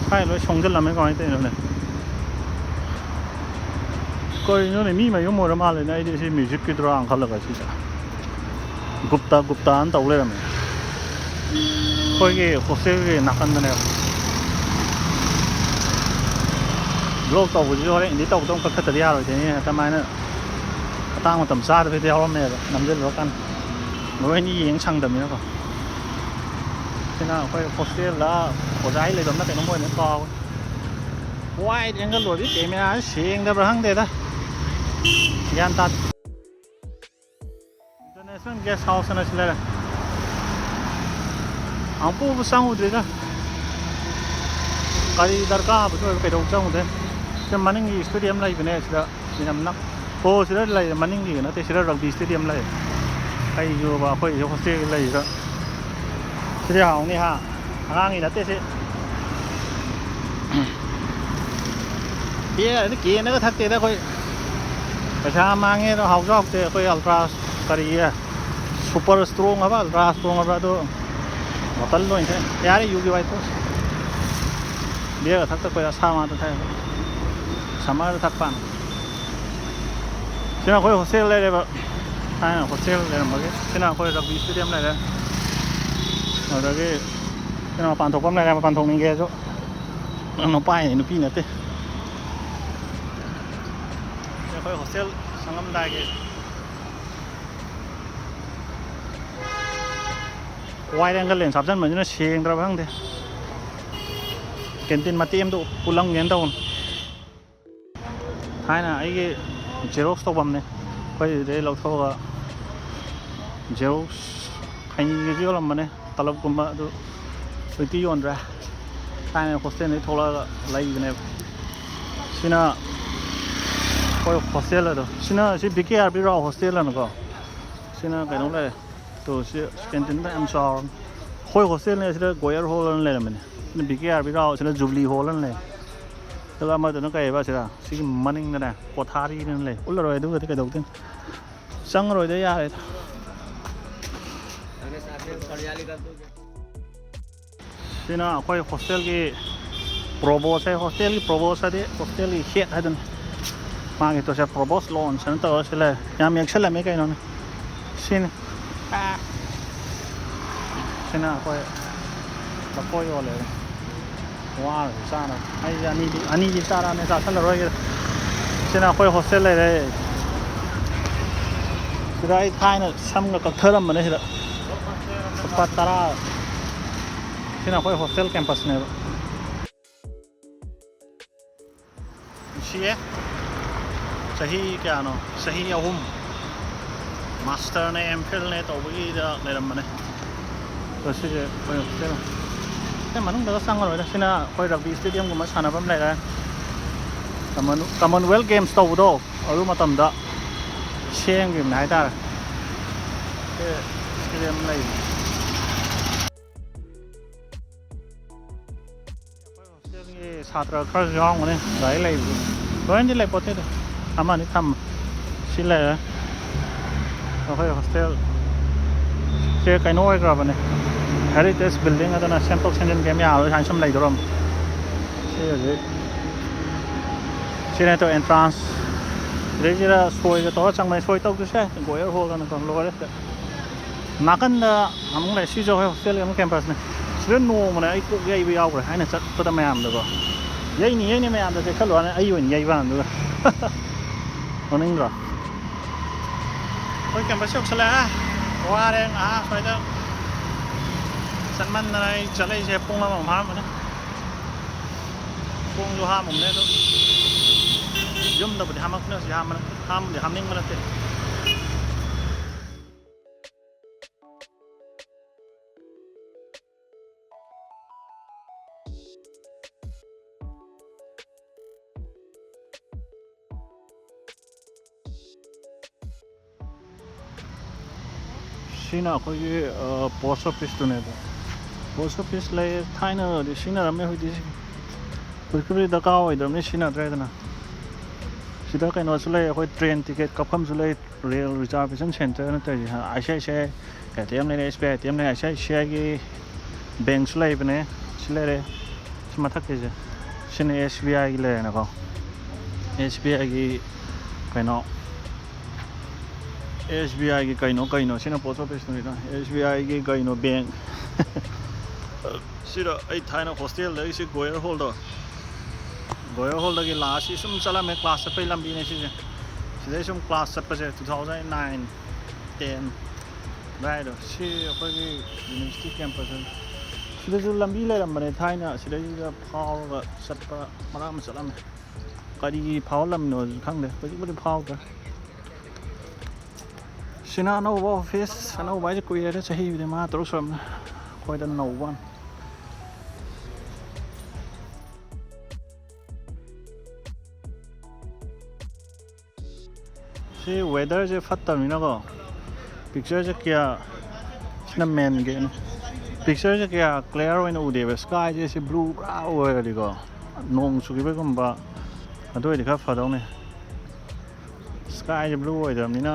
ꯁ꯭ꯋꯥꯏ ꯂꯣꯏ ꯁꯣꯡꯖꯜꯂꯝꯃꯦ, ꯀꯃꯥꯏꯅ ꯇꯧꯔꯤꯅꯣꯅꯦ? ꯀꯔꯤꯅꯣꯅꯦ, ꯃꯤ ꯃꯌꯨꯝ ꯑꯣꯏꯔ ꯃꯥꯜꯂꯦꯅꯦ꯫ ꯑꯩꯗꯤ ꯁꯤ musicꯀꯤꯗꯨꯔꯥꯅ ꯈꯜꯂꯒ ꯁꯤꯁꯦ꯫ ꯒꯨꯞꯇꯥ, ꯒꯨꯞꯇꯥꯅ ꯇꯧ ꯂꯩꯔꯝꯃꯦ꯫ ꯑꯩꯈꯣꯏꯒꯤ ꯍꯣꯁꯇꯦꯜꯒꯤ ꯅꯥꯀꯟꯗꯅꯦꯕ꯫ Vlog ꯇꯧꯕꯁꯤꯁꯨ ꯍꯣꯔꯦꯟ edit ꯇꯧꯕꯗ ꯑꯃꯨꯛ ꯀꯛꯊꯠꯇꯗꯤ ꯌꯥꯔꯣꯏꯗꯣꯏꯅꯦ꯫ ꯀꯃꯥꯏꯅ ꯃꯇꯥꯡ ꯃꯇꯝ ꯆꯥꯗꯕꯤꯗ ꯌꯥꯎꯔꯝꯃꯦꯕ, ꯅꯝꯁꯤꯜꯂꯨꯔꯀꯥꯟꯗ꯫ ꯂꯣꯏꯅ ꯌꯦꯡ ꯁꯪꯗꯕꯅꯤꯅꯀꯣ꯫ ꯁꯤꯅ ꯑꯩꯈꯣꯏ ꯍꯣꯁꯇꯦꯜꯗ ꯑꯣꯖꯥꯒꯤ ꯂꯩꯐꯝꯅ ꯀꯩꯅꯣꯝ ꯑꯣꯏꯅ ꯀꯥꯎꯋꯦ꯫ Wide angle ꯑꯣꯏꯕꯤ ꯀꯦꯃꯦꯔꯥꯁꯦ ꯁꯦꯡꯗꯕ꯭ꯔꯥ ꯈꯪꯗꯦꯗ, ꯒ꯭ꯌꯥꯟ ꯇꯥꯗꯦ꯫ International guest house ꯑꯅ ꯁꯤ ꯂꯩꯔꯦ꯫ ꯑꯃꯨꯛꯄꯨ ꯆꯪꯉꯨꯗ꯭ꯔꯤꯗ꯫ ꯀꯔꯤ ꯗꯔꯀꯥꯔꯕꯨꯗꯤ ꯑꯣꯏꯕ, ꯀꯩꯗꯧ ꯆꯪꯉꯨꯗꯦ꯫ ꯁꯤ ꯃꯅꯤꯡꯒꯤ stadium ꯂꯩꯕꯅꯦ ꯁꯤꯗ꯫ ꯌꯥꯝ ꯅꯛ-, ꯑꯣ, ꯁꯤꯗ ꯂꯩꯔꯦ ꯃꯅꯤꯡꯒꯤ, ꯅꯠꯇꯦ, ꯁꯤꯗ rugby stadium ꯂꯩꯔꯦ꯫ ꯑꯩꯁꯨꯕ ꯑꯩꯈꯣꯏ hostel ꯂꯩꯁꯤꯗ꯫ ꯁꯤꯗꯤ ꯍꯥꯎꯅꯤ ꯍꯥ꯫ ꯑꯉꯥꯡꯒꯤ ꯅꯠꯇꯦ ꯁꯤ꯫ ꯕꯤꯌꯔ ꯍꯥꯏꯗꯤ ꯀꯦꯟꯅꯒ ꯊꯛꯇꯦꯗ ꯑꯩꯈꯣꯏ꯫ ꯄꯩꯁꯥ ꯃꯥꯡꯉꯦ ꯑꯗꯣ ꯍꯥꯎꯁꯨ ꯍꯥꯎꯇꯦ꯫ ꯑꯩꯈꯣꯏ Ultra ꯀꯔꯤ super strong ꯍꯥꯏꯕ, Ultra strong ꯍꯥꯏꯕ ꯑꯗꯨ bottle ꯂꯣꯏ ꯊꯛꯑꯦ꯫ ꯌꯥꯔꯦ, ꯌꯨꯒꯤ ꯋꯥꯏ ꯇꯣꯛꯑꯁꯤ꯫ ꯕꯤꯌꯔꯒ ꯊꯛꯇ ꯀꯨꯏꯔꯦ, ꯑꯁꯥꯕ ꯉꯥꯛꯇ ꯊꯛꯑꯦ꯫ Summerꯗ ꯊꯛꯄ꯫ ꯁꯤꯅ ꯑꯩꯈꯣꯏ hostel ꯂꯩꯔꯦꯕ꯫ ꯊꯥꯏꯅ hostel ꯂꯩꯔꯝꯕꯒꯤ꯫ ꯁꯤꯅ ꯑꯩꯈꯣꯏ rugby stadium ꯂꯩꯔꯦ꯫ ꯑꯗꯨꯗꯒꯤ ꯁꯤꯅ ꯃꯄꯥꯟ ꯊꯣꯛꯐꯝ ꯂꯩꯔꯦ, ꯃꯄꯥꯟ ꯊꯣꯛꯅꯤꯡꯒꯦꯁꯨ꯫ ꯅꯨꯄꯥꯅꯤ, ꯅꯨꯄꯤ ꯅꯠꯇꯦ꯫ ꯁꯤ ꯑꯩꯈꯣꯏ hostel ꯆꯪꯉꯝꯗꯥꯏꯒꯤ wide angle lens ꯍꯥꯞꯆꯟꯕꯁꯤꯅ ꯁꯦꯡꯗ꯭ꯔꯕ ꯈꯪꯗꯦ꯫ Canteen ꯃꯇꯦꯛ ꯑꯃꯗ ꯎꯠꯂꯝꯒꯦꯅ ꯇꯧꯕꯅꯤ꯫ ꯊꯥꯏꯅ ꯑꯩꯒꯤ Xerox ꯇꯧꯐꯝꯅꯦ꯫ ꯑꯩꯈꯣꯏ ꯁꯤꯗꯩ ꯂꯧꯊꯣꯛꯑꯒ Xerox ꯈꯩꯅꯤꯒꯁꯨ ꯌꯣꯜꯂꯝꯕꯅꯦ, ꯇꯂꯞꯀꯨꯝꯕ꯫ ꯑꯗꯨ ꯍꯧꯖꯤꯛꯇꯤ ꯌꯣꯟꯗ꯭ꯔꯦ꯫ ꯊꯥꯏꯅ hostelꯗꯒꯤ ꯊꯣꯛꯂꯛꯑꯒ ꯂꯩꯕꯅꯦꯕ꯫ ꯁꯤꯅ ꯑꯩꯈꯣꯏ hostel ꯑꯗꯣ꯫ ꯁꯤꯅ ꯁꯤ B K R B Rao hostel ꯑꯅꯀꯣ꯫ ꯁꯤꯅ ꯀꯩꯅꯣ ꯂꯩꯔꯦ꯫ ꯇꯣ ꯁꯤ canteen ꯌꯥꯝ ꯆꯥꯎꯔꯕꯅꯤ꯫ ꯑꯩꯈꯣꯏ hostelꯅꯦ ꯁꯤꯗ Goyal Hall ꯑꯅ ꯂꯩꯔꯝꯕꯅꯦ꯫ ꯁꯤꯅ B K R B Rao, ꯁꯤꯅ Jubilee Hall ꯑꯅ ꯂꯩ꯫ ꯑꯗꯨꯒ ꯑꯃꯗꯨꯅ ꯀꯩ ꯍꯥꯏꯕ ꯁꯤꯗ? ꯁꯤꯒꯤ ꯃꯅꯤꯡꯗꯅꯦ ꯀꯣꯊꯥꯔꯤꯅ ꯂꯩ꯫ ꯎꯠꯂꯔꯣꯏ ꯑꯗꯨꯒꯗꯤ ꯀꯩꯗꯧꯗꯣꯏꯅꯣ? ꯆꯪꯉꯔꯣꯏꯗ ꯌꯥꯔꯦꯗ꯫ ꯁꯤꯅ ꯑꯩꯈꯣꯏ hostelꯒꯤ provost ꯍꯥꯏ, hostelꯒꯤ provost ꯍꯥꯏꯗꯤ hostelꯒꯤ head ꯍꯥꯏꯗꯨꯅꯤ꯫ ꯃꯥꯒꯤ ꯇꯣꯁꯦ provost lounge ꯍꯥꯏꯅ ꯇꯧꯔ ꯁꯤ ꯂꯩꯔꯦ꯫ ꯌꯥꯝ ꯌꯦꯛꯁꯜꯂꯝꯃꯤ ꯀꯩꯅꯣꯅꯦ꯫ ꯁꯤꯅꯤ꯫ ꯑꯥ꯫ ꯁꯤꯅ ꯑꯩꯈꯣꯏ ꯂꯐꯣꯏ ꯌꯣꯜꯂꯦ꯫ ꯋꯥꯔꯁꯨ ꯆꯥꯅꯕ꯫ ꯑꯩꯁꯦ ꯑꯅꯤꯗꯤ, ꯑꯅꯤꯗꯤ ꯆꯥꯔꯛꯑꯅꯤ, ꯆꯥꯁꯜꯂꯔꯣꯏꯒꯦ꯫ ꯁꯤꯅ ꯑꯩꯈꯣꯏ hostel ꯂꯩꯔꯦ꯫ ꯁꯤꯗ ꯑꯩ ꯊꯥꯏꯅ ꯁꯝꯒ ꯀꯛꯊꯔꯝꯕꯅꯦ ꯁꯤꯗ꯫ ꯂꯨꯄꯥ ꯇꯔꯥ꯫ ꯁꯤꯅ ꯑꯩꯈꯣꯏ hostel campusꯅꯦꯕ꯫ ꯑꯦ, ꯆꯍꯤ ꯀꯌꯥꯅꯣ? ꯆꯍꯤ ꯑꯍꯨꯝ꯫ ꯃꯥꯁꯇꯔꯅꯦ, ꯑꯦꯝ ꯐꯤꯜꯅꯦ ꯇꯧꯕꯒꯤꯗ ꯂꯩꯔꯝꯕꯅꯦ꯫ ꯑꯗꯣ ꯁꯤꯁꯦ ꯑꯩꯈꯣꯏ ꯍꯣꯁꯇꯦꯜ꯫ ꯁꯤ ꯃꯅꯨꯡꯗꯒ ꯆꯪꯉꯔꯣꯏꯗ꯫ ꯁꯤꯅ ꯑꯩꯈꯣꯏ ꯔꯒꯕꯤ ꯁ꯭ꯇꯦꯗꯤꯌꯝꯒꯨꯝꯕ ꯁꯥꯟꯅꯐꯝ ꯂꯩꯔꯦ꯫ ꯀꯃꯟ-, ꯀꯃꯟꯋꯦꯜꯊ ꯒꯦꯝꯁ ꯇꯧꯕꯗꯣ ꯑꯗꯨ ꯃꯇꯝꯗ ꯁꯦꯝꯈꯤꯕꯅꯦ ꯍꯥꯏꯇꯥꯔꯦ꯫ ꯁꯤ ꯁ꯭ꯇꯦꯗꯤꯌꯝ ꯂꯩꯕꯅꯦ꯫ ꯑꯩꯈꯣꯏ ꯍꯣꯁꯇꯦꯜꯒꯤ ꯁꯥꯇ꯭ꯔ ꯈꯔꯁꯨ ꯌꯥꯎꯔꯝꯒꯅꯤ ꯒꯥꯔꯤ ꯂꯩꯕꯗꯨ꯫ ꯂꯣꯏꯅꯗꯤ ꯂꯩꯄꯣꯠꯇꯦꯗ, ꯑꯃꯅꯤ ꯊꯝꯃ꯫ ꯁꯤ ꯂꯩꯔꯦ ꯑꯩꯈꯣꯏ ꯍꯣꯁꯇꯦꯜ꯫ ꯁꯦ ꯀꯩꯅꯣ ꯑꯣꯏꯈ꯭ꯔꯕꯅꯦ, ꯍꯦꯔꯤꯇꯦꯖ ꯕꯤꯜꯗꯤꯡ ꯑꯗꯨꯅ ꯁꯦꯝꯗꯣꯛ ꯁꯦꯝꯖꯤꯟ ꯀꯩꯝ ꯌꯥꯔꯣꯏ ꯁꯨꯃꯥꯏꯅ ꯁꯨꯝ ꯂꯩꯗꯣꯔꯝ꯫ ꯁꯤ ꯍꯧꯖꯤꯛ ꯁꯤꯅ ꯇꯧ ꯑꯦꯟꯇ꯭ꯔꯥꯟꯁ꯫ ꯁꯤꯗꯩꯁꯤꯗ ꯁꯣꯏꯒ ꯇꯧꯔ ꯆꯪꯕꯅꯦ꯫ ꯁꯣꯏ ꯇꯧꯗ꯭ꯔꯁꯨ ꯌꯥꯏ, ꯒꯣꯌꯔ ꯍꯣꯜ ꯑꯅ ꯀꯧ ꯂꯣꯏꯔꯦ ꯁꯤꯗ꯫ ꯅꯥꯀꯟꯗ ꯑꯃꯨꯛ ꯂꯩ꯫ ꯁꯤꯁꯨ ꯑꯩꯈꯣꯏ ꯍꯣꯁꯇꯦꯜꯒꯤ ꯑꯃꯨꯛ ꯀꯦꯝꯄꯁꯅꯦ꯫ ꯁꯤꯗ ꯅꯣꯡꯃꯅꯦ ꯑꯩ ꯀꯣꯛ ꯌꯩꯕ ꯌꯥꯎꯈ꯭ꯔꯦ ꯍꯥꯏꯅ ꯆꯠꯄꯗ ꯃꯌꯥꯝꯗꯀꯣ꯫ "ꯌꯩꯅꯤ, ꯌꯩꯅꯤ, ꯃꯌꯥꯝꯗ ꯆꯦꯛꯁꯜꯂꯨ" ꯍꯥꯏꯅ ꯑꯩ ꯑꯣꯏꯅ ꯌꯩꯕ ꯍꯥꯟꯅꯗꯨꯒ꯫ ꯅꯣꯛꯅꯤꯡꯗ꯭ꯔꯣ? ꯑꯩꯈꯣꯏ ꯀꯦꯝꯄꯁ ꯌꯧꯁꯜꯂꯛꯑꯦ꯫ ꯋꯥꯔꯦ ꯉꯥꯏꯍꯥꯛ ꯁ꯭ꯋꯥꯏꯗ ꯆꯠꯃꯟꯗꯅ꯫ ꯑꯩ ꯆꯠꯂꯛꯏꯁꯦ ꯄꯨꯡ ꯑꯃꯃꯨꯛ ꯐꯥꯔꯝꯃꯅꯤ꯫ ꯄꯨꯡꯁꯨ ꯍꯥꯝꯃꯝꯅꯦ ꯑꯗꯣ꯫ ꯌꯨꯝꯗꯕꯨꯗꯤ ꯍꯥꯝꯃꯛꯄꯅꯦ, ꯍꯧꯖꯤꯛ ꯍꯥꯝꯕ ꯅꯠꯇꯦ꯫ ꯍꯥꯝꯕꯨꯗꯤ ꯍꯥꯝꯅꯤꯡꯕ ꯅꯠꯇꯦ꯫ ꯁꯤꯅ ꯑꯩꯈꯣꯏꯒꯤ, ꯑ, ꯄꯣꯁ ꯑꯣꯐꯤꯁꯇꯨꯅꯦꯕ꯫ ꯄꯣꯁ ꯑꯣꯐꯤꯁ ꯂꯩ, ꯊꯥꯏꯅꯗꯤ ꯁꯤꯖꯤꯟꯅꯔꯝꯃꯦ, ꯍꯧꯖꯤꯛꯇꯤ ꯁꯤ-, ꯍꯧꯖꯤꯛꯄꯨꯗꯤ ꯗꯔꯀꯥꯔ ꯑꯣꯏꯗ꯭ꯔꯕꯅꯤ, ꯁꯤꯖꯤꯟꯅꯗ꯭ꯔꯦꯗꯅ꯫ ꯁꯤꯗ ꯀꯩꯅꯣꯁꯨ ꯂꯩ, ꯑꯩꯈꯣꯏ ꯇ꯭ꯔꯦꯟ ꯇꯤꯀꯦꯠ ꯀꯛꯐꯝꯁꯨ ꯂꯩ, ꯔꯦꯜ ꯔꯤꯖꯥꯔꯕꯦꯁꯟ ꯁꯦꯟꯇꯔꯅ ꯇꯧꯔꯤꯁꯦ꯫ I C I C I A T M ꯂꯩꯔꯦ, S B I A T M ꯂꯩꯔꯦ, ꯑꯥꯏ ꯁꯤ ꯑꯥꯏ ꯁꯤ ꯑꯥꯏꯒꯤ ꯕꯦꯡꯁꯨ ꯂꯩꯕꯅꯦ꯫ ꯁꯤ ꯂꯩꯔꯦ, ꯁꯤ ꯃꯊꯛꯀꯤꯁꯦ, ꯁꯤꯅ ꯑꯦꯁ ꯕꯤ ꯑꯥꯏꯒꯤ ꯂꯩꯔꯦꯅꯀꯣ꯫ ꯑꯦꯁ ꯕꯤ ꯑꯥꯏꯒꯤ ꯀꯩꯅꯣ, ꯑꯦꯁ ꯕꯤ ꯑꯥꯏꯒꯤ ꯀꯩꯅꯣ, ꯀꯩꯅꯣ, ꯁꯤꯅ ꯄꯣꯁ ꯑꯣꯐꯤꯁꯇꯨꯅꯤꯗ, ꯑꯦꯁ ꯕꯤ ꯑꯥꯏꯒꯤ ꯀꯩꯅꯣ, ꯕꯦꯡ꯫ ꯁꯤꯗ ꯑꯩ ꯊꯥꯏꯅ ꯍꯣꯁꯇꯦꯜꯗ ꯑꯩꯁꯤ ꯒꯣꯌꯔ ꯍꯣꯜꯗꯣ, ꯒꯣꯌꯔ ꯍꯣꯜꯗꯒꯤ ꯂꯥꯛꯑ ꯁꯤ ꯁꯨꯝ ꯆꯠꯂꯝꯃꯦ, ꯀ꯭ꯂꯥꯁ ꯆꯠꯄꯩ ꯂꯝꯕꯤꯅꯦ ꯁꯤꯁꯦ꯫ ꯁꯤꯗꯩ ꯁꯨꯝ ꯀ꯭ꯂꯥꯁ ꯆꯠꯄꯁꯦ two thousand nine, ten ꯑꯗꯨꯋꯥꯏꯗꯣ꯫ ꯁꯤ ꯑꯩꯈꯣꯏꯒꯤ ꯌꯨꯅꯤꯚꯔꯁꯤꯇꯤ ꯀꯦꯝꯄꯁ꯫ ꯁꯤꯗꯁꯨ ꯂꯝꯕꯤ ꯂꯩꯔꯝꯕꯅꯦ ꯊꯥꯏꯅ, ꯁꯤꯗꯩꯁꯤꯗ ꯐꯥꯎꯔꯒ ꯆꯠꯄ ꯃꯔꯛ ꯑꯃ ꯆꯠꯂꯝꯃꯦ꯫ ꯀꯔꯤ ꯐꯥꯎꯍꯜꯂꯝꯃꯤꯅꯣꯁꯨ ꯈꯪꯗꯦ, ꯍꯧꯖꯤꯛꯄꯨꯗꯤ ꯐꯥꯎꯗ꯭ꯔꯦ꯫ ꯁꯤꯅ ꯑꯅꯧꯕ ꯑꯣꯐꯤꯁ, ꯑꯅꯧꯕ ꯍꯥꯏꯁꯦ ꯀꯨꯏꯔꯦꯗ, ꯆꯍꯤꯕꯨꯗꯤ ꯃꯉꯥ ꯇꯔꯨꯛ ꯁꯨꯔꯝꯅꯤ, ꯑꯩꯈꯣꯏꯗ ꯅꯧꯕ꯫ ꯁꯤ ꯋꯦꯗꯔꯁꯦ ꯐꯠꯇꯕꯅꯤꯅꯀꯣ, ꯄꯤꯛꯆꯔꯁꯦ ꯀꯌꯥ, ꯁꯤꯅ ꯃꯦꯟ ꯒꯦꯠꯅꯤ꯫ ꯄꯤꯛꯆꯔꯁꯦ ꯀꯌꯥ ꯀ꯭ꯂꯤꯌꯥꯔ ꯑꯣꯏꯅ ꯎꯗꯦꯕ꯫ ꯁ꯭ꯀꯥꯏꯁꯦ ꯁꯤ ꯕ꯭ꯂꯨ ꯄꯨꯔꯥ ꯑꯣꯏꯔꯗꯤꯀꯣ, ꯅꯣꯡ ꯆꯨꯈꯤꯕꯒꯨꯝꯕ ꯑꯗꯨ ꯑꯣꯏꯔꯗꯤ ꯈꯔ ꯐꯗꯧꯅꯤ꯫ ꯁ꯭ꯀꯥꯏꯁꯦ ꯕ꯭ꯂꯨ ꯑꯣꯏꯗ꯭ꯔꯕꯅꯤꯅ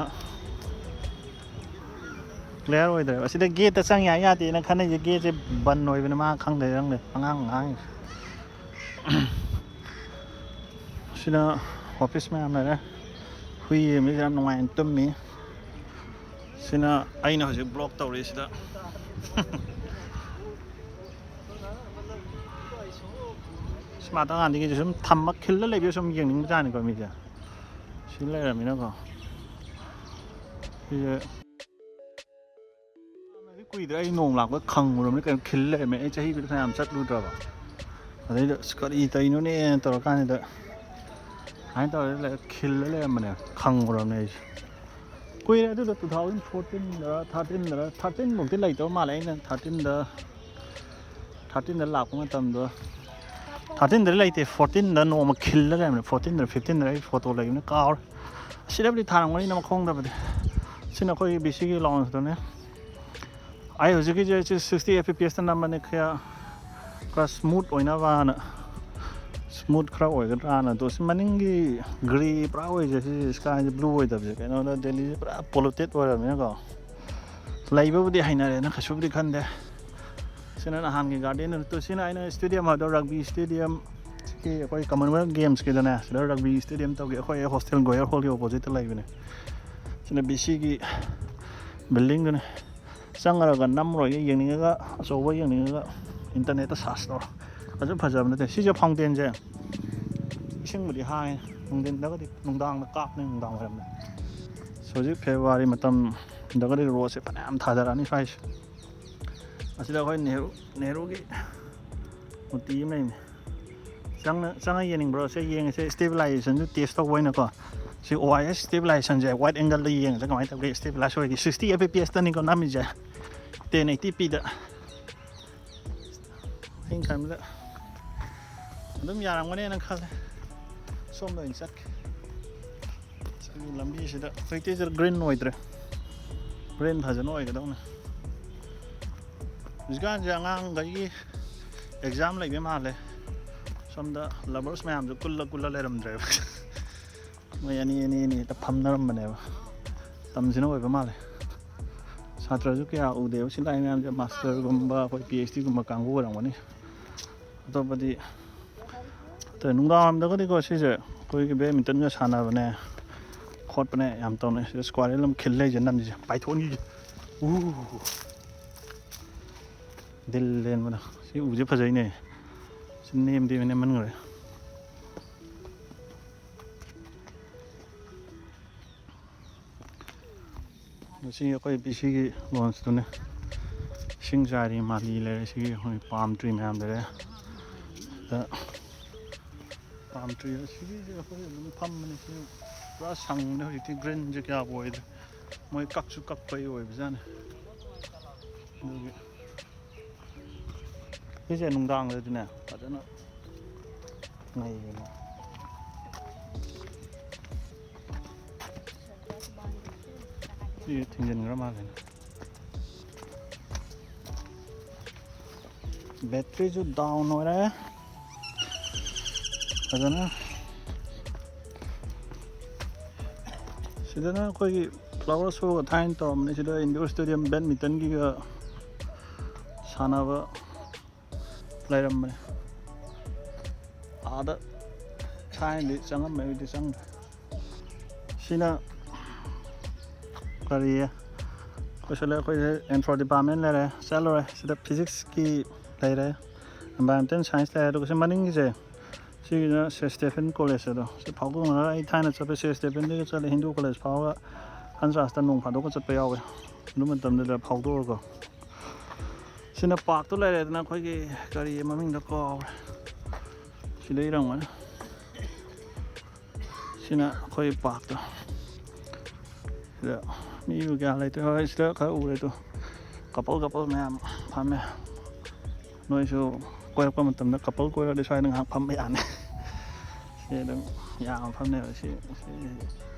ꯀ꯭ꯂꯤꯌꯥꯔ ꯑꯣꯏꯗ꯭ꯔꯦꯕ꯫ ꯑꯁꯤꯗ ꯒꯦꯠꯇ ꯆꯪ ꯌꯥ ꯌꯥꯗꯦꯅ ꯈꯟꯅꯩꯁꯦ, ꯒꯦꯠꯁꯦ ꯕꯟ ꯑꯣꯏꯕꯅꯤ, ꯃꯥ ꯈꯪꯗꯦ ꯈꯪꯗꯦ ꯑꯉꯥꯡ ꯑꯉꯥꯡ꯫ ꯁꯤꯅ ꯑꯣꯐꯤꯁ ꯃꯌꯥꯝ ꯂꯩꯔꯦ꯫ ꯍꯨꯏ ꯑꯃꯁꯨ ꯌꯥꯝ ꯅꯨꯡꯉꯥꯏꯅ ꯇꯨꯝꯃꯤ꯫ ꯁꯤꯅ ꯑꯩꯅ ꯍꯧꯖꯤꯛ ꯕ꯭ꯂꯣꯛ ꯇꯧꯔꯤꯁꯤꯗ꯫ ꯃꯍꯥꯇꯃꯥ ꯒꯥꯟꯙꯤꯒꯤꯁꯦ ꯁꯨꯝ ꯊꯝꯃ ꯈꯤꯜꯂ ꯂꯩꯕ ꯁꯨꯝ ꯌꯦꯡꯅꯤꯡꯕꯖꯥꯠꯅꯤꯀꯣ ꯃꯤꯁꯦ꯫ ꯁꯤ ꯂꯩꯔꯝꯃꯤꯅꯀꯣ꯫ ꯁꯤꯁꯦ ꯌꯥꯝꯅꯗꯤ ꯀꯨꯏꯗ꯭ꯔꯦ, ꯑꯩ ꯅꯣꯡ ꯂꯥꯛꯄꯗ ꯈꯪꯉꯨꯔꯕꯅꯤ ꯀꯩꯅꯣ, ꯈꯤꯜ ꯂꯩꯔꯝꯃꯦ꯫ ꯑꯩ ꯆꯍꯤꯕꯨꯗꯤ ꯐꯅꯌꯥꯝ ꯆꯠꯂꯨꯗ꯭ꯔꯕ, ꯑꯗꯩꯗ "ꯑꯁ, ꯀꯔꯤ ꯇꯧꯔꯤꯅꯣꯅꯦ" ꯇꯧꯔꯀꯥꯟꯁꯤꯗ ꯁꯨꯃꯥꯏꯅ ꯇꯧꯔ ꯂꯩ-, ꯈꯤꯜꯂ ꯂꯩꯔꯝꯕꯅꯦ, ꯈꯪꯉꯨꯔꯕꯅꯦ ꯑꯩꯁꯦ꯫ ꯀꯨꯏꯔꯦ ꯑꯗꯨꯗꯣ, two thousand fourteen ꯗꯔ thirteen ꯗꯔ, thirteen ꯐꯥꯎꯗꯤ ꯂꯩꯇꯕ ꯃꯥꯜꯂꯦ꯫ ꯑꯩꯅ thirteen ꯗ, thirteen ꯗ ꯂꯥꯛꯄ ꯃꯇꯝꯗꯣ, thirteen ꯗꯗꯤ ꯂꯩꯇꯦ, fourteen ꯗ ꯅꯣꯡꯃ ꯈꯤꯜꯂ ꯂꯩꯔꯝꯃꯦ꯫ Fourteen ꯗꯔ fifteen ꯗꯔ ꯑꯩ ꯐꯣꯇꯣ ꯂꯩꯕꯅꯤ ꯀꯥꯎꯔꯦ꯫ ꯑꯁꯤꯗꯕꯨꯗꯤ ꯊꯥꯔꯝꯒꯅꯤꯅ ꯃꯈꯣꯡꯗꯕꯨꯗꯤ꯫ ꯁꯤꯅ ꯑꯩꯈꯣꯏꯒꯤ ꯕꯤ ꯁꯤꯒꯤ ꯂꯥꯎꯟꯁꯇꯨꯅꯦ꯫ ꯑꯩ ꯍꯧꯖꯤꯛꯀꯤꯁꯦ sixty F P S ꯇ ꯅꯝꯕꯅꯦ, ꯈꯔ, ꯈꯔ ꯁ꯭ꯃꯨꯠ ꯑꯣꯏꯅꯕꯅ, ꯁ꯭ꯃꯨꯠ ꯈꯔ ꯑꯣꯏꯒꯗ꯭ꯔꯥꯅ꯫ ꯑꯗꯣ ꯁꯤ ꯃꯅꯤꯡꯒꯤ ꯒ꯭ꯔꯦ ꯄꯨꯔꯥ ꯑꯣꯏꯁꯦ, ꯁꯤ ꯁ꯭ꯀꯥꯏꯁꯦ ꯕ꯭ꯂꯨ ꯑꯣꯏꯗꯕꯁꯦ ꯀꯩꯅꯣꯗ, ꯗꯦꯜꯂꯤꯁꯦ ꯄꯨꯔꯥ ꯄꯣꯂꯨꯇꯦꯠ ꯑꯣꯏꯔꯕꯅꯤꯅꯀꯣ꯫ ꯂꯩꯕꯕꯨꯗꯤ ꯍꯩꯅꯔꯦꯅ ꯀꯩꯁꯨꯕꯨꯗꯤ ꯈꯟꯗꯦ꯫ ꯁꯤꯅ ꯅꯍꯥꯟꯒꯤ ꯒꯥꯔꯗꯦꯟ ꯅꯨꯃꯤꯠꯇꯣ꯫ ꯁꯤꯅ ꯑꯩꯅ ꯁ꯭ꯇꯦꯗꯤꯌꯝ ꯍꯥꯏꯕꯗꯣ, ꯔꯒꯕꯤ ꯁ꯭ꯇꯦꯗꯤꯌꯝ, ꯁꯤꯒꯤ ꯑꯩꯈꯣꯏ ꯀꯃꯟꯋꯦꯜꯊ ꯒꯦꯝꯁꯀꯤꯗꯅꯦ, ꯁꯤꯗ ꯔꯒꯕꯤ ꯁ꯭ꯇꯦꯗꯤꯌꯝ ꯇꯧꯒꯦ꯫ ꯑꯩꯈꯣꯏ ꯍꯣꯁꯇꯦꯜ ꯒꯣꯌꯔ ꯍꯣꯜꯒꯤ ꯑꯣꯄꯣꯖꯤꯠꯇ ꯂꯩꯕꯅꯦ꯫ ꯁꯤꯅ ꯕꯤ ꯁꯤꯒꯤ ꯕꯤꯜꯗꯤꯡꯗꯨꯅꯦ꯫ ꯆꯪꯉꯒ ꯅꯝꯃꯔꯣꯏꯒꯦ, ꯌꯦꯡꯅꯤꯡꯉꯒ, ꯑꯆꯧꯕ ꯌꯦꯡꯅꯤꯡꯉꯒ ꯏꯟꯇꯔꯅꯦꯠꯇ ꯁꯥꯔꯆ ꯇꯧꯔꯣ꯫ ꯐꯖ ꯐꯖꯕ ꯅꯠꯇꯦ꯫ ꯁꯤꯁꯦ ꯐꯥꯎꯟꯇꯦꯟꯁꯦ ꯏꯁꯤꯡꯕꯨꯗꯤ ꯍꯥꯡꯉꯦ, ꯅꯨꯡꯊꯤꯟꯗꯒꯗꯤ, ꯅꯨꯡꯗꯥꯡꯗ ꯀꯥꯞꯄꯅꯦ, ꯅꯨꯡꯗꯥꯡ ꯋꯥꯏꯔꯝꯗ꯫ ꯍꯧꯖꯤꯛ ꯐꯦꯕ꯭ꯔꯨꯋꯥꯔꯤ ꯃꯇꯝꯗꯒꯗꯤ ꯔꯣꯁꯁꯦ ꯐꯅꯌꯥꯝ ꯊꯥꯗꯔꯛꯑꯅꯤ ꯁ꯭ꯋꯥꯏꯁꯦ꯫ ꯑꯁꯤꯗ ꯑꯩꯈꯣꯏ ꯅꯦꯍꯔꯨ, ꯅꯦꯍꯔꯨꯒꯤ ꯃꯨꯔꯇꯤ ꯑꯃ ꯂꯩꯅꯦ꯫ ꯆꯪꯅ ꯆꯪꯉ ꯌꯦꯡꯅꯤꯡꯕ꯭ꯔꯣ? ꯁꯦ ꯌꯦꯡꯉꯁꯦ, ꯁ꯭ꯇꯦꯕꯤꯂꯥꯏꯖꯦꯁꯟꯁꯨ ꯇꯦꯁ ꯇꯧꯕ ꯑꯣꯏꯅꯀꯣ꯫ ꯁꯤ ꯑꯣ ꯑꯥꯏ ꯑꯦꯁ ꯁ꯭ꯇꯦꯕꯤꯂꯥꯏꯖꯦꯁꯟꯁꯦ ꯋꯥꯏꯠ ꯑꯦꯡꯒꯜꯗ ꯌꯦꯡꯉꯁꯦ ꯀꯃꯥꯏꯅ ꯇꯧꯒꯦ, ꯁ꯭ꯇꯦꯕꯤꯂꯥꯏꯖ ꯑꯣꯏꯒꯦ꯫ ꯁꯤꯛꯁꯇꯤ ꯑꯦꯐ ꯄꯤ ꯑꯦꯁꯇꯅꯤꯀꯣ ꯅꯝꯃꯤꯁꯦ, ꯇꯦꯟ ꯑꯩꯠꯇꯤ ꯄꯤꯗ꯫ ꯑꯩꯅ ꯈꯟꯕꯗ ꯑꯗꯨꯝ ꯌꯥꯔꯝꯒꯅꯦꯅ ꯈꯜꯂꯦ꯫ ꯁꯣꯝꯗ ꯑꯣꯏꯅ ꯆꯠꯀꯦ꯫ ꯁꯤꯒꯤ ꯂꯝꯕꯤꯁꯤꯗ ꯍꯧꯖꯤꯛꯇꯤ ꯁꯤꯗ ꯒ꯭ꯔꯤꯟ ꯑꯣꯏꯗ꯭ꯔꯦ, ꯒ꯭ꯔꯤꯟ ꯐꯖꯅ ꯑꯣꯏꯒꯗꯧꯅꯦ꯫ ꯍꯧꯖꯤꯛꯀꯥꯟꯁꯦ ꯑꯉꯥꯡꯈꯩꯒꯤ ꯑꯦꯛꯖꯥꯝ ꯂꯩꯕ ꯃꯥꯜꯂꯦ꯫ ꯁꯣꯝꯗ ꯂꯕꯔꯁ ꯃꯌꯥꯝꯁꯨ ꯀꯨꯜꯂ ꯀꯨꯜꯂ ꯂꯩꯔꯝꯗ꯭ꯔꯦꯕ꯫ ꯃꯣꯏ ꯑꯅꯤ ꯑꯅꯤ ꯑꯅꯤ ꯍꯦꯛꯇ ꯐꯝꯅꯔꯝꯕꯅꯦꯕ꯫ ꯃꯇꯝꯁꯤꯅ ꯑꯣꯏꯕ ꯃꯥꯜꯂꯦ꯫ ꯁꯥꯇ꯭ꯔꯁꯨ ꯀꯌꯥ ꯎꯗꯦꯕ ꯁꯤ ꯂꯥꯛꯏ ꯃꯌꯥꯝꯁꯦ꯫ ꯃꯥꯁꯇꯔꯒꯨꯝꯕ, ꯑꯩꯈꯣꯏ ꯄꯤ ꯑꯩꯆ ꯗꯤꯒꯨꯝꯕ ꯀꯥꯡꯕꯨ ꯑꯣꯏꯔꯝꯒꯅꯤ꯫ ꯑꯇꯣꯞꯄꯗꯤ ꯑꯇꯩ ꯅꯨꯡꯗꯥꯡꯋꯥꯏꯔꯝꯗꯒꯗꯤꯀꯣ ꯁꯤꯁꯦ ꯑꯩꯈꯣꯏꯒꯤ ꯕꯦꯠꯃꯤꯟꯇꯟꯒ ꯁꯥꯟꯅꯕꯅꯦ ꯈꯣꯠꯄꯅꯦ ꯌꯥꯝ ꯇꯧꯅꯩ꯫ ꯁꯤꯗ ꯁ꯭ꯀ꯭ꯋꯥꯔꯦꯜ ꯑꯃ ꯈꯤꯜ ꯂꯩꯁꯦ ꯅꯝꯁꯤꯁꯦ, ꯄꯥꯏꯊꯣꯛꯍꯟꯈꯤꯁꯦ꯫ ꯎ, ꯗꯤꯜ ꯂꯦꯟꯕꯗꯣ꯫ ꯁꯤ ꯎꯁꯦ ꯐꯖꯩꯅꯦ꯫ ꯁꯤ ꯅꯦꯝꯗꯤ ꯅꯦꯝꯃꯟꯈ꯭ꯔꯦ꯫ ꯉꯁꯤ ꯑꯩꯈꯣꯏ ꯄꯤ ꯁꯤꯒꯤ ꯂꯣꯟꯁꯇꯨꯅꯦ꯫ ꯏꯁꯤꯡ ꯆꯥꯏꯔꯤ, ꯃꯥꯂꯤ ꯂꯩꯔꯦ꯫ ꯁꯤꯒꯤ ꯑꯩꯈꯣꯏ ꯄꯥꯝ ꯇ꯭ꯔꯤ ꯃꯌꯥꯝ ꯂꯩꯔꯦ꯫ ꯁꯤꯗ ꯄꯥꯝ ꯇ꯭ꯔꯤ ꯑꯁꯤꯒꯤꯁꯦ ꯑꯩꯈꯣꯏ ꯑꯗꯨꯝ ꯐꯝꯕꯅꯦ꯫ ꯁꯤ ꯄꯨꯔꯥ ꯁꯪꯕꯅꯦ ꯍꯧꯖꯤꯛꯇꯤ, ꯒ꯭ꯔꯤꯟꯁꯦ ꯀꯌꯥꯕꯨ ꯑꯣꯏꯗ꯭ꯔꯦ꯫ ꯃꯣꯏ ꯀꯛꯁꯨ ꯀꯛꯄꯒꯤ ꯑꯣꯏꯕꯖꯥꯠꯅꯤ꯫ ꯑꯗꯨꯒꯤ ꯁꯤꯁꯦ ꯅꯨꯡꯗꯥꯡꯗꯗꯤꯅꯦ ꯐꯖꯅ ꯅꯩꯕꯅꯦ꯫ ꯁꯤ ꯊꯤꯡꯖꯤꯟꯈ꯭ꯔ ꯃꯥꯜꯂꯦꯅꯦ꯫ ꯕꯦꯇ꯭ꯔꯤꯁꯨ ꯗꯥꯎꯟ ꯑꯣꯏꯔꯦ ꯐꯖꯅ꯫ ꯁꯤꯗꯅ ꯑꯩꯈꯣꯏꯒꯤ ꯐ꯭ꯂꯥꯋꯔ ꯁꯣꯒ ꯊꯥꯏꯅ ꯇꯧꯔꯝꯕꯅꯤ꯫ ꯁꯤꯗ ꯏꯟꯗꯣꯔ ꯁ꯭ꯇꯦꯗꯤꯌꯝ ꯕꯦꯠꯃꯤꯟꯇꯟꯒꯤꯒ ꯁꯥꯟꯅꯕ ꯂꯩꯔꯝꯕꯅꯦ꯫ ꯑꯥꯗ ꯊꯥꯏꯅꯗꯤ ꯆꯪꯉꯝꯃꯦ, ꯍꯧꯖꯤꯛꯇꯤ ꯆꯪꯗ꯭ꯔꯦ꯫ ꯁꯤꯅ ꯀꯔꯤ, ꯑꯩꯈꯣꯏ ꯁꯤꯗ ꯑꯩꯈꯣꯏꯁꯦ ꯑꯦꯟꯊ꯭ꯔꯣ ꯗꯤꯄꯥꯔꯠꯃꯦꯟ ꯂꯩꯔꯦ, ꯆꯠꯂꯨꯔꯦ꯫ ꯁꯤꯗ ꯐꯤꯖꯤꯛꯁꯀꯤ ꯂꯩꯔꯦ, ꯑꯦꯟꯚꯥꯏꯔꯣꯟꯃꯦꯟꯇꯦꯜ ꯁꯥꯏꯟꯁ ꯂꯩꯔꯦ, ꯑꯗꯨꯒ ꯁꯤ ꯃꯅꯤꯡꯒꯤꯁꯦ ꯁꯤꯒꯤꯅ ꯁꯦꯟꯠ ꯁ꯭ꯇꯦꯐꯦꯟ ꯀꯣꯂꯦꯖ ꯑꯗꯣ ꯁꯤ ꯐꯥꯎꯗꯣꯛꯅꯔꯒ ꯑꯩ ꯊꯥꯏꯅ ꯆꯠꯄ ꯁꯦꯟꯠ ꯁ꯭ꯇꯦꯐꯦꯟꯗꯒꯤ ꯆꯠꯂꯦ ꯍꯤꯟꯗꯨ ꯀꯣꯂꯦꯖ ꯐꯥꯎꯔꯒ ꯍꯟꯆꯥꯁꯇ ꯅꯣꯡ ꯐꯥꯗꯣꯛꯀ ꯆꯠꯄ ꯌꯥꯎꯋꯦ꯫ ꯑꯗꯨ ꯃꯇꯝꯗꯨꯗ ꯐꯥꯎꯗꯣꯛꯑꯒ ꯁꯤꯅ ꯄꯥꯔꯛꯇꯣ ꯂꯩꯔꯦꯗꯅ, ꯑꯩꯈꯣꯏꯒꯤ ꯀꯔꯤ ꯃꯃꯤꯡꯗꯣ ꯀꯥꯎꯔꯦ꯫ ꯁꯤꯗ ꯏꯔꯝꯒꯅꯤ꯫ ꯁꯤꯅ ꯑꯩꯈꯣꯏ ꯄꯥꯔꯛꯇꯣ꯫ ꯁꯤꯗ ꯃꯤꯕꯨ ꯀꯌꯥ ꯂꯩꯇ꯭ꯔꯦ꯫ ꯍꯣꯏ, ꯁꯤꯗ ꯈꯔ ꯎꯔꯦ꯫ ꯑꯗꯣ ꯀꯄꯜ ꯀꯄꯜ ꯃꯌꯥꯝ ꯐꯝꯃꯦ꯫ ꯅꯣꯏꯁꯨ ꯀꯣꯏꯔꯛꯄ ꯃꯇꯝꯗ ꯀꯄꯜ ꯀꯣꯏꯔꯗꯤ ꯁ꯭ꯋꯥꯏꯗ ꯉꯥꯏꯍꯥꯛ ꯐꯝꯕ ꯌꯥꯅꯤ꯫ ꯁꯤ ꯑꯗꯨꯝ ꯌꯥꯝ ꯐꯝꯅꯦꯕ꯫ ꯁꯤ, ꯁꯤ,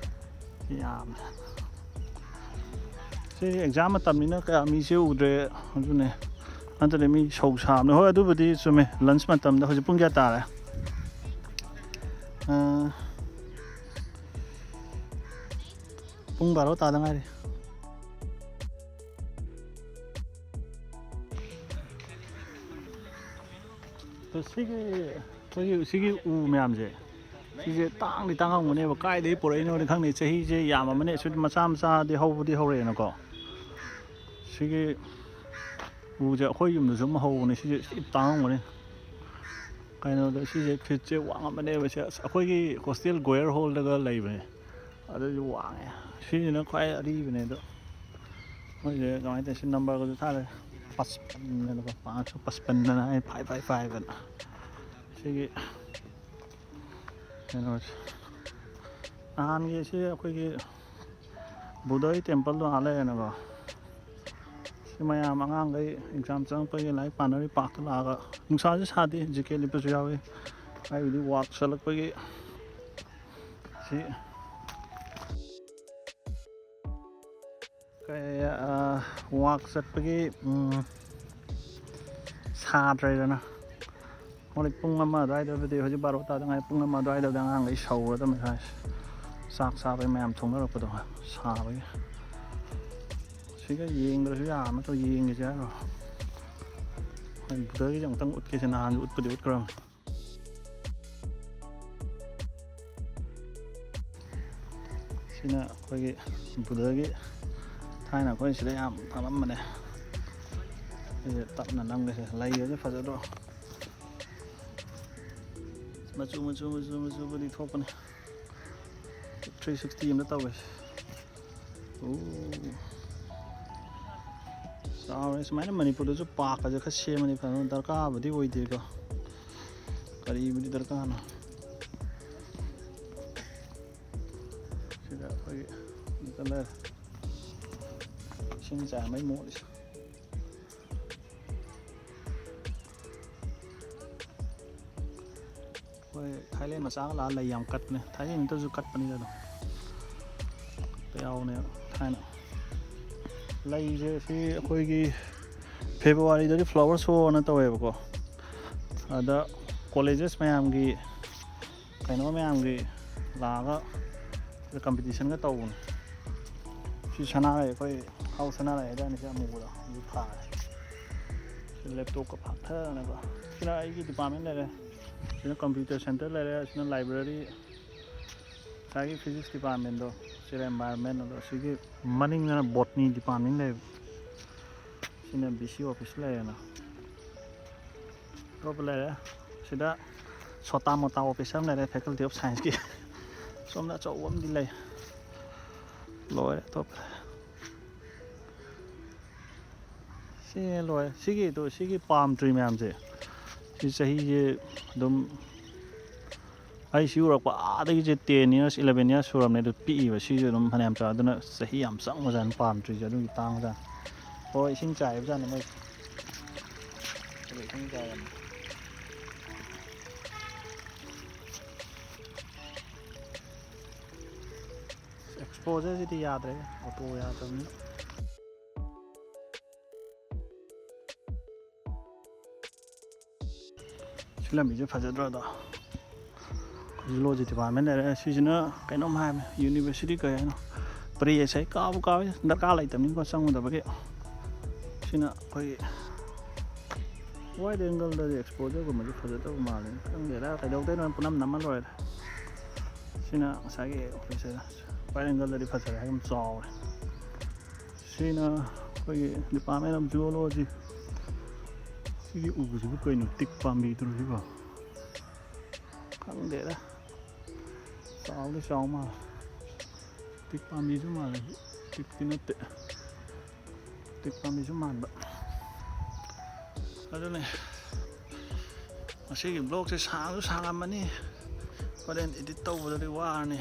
ꯁꯤ ꯌꯥꯝꯃꯦ꯫ ꯁꯤ ꯑꯦꯛꯖꯥꯝ ꯃꯇꯝꯅꯤꯅ ꯀꯌꯥ ꯃꯤꯁꯦ ꯎꯗ꯭ꯔꯦ꯫ ꯑꯗꯨꯅꯦ, ꯅꯠꯇ꯭ꯔꯗꯤ ꯃꯤ ꯁꯧ ꯁꯥꯕꯅꯦ꯫ ꯍꯣꯏ, ꯑꯗꯨꯕꯨꯗꯤ ꯆꯨꯝꯃꯦ꯫ ꯂꯟꯁ ꯃꯇꯝꯗ ꯍꯧꯖꯤꯛ ꯄꯨꯡ ꯀꯌꯥ ꯇꯥꯔꯦ? ꯑ, ꯄꯨꯡ ꯕꯥꯔꯣ ꯇꯥꯗ ꯉꯥꯏꯔꯤ꯫ ꯑꯗꯣ ꯁꯤꯒꯤ, ꯑꯩꯈꯣꯏꯒꯤ ꯁꯤꯒꯤ ꯎ ꯃꯌꯥꯝꯁꯦ, ꯁꯤꯁꯦ ꯇꯥꯡꯗꯤ ꯇꯥꯡꯉꯝꯒꯅꯦꯕ꯫ ꯀꯥꯏꯗꯒꯤ ꯄꯨꯔꯛꯏꯅꯣꯗꯤ ꯈꯪꯗꯦ꯫ ꯆꯍꯤꯁꯦ ꯌꯥꯝꯃꯝꯃꯅꯤ꯫ ꯁꯤ ꯃꯆꯥ ꯃꯆꯥꯗꯤ ꯍꯧꯕꯗꯤ ꯍꯧꯔꯛꯑꯦꯅꯀꯣ꯫ ꯁꯤꯒꯤ ꯎꯁꯦ ꯑꯩꯈꯣꯏ ꯌꯨꯝꯗꯁꯨ ꯑꯃ ꯍꯧꯕꯅꯦ꯫ ꯁꯤꯁꯦ ꯊꯤ ꯇꯥꯡꯉꯝꯒꯅꯤ꯫ ꯀꯩꯅꯣꯗ ꯁꯤꯁꯦ ꯐꯤꯠꯁꯦ ꯋꯥꯡꯉꯝꯃꯅꯦꯕ꯫ ꯁꯦ ꯑꯁ, ꯑꯩꯈꯣꯏꯒꯤ ꯍꯣꯁꯇꯦꯜ ꯒꯣꯌꯔ ꯍꯣꯜꯗꯒ ꯂꯩꯕꯅꯦ꯫ ꯑꯗꯨꯁꯨ ꯋꯥꯡꯉꯦ꯫ ꯁꯤꯁꯤꯅ ꯈ꯭ꯋꯥꯏ ꯑꯔꯤꯕꯅꯦ꯫ ꯑꯗꯣ ꯃꯣꯏꯁꯦ ꯀꯃꯥꯏꯅ ꯇꯧꯔꯦ? ꯁꯤ ꯅꯝꯕꯔꯒꯁꯨ ꯊꯥꯔꯦ꯫ ꯄꯆꯄꯟ ꯍꯥꯏꯅꯀꯣ, ꯄꯥꯡꯁꯨ ꯄꯆꯄꯟ ꯍꯥꯏꯅ, ꯑꯩ ꯐꯥꯏꯚ ꯐꯥꯏꯚ ꯐꯥꯏꯚ ꯍꯥꯏꯅ꯫ ꯁꯤꯒꯤ ꯀꯩꯅꯣꯁꯦ, ꯅꯍꯥꯟꯒꯤ ꯁꯤ ꯑꯩꯈꯣꯏꯒꯤ ꯕꯨꯙꯒꯤ ꯇꯦꯝꯄꯜꯗꯣ ꯑꯥ ꯂꯩꯔꯦꯅꯀꯣ꯫ ꯁꯤ ꯃꯌꯥꯝ ꯑꯉꯥꯡꯈꯩ ꯑꯦꯛꯖꯥꯝ ꯆꯪꯉꯛꯄꯒꯤ ꯂꯥꯏꯔꯤꯛ ꯄꯥꯅꯕꯒꯤ ꯄꯥꯔꯛꯇ ꯂꯥꯛꯑꯒ, ꯅꯨꯡꯁꯥꯁꯨ ꯁꯥꯗꯦ, ꯖꯦꯀꯦꯠ ꯂꯤꯠꯄꯁꯨ ꯌꯥꯎꯏ꯫ ꯍꯥꯏꯕꯗꯤ ꯋꯥꯛ ꯆꯠꯂꯛꯄꯒꯤ ꯁꯤ ꯀꯩ, ꯑ, ꯋꯥꯛ ꯆꯠꯄꯒꯤ, ꯎꯝ, ꯁꯥꯗ꯭ꯔꯦꯗꯅ꯫ ꯍꯧꯖꯤꯛ ꯄꯨꯡ ꯑꯃ ꯑꯗꯨꯋꯥꯏꯗꯕꯨꯗꯤ, ꯍꯧꯖꯤꯛ ꯕꯥꯔꯣ ꯇꯥꯗ ꯉꯥꯏ, ꯄꯨꯡ ꯑꯃ ꯑꯗꯨꯋꯥꯏꯗꯕꯨꯗꯤ ꯑꯉꯥꯡꯈꯩ ꯁꯧꯔꯗꯕꯅꯤ ꯁ꯭ꯋꯥꯏꯁꯦ꯫ ꯆꯥꯛ ꯆꯥꯕꯒꯤ ꯃꯌꯥꯝ ꯊꯣꯛꯅꯔꯛꯄꯗꯣ ꯁꯥꯕꯒꯤ꯫ ꯁꯤꯒ ꯌꯦꯡꯗ꯭ꯔꯁꯨ ꯌꯥꯔ ꯅꯠꯇ꯭ꯔꯣ? ꯌꯦꯡꯒꯦꯁꯦ ꯍꯥꯏꯔꯣ? ꯑꯩ ꯕꯨꯙꯒꯤꯁꯦ ꯑꯃꯨꯛꯇꯪ ꯎꯠꯀꯦꯁꯦ, ꯅꯍꯥꯟꯁꯨ ꯎꯠꯄꯨꯗꯤ ꯎꯠꯈ꯭ꯔꯕꯅꯤ꯫ ꯁꯤꯅ ꯑꯩꯈꯣꯏꯒꯤ ꯕꯨꯙꯒꯤ, ꯊꯥꯏꯅ ꯑꯩꯈꯣꯏ ꯁꯤꯗ ꯌꯥꯝ ꯐꯝꯃꯝꯕꯅꯦ꯫ ꯑꯩꯁꯦ ꯇꯞꯅ ꯅꯝꯒꯦꯁꯦ꯫ ꯂꯩꯒꯁꯦ ꯐꯖꯗ꯭ꯔꯣ? ꯃꯆꯨ, ꯃꯆꯨ, ꯃꯆꯨ, ꯃꯆꯨꯕꯨꯗꯤ ꯊꯣꯛꯄꯅꯦ꯫ ꯊ꯭ꯔꯤ ꯁꯤꯛꯁꯇꯤ ꯑꯃ ꯇꯧꯋꯦ꯫ ꯑꯣ꯫ ꯆꯥꯎꯔꯦ꯫ ꯁꯨꯃꯥꯏꯅ ꯃꯅꯤꯄꯨꯔꯗꯁꯨ ꯄꯥꯔꯛꯀꯁꯦ ꯈꯔ ꯁꯦꯝꯃꯗꯤ ꯐꯗꯧꯅꯤ꯫ ꯗꯔꯀꯥꯔꯕꯨꯗꯤ ꯑꯣꯏꯗꯦꯀꯣ꯫ ꯂꯩꯕꯨꯗꯤ ꯗꯔꯀꯥꯔꯅ꯫ ꯁꯤꯗ ꯑꯩꯈꯣꯏꯒꯤ ꯀꯂꯔ ꯏꯁꯤꯡ ꯆꯥꯏꯕꯩ ꯃꯣꯠꯂꯤꯁꯦ꯫ ꯑꯩꯈꯣꯏ ꯊꯥꯏꯂꯦꯟ ꯃꯆꯥꯒ ꯂꯥꯛꯑ ꯂꯩ ꯌꯥꯝ ꯀꯠꯄꯅꯦ, ꯊꯥꯏꯂꯦꯟ ꯅꯠꯇ꯭ꯔꯁꯨ ꯀꯠꯄꯅꯤꯗ ꯑꯗꯨꯝ꯫ ꯀꯠꯄ ꯌꯥꯎꯕꯅꯦꯕ ꯊꯥꯏꯅ꯫ ꯂꯩꯁꯦ ꯁꯤ ꯑꯩꯈꯣꯏꯒꯤ ꯐꯦꯕꯋꯥꯔꯤꯗꯗꯤ ꯐ꯭ꯂꯥꯋꯔ ꯁꯣ ꯑꯅ ꯇꯧꯋꯦꯕꯀꯣ꯫ ꯑꯗ ꯀꯣꯂꯦꯖꯦꯁ ꯃꯌꯥꯝꯒꯤ, ꯀꯩꯅꯣ ꯃꯌꯥꯝꯒꯤ ꯂꯥꯛꯑꯒ ꯀꯝꯄꯤꯇꯤꯁꯟꯒ ꯇꯧꯕꯅꯦ꯫ ꯁꯤ ꯁꯅꯥꯔꯩ, ꯑꯩꯈꯣꯏ ꯍꯥꯎ ꯁꯅꯥꯔꯩ ꯍꯥꯏꯗꯥꯏꯅꯦ, ꯁꯤ ꯑꯃꯨꯕꯗꯣ, ꯑꯗꯨ ꯊꯥꯔꯦ꯫ ꯁꯤ ꯂꯦꯞꯇꯣꯞꯀ ꯐꯥꯛꯊꯅꯕ꯫ ꯁꯤꯅ ꯑꯩꯒꯤ ꯗꯤꯄꯥꯔꯠꯃꯦꯟ ꯂꯩꯔꯦ, ꯁꯤꯅ ꯀꯝꯄ꯭ꯌꯨꯇꯔ ꯁꯦꯟꯇꯔ ꯂꯩꯔꯦ, ꯁꯤꯅ ꯂꯥꯏꯕ꯭ꯔꯦꯔꯤ, ꯉꯁꯥꯏꯒꯤ ꯐꯤꯖꯤꯛꯁ ꯗꯤꯄꯥꯔꯠꯃꯦꯟꯗꯣ, ꯁꯤꯅ ꯑꯦꯟꯚꯥꯏꯔꯣꯟꯃꯦꯟ, ꯑꯗꯣ ꯁꯤꯒꯤ ꯃꯅꯤꯡꯗꯅ ꯕꯣꯠꯅꯤ ꯗꯤꯄꯥꯔꯠꯃꯦꯟ ꯂꯩꯕ꯫ ꯁꯤꯅ ꯚꯤ ꯁꯤ ꯑꯣꯐꯤꯁ ꯂꯩꯔꯦꯅ꯫ ꯑꯇꯣꯞꯄ ꯂꯩꯔꯦ꯫ ꯁꯤꯗ ꯁꯣꯇꯥ ꯃꯣꯇꯥ ꯑꯣꯐꯤꯁ ꯑꯃ ꯂꯩꯔꯦ, Faculty of Scienceꯀꯤ꯫ ꯁꯣꯝꯗ ꯑꯆꯧꯕ ꯑꯃꯗꯤ ꯂꯩ꯫ ꯂꯣꯏꯔꯦ ꯑꯇꯣꯞꯄ꯫ ꯁꯤ ꯂꯣꯏꯔꯦ꯫ ꯁꯤꯒꯤ, ꯑꯗꯣ ꯁꯤꯒꯤ ꯄꯥꯝ ꯇ꯭ꯔꯤ ꯃꯌꯥꯝꯁꯦ, ꯁꯤ ꯆꯍꯤꯁꯦ ꯑꯗꯨꯝ ꯑꯩ ꯁꯤ ꯎꯔꯛꯄ ꯑꯥꯗꯒꯤꯁꯦ ten years, eleven years ꯁꯨꯔꯕꯅꯦ꯫ ꯑꯗꯨ ꯄꯤꯛꯏꯕ ꯁꯤꯁꯨ ꯑꯗꯨꯝ ꯐꯅꯌꯥꯝ ꯆꯥꯎ-, ꯑꯗꯨꯅ ꯆꯍꯤ ꯌꯥꯝ ꯆꯪꯕꯖꯥꯠꯅꯤ ꯄꯥꯝ ꯇ꯭ꯔꯤꯁꯦ, ꯑꯗꯨꯒꯤ ꯇꯥꯡꯕꯖꯥꯠꯅꯤ꯫ ꯍꯣꯏ, ꯏꯁꯤꯡ ꯆꯥꯏꯕꯖꯥꯠꯅꯤ ꯃꯣꯏ꯫ ꯑꯗꯨ ꯏꯁꯤꯡ ꯆꯥꯏꯔꯝꯅꯤ꯫ ꯑꯦꯛꯁꯄꯣꯖꯔꯁꯤꯗꯤ ꯌꯥꯗ꯭ꯔꯦ, ꯑꯣꯇꯣ ꯌꯥꯗꯕꯅꯤꯅ꯫ ꯁꯤ ꯂꯝꯕꯤꯁꯦ ꯐꯖꯗ꯭ꯔꯣ? ꯑꯗꯣ ꯖꯨꯂꯣꯖꯤ ꯗꯤꯄꯥꯔꯠꯃꯦꯟ ꯂꯩꯔꯦ꯫ ꯁꯤꯁꯤꯅ ꯀꯩꯅꯣꯝ ꯍꯥꯏꯕꯅꯦ, ꯌꯨꯅꯤꯚꯔꯁꯤꯇꯤ ꯀꯩ ꯍꯥꯏꯅꯣ, ꯄ꯭ꯔꯦꯁ ꯍꯥꯏ, ꯀꯥꯎꯕꯨ ꯀꯥꯎꯋꯦ, ꯗꯔꯀꯥꯔ ꯂꯩꯇꯕꯅꯤꯀꯣ ꯆꯪꯉꯨꯗꯕꯒꯤ꯫ ꯁꯤꯅ ꯑꯩꯈꯣꯏꯒꯤ ꯋꯥꯏꯗ ꯑꯦꯡꯒꯜꯗꯗꯤ ꯑꯦꯛꯁꯄꯣꯖꯔꯒꯨꯝꯕꯁꯦ ꯐꯖꯗꯕ ꯃꯥꯜꯂꯦ, ꯈꯪꯗꯦꯗ, ꯀꯩꯗꯧꯗꯣꯏꯅꯣ, ꯄꯨꯅꯝ ꯅꯝꯃ ꯂꯣꯏꯔꯦ꯫ ꯁꯤꯅ ꯉꯁꯥꯏꯒꯤ ꯑꯣꯐꯤꯁꯁꯦ ꯋꯥꯏꯗ ꯑꯦꯡꯒꯜꯗꯗꯤ ꯐꯖꯔꯦ, ꯑꯗꯨꯝ ꯆꯥꯎꯔꯦ꯫ ꯁꯤꯅ ꯑꯩꯈꯣꯏꯒꯤ Department of Zoology꯫ ꯁꯤꯒꯤ ꯎꯕꯁꯤꯕꯨ ꯀꯩꯅꯣ, ꯇꯤꯛ ꯄꯥꯝꯕꯤꯗꯨꯔꯣ ꯁꯤꯕꯣ? ꯈꯪꯗꯦꯗ, ꯆꯥꯎꯗꯤ ꯆꯥꯎ ꯃꯥꯜꯂꯦ꯫ ꯇꯤꯛ ꯄꯥꯝꯕꯤꯁꯨ ꯃꯥꯜꯂꯦ, ꯇꯤꯛꯇꯤ ꯅꯠꯇꯦ꯫ ꯇꯤꯛ ꯄꯥꯝꯕꯤꯁꯨ ꯃꯥꯟꯕ꯫ ꯑꯗꯨꯅꯦ꯫ ꯃꯁꯤꯒꯤ ꯕ꯭ꯂꯣꯛꯁꯦ ꯁꯥꯡꯁꯨ ꯁꯥꯡꯉꯝꯃꯅꯤ, ꯍꯣꯔꯦꯟ ꯏꯗꯤꯠ ꯇꯧꯕꯗꯗꯤ ꯋꯥꯔꯅꯤ꯫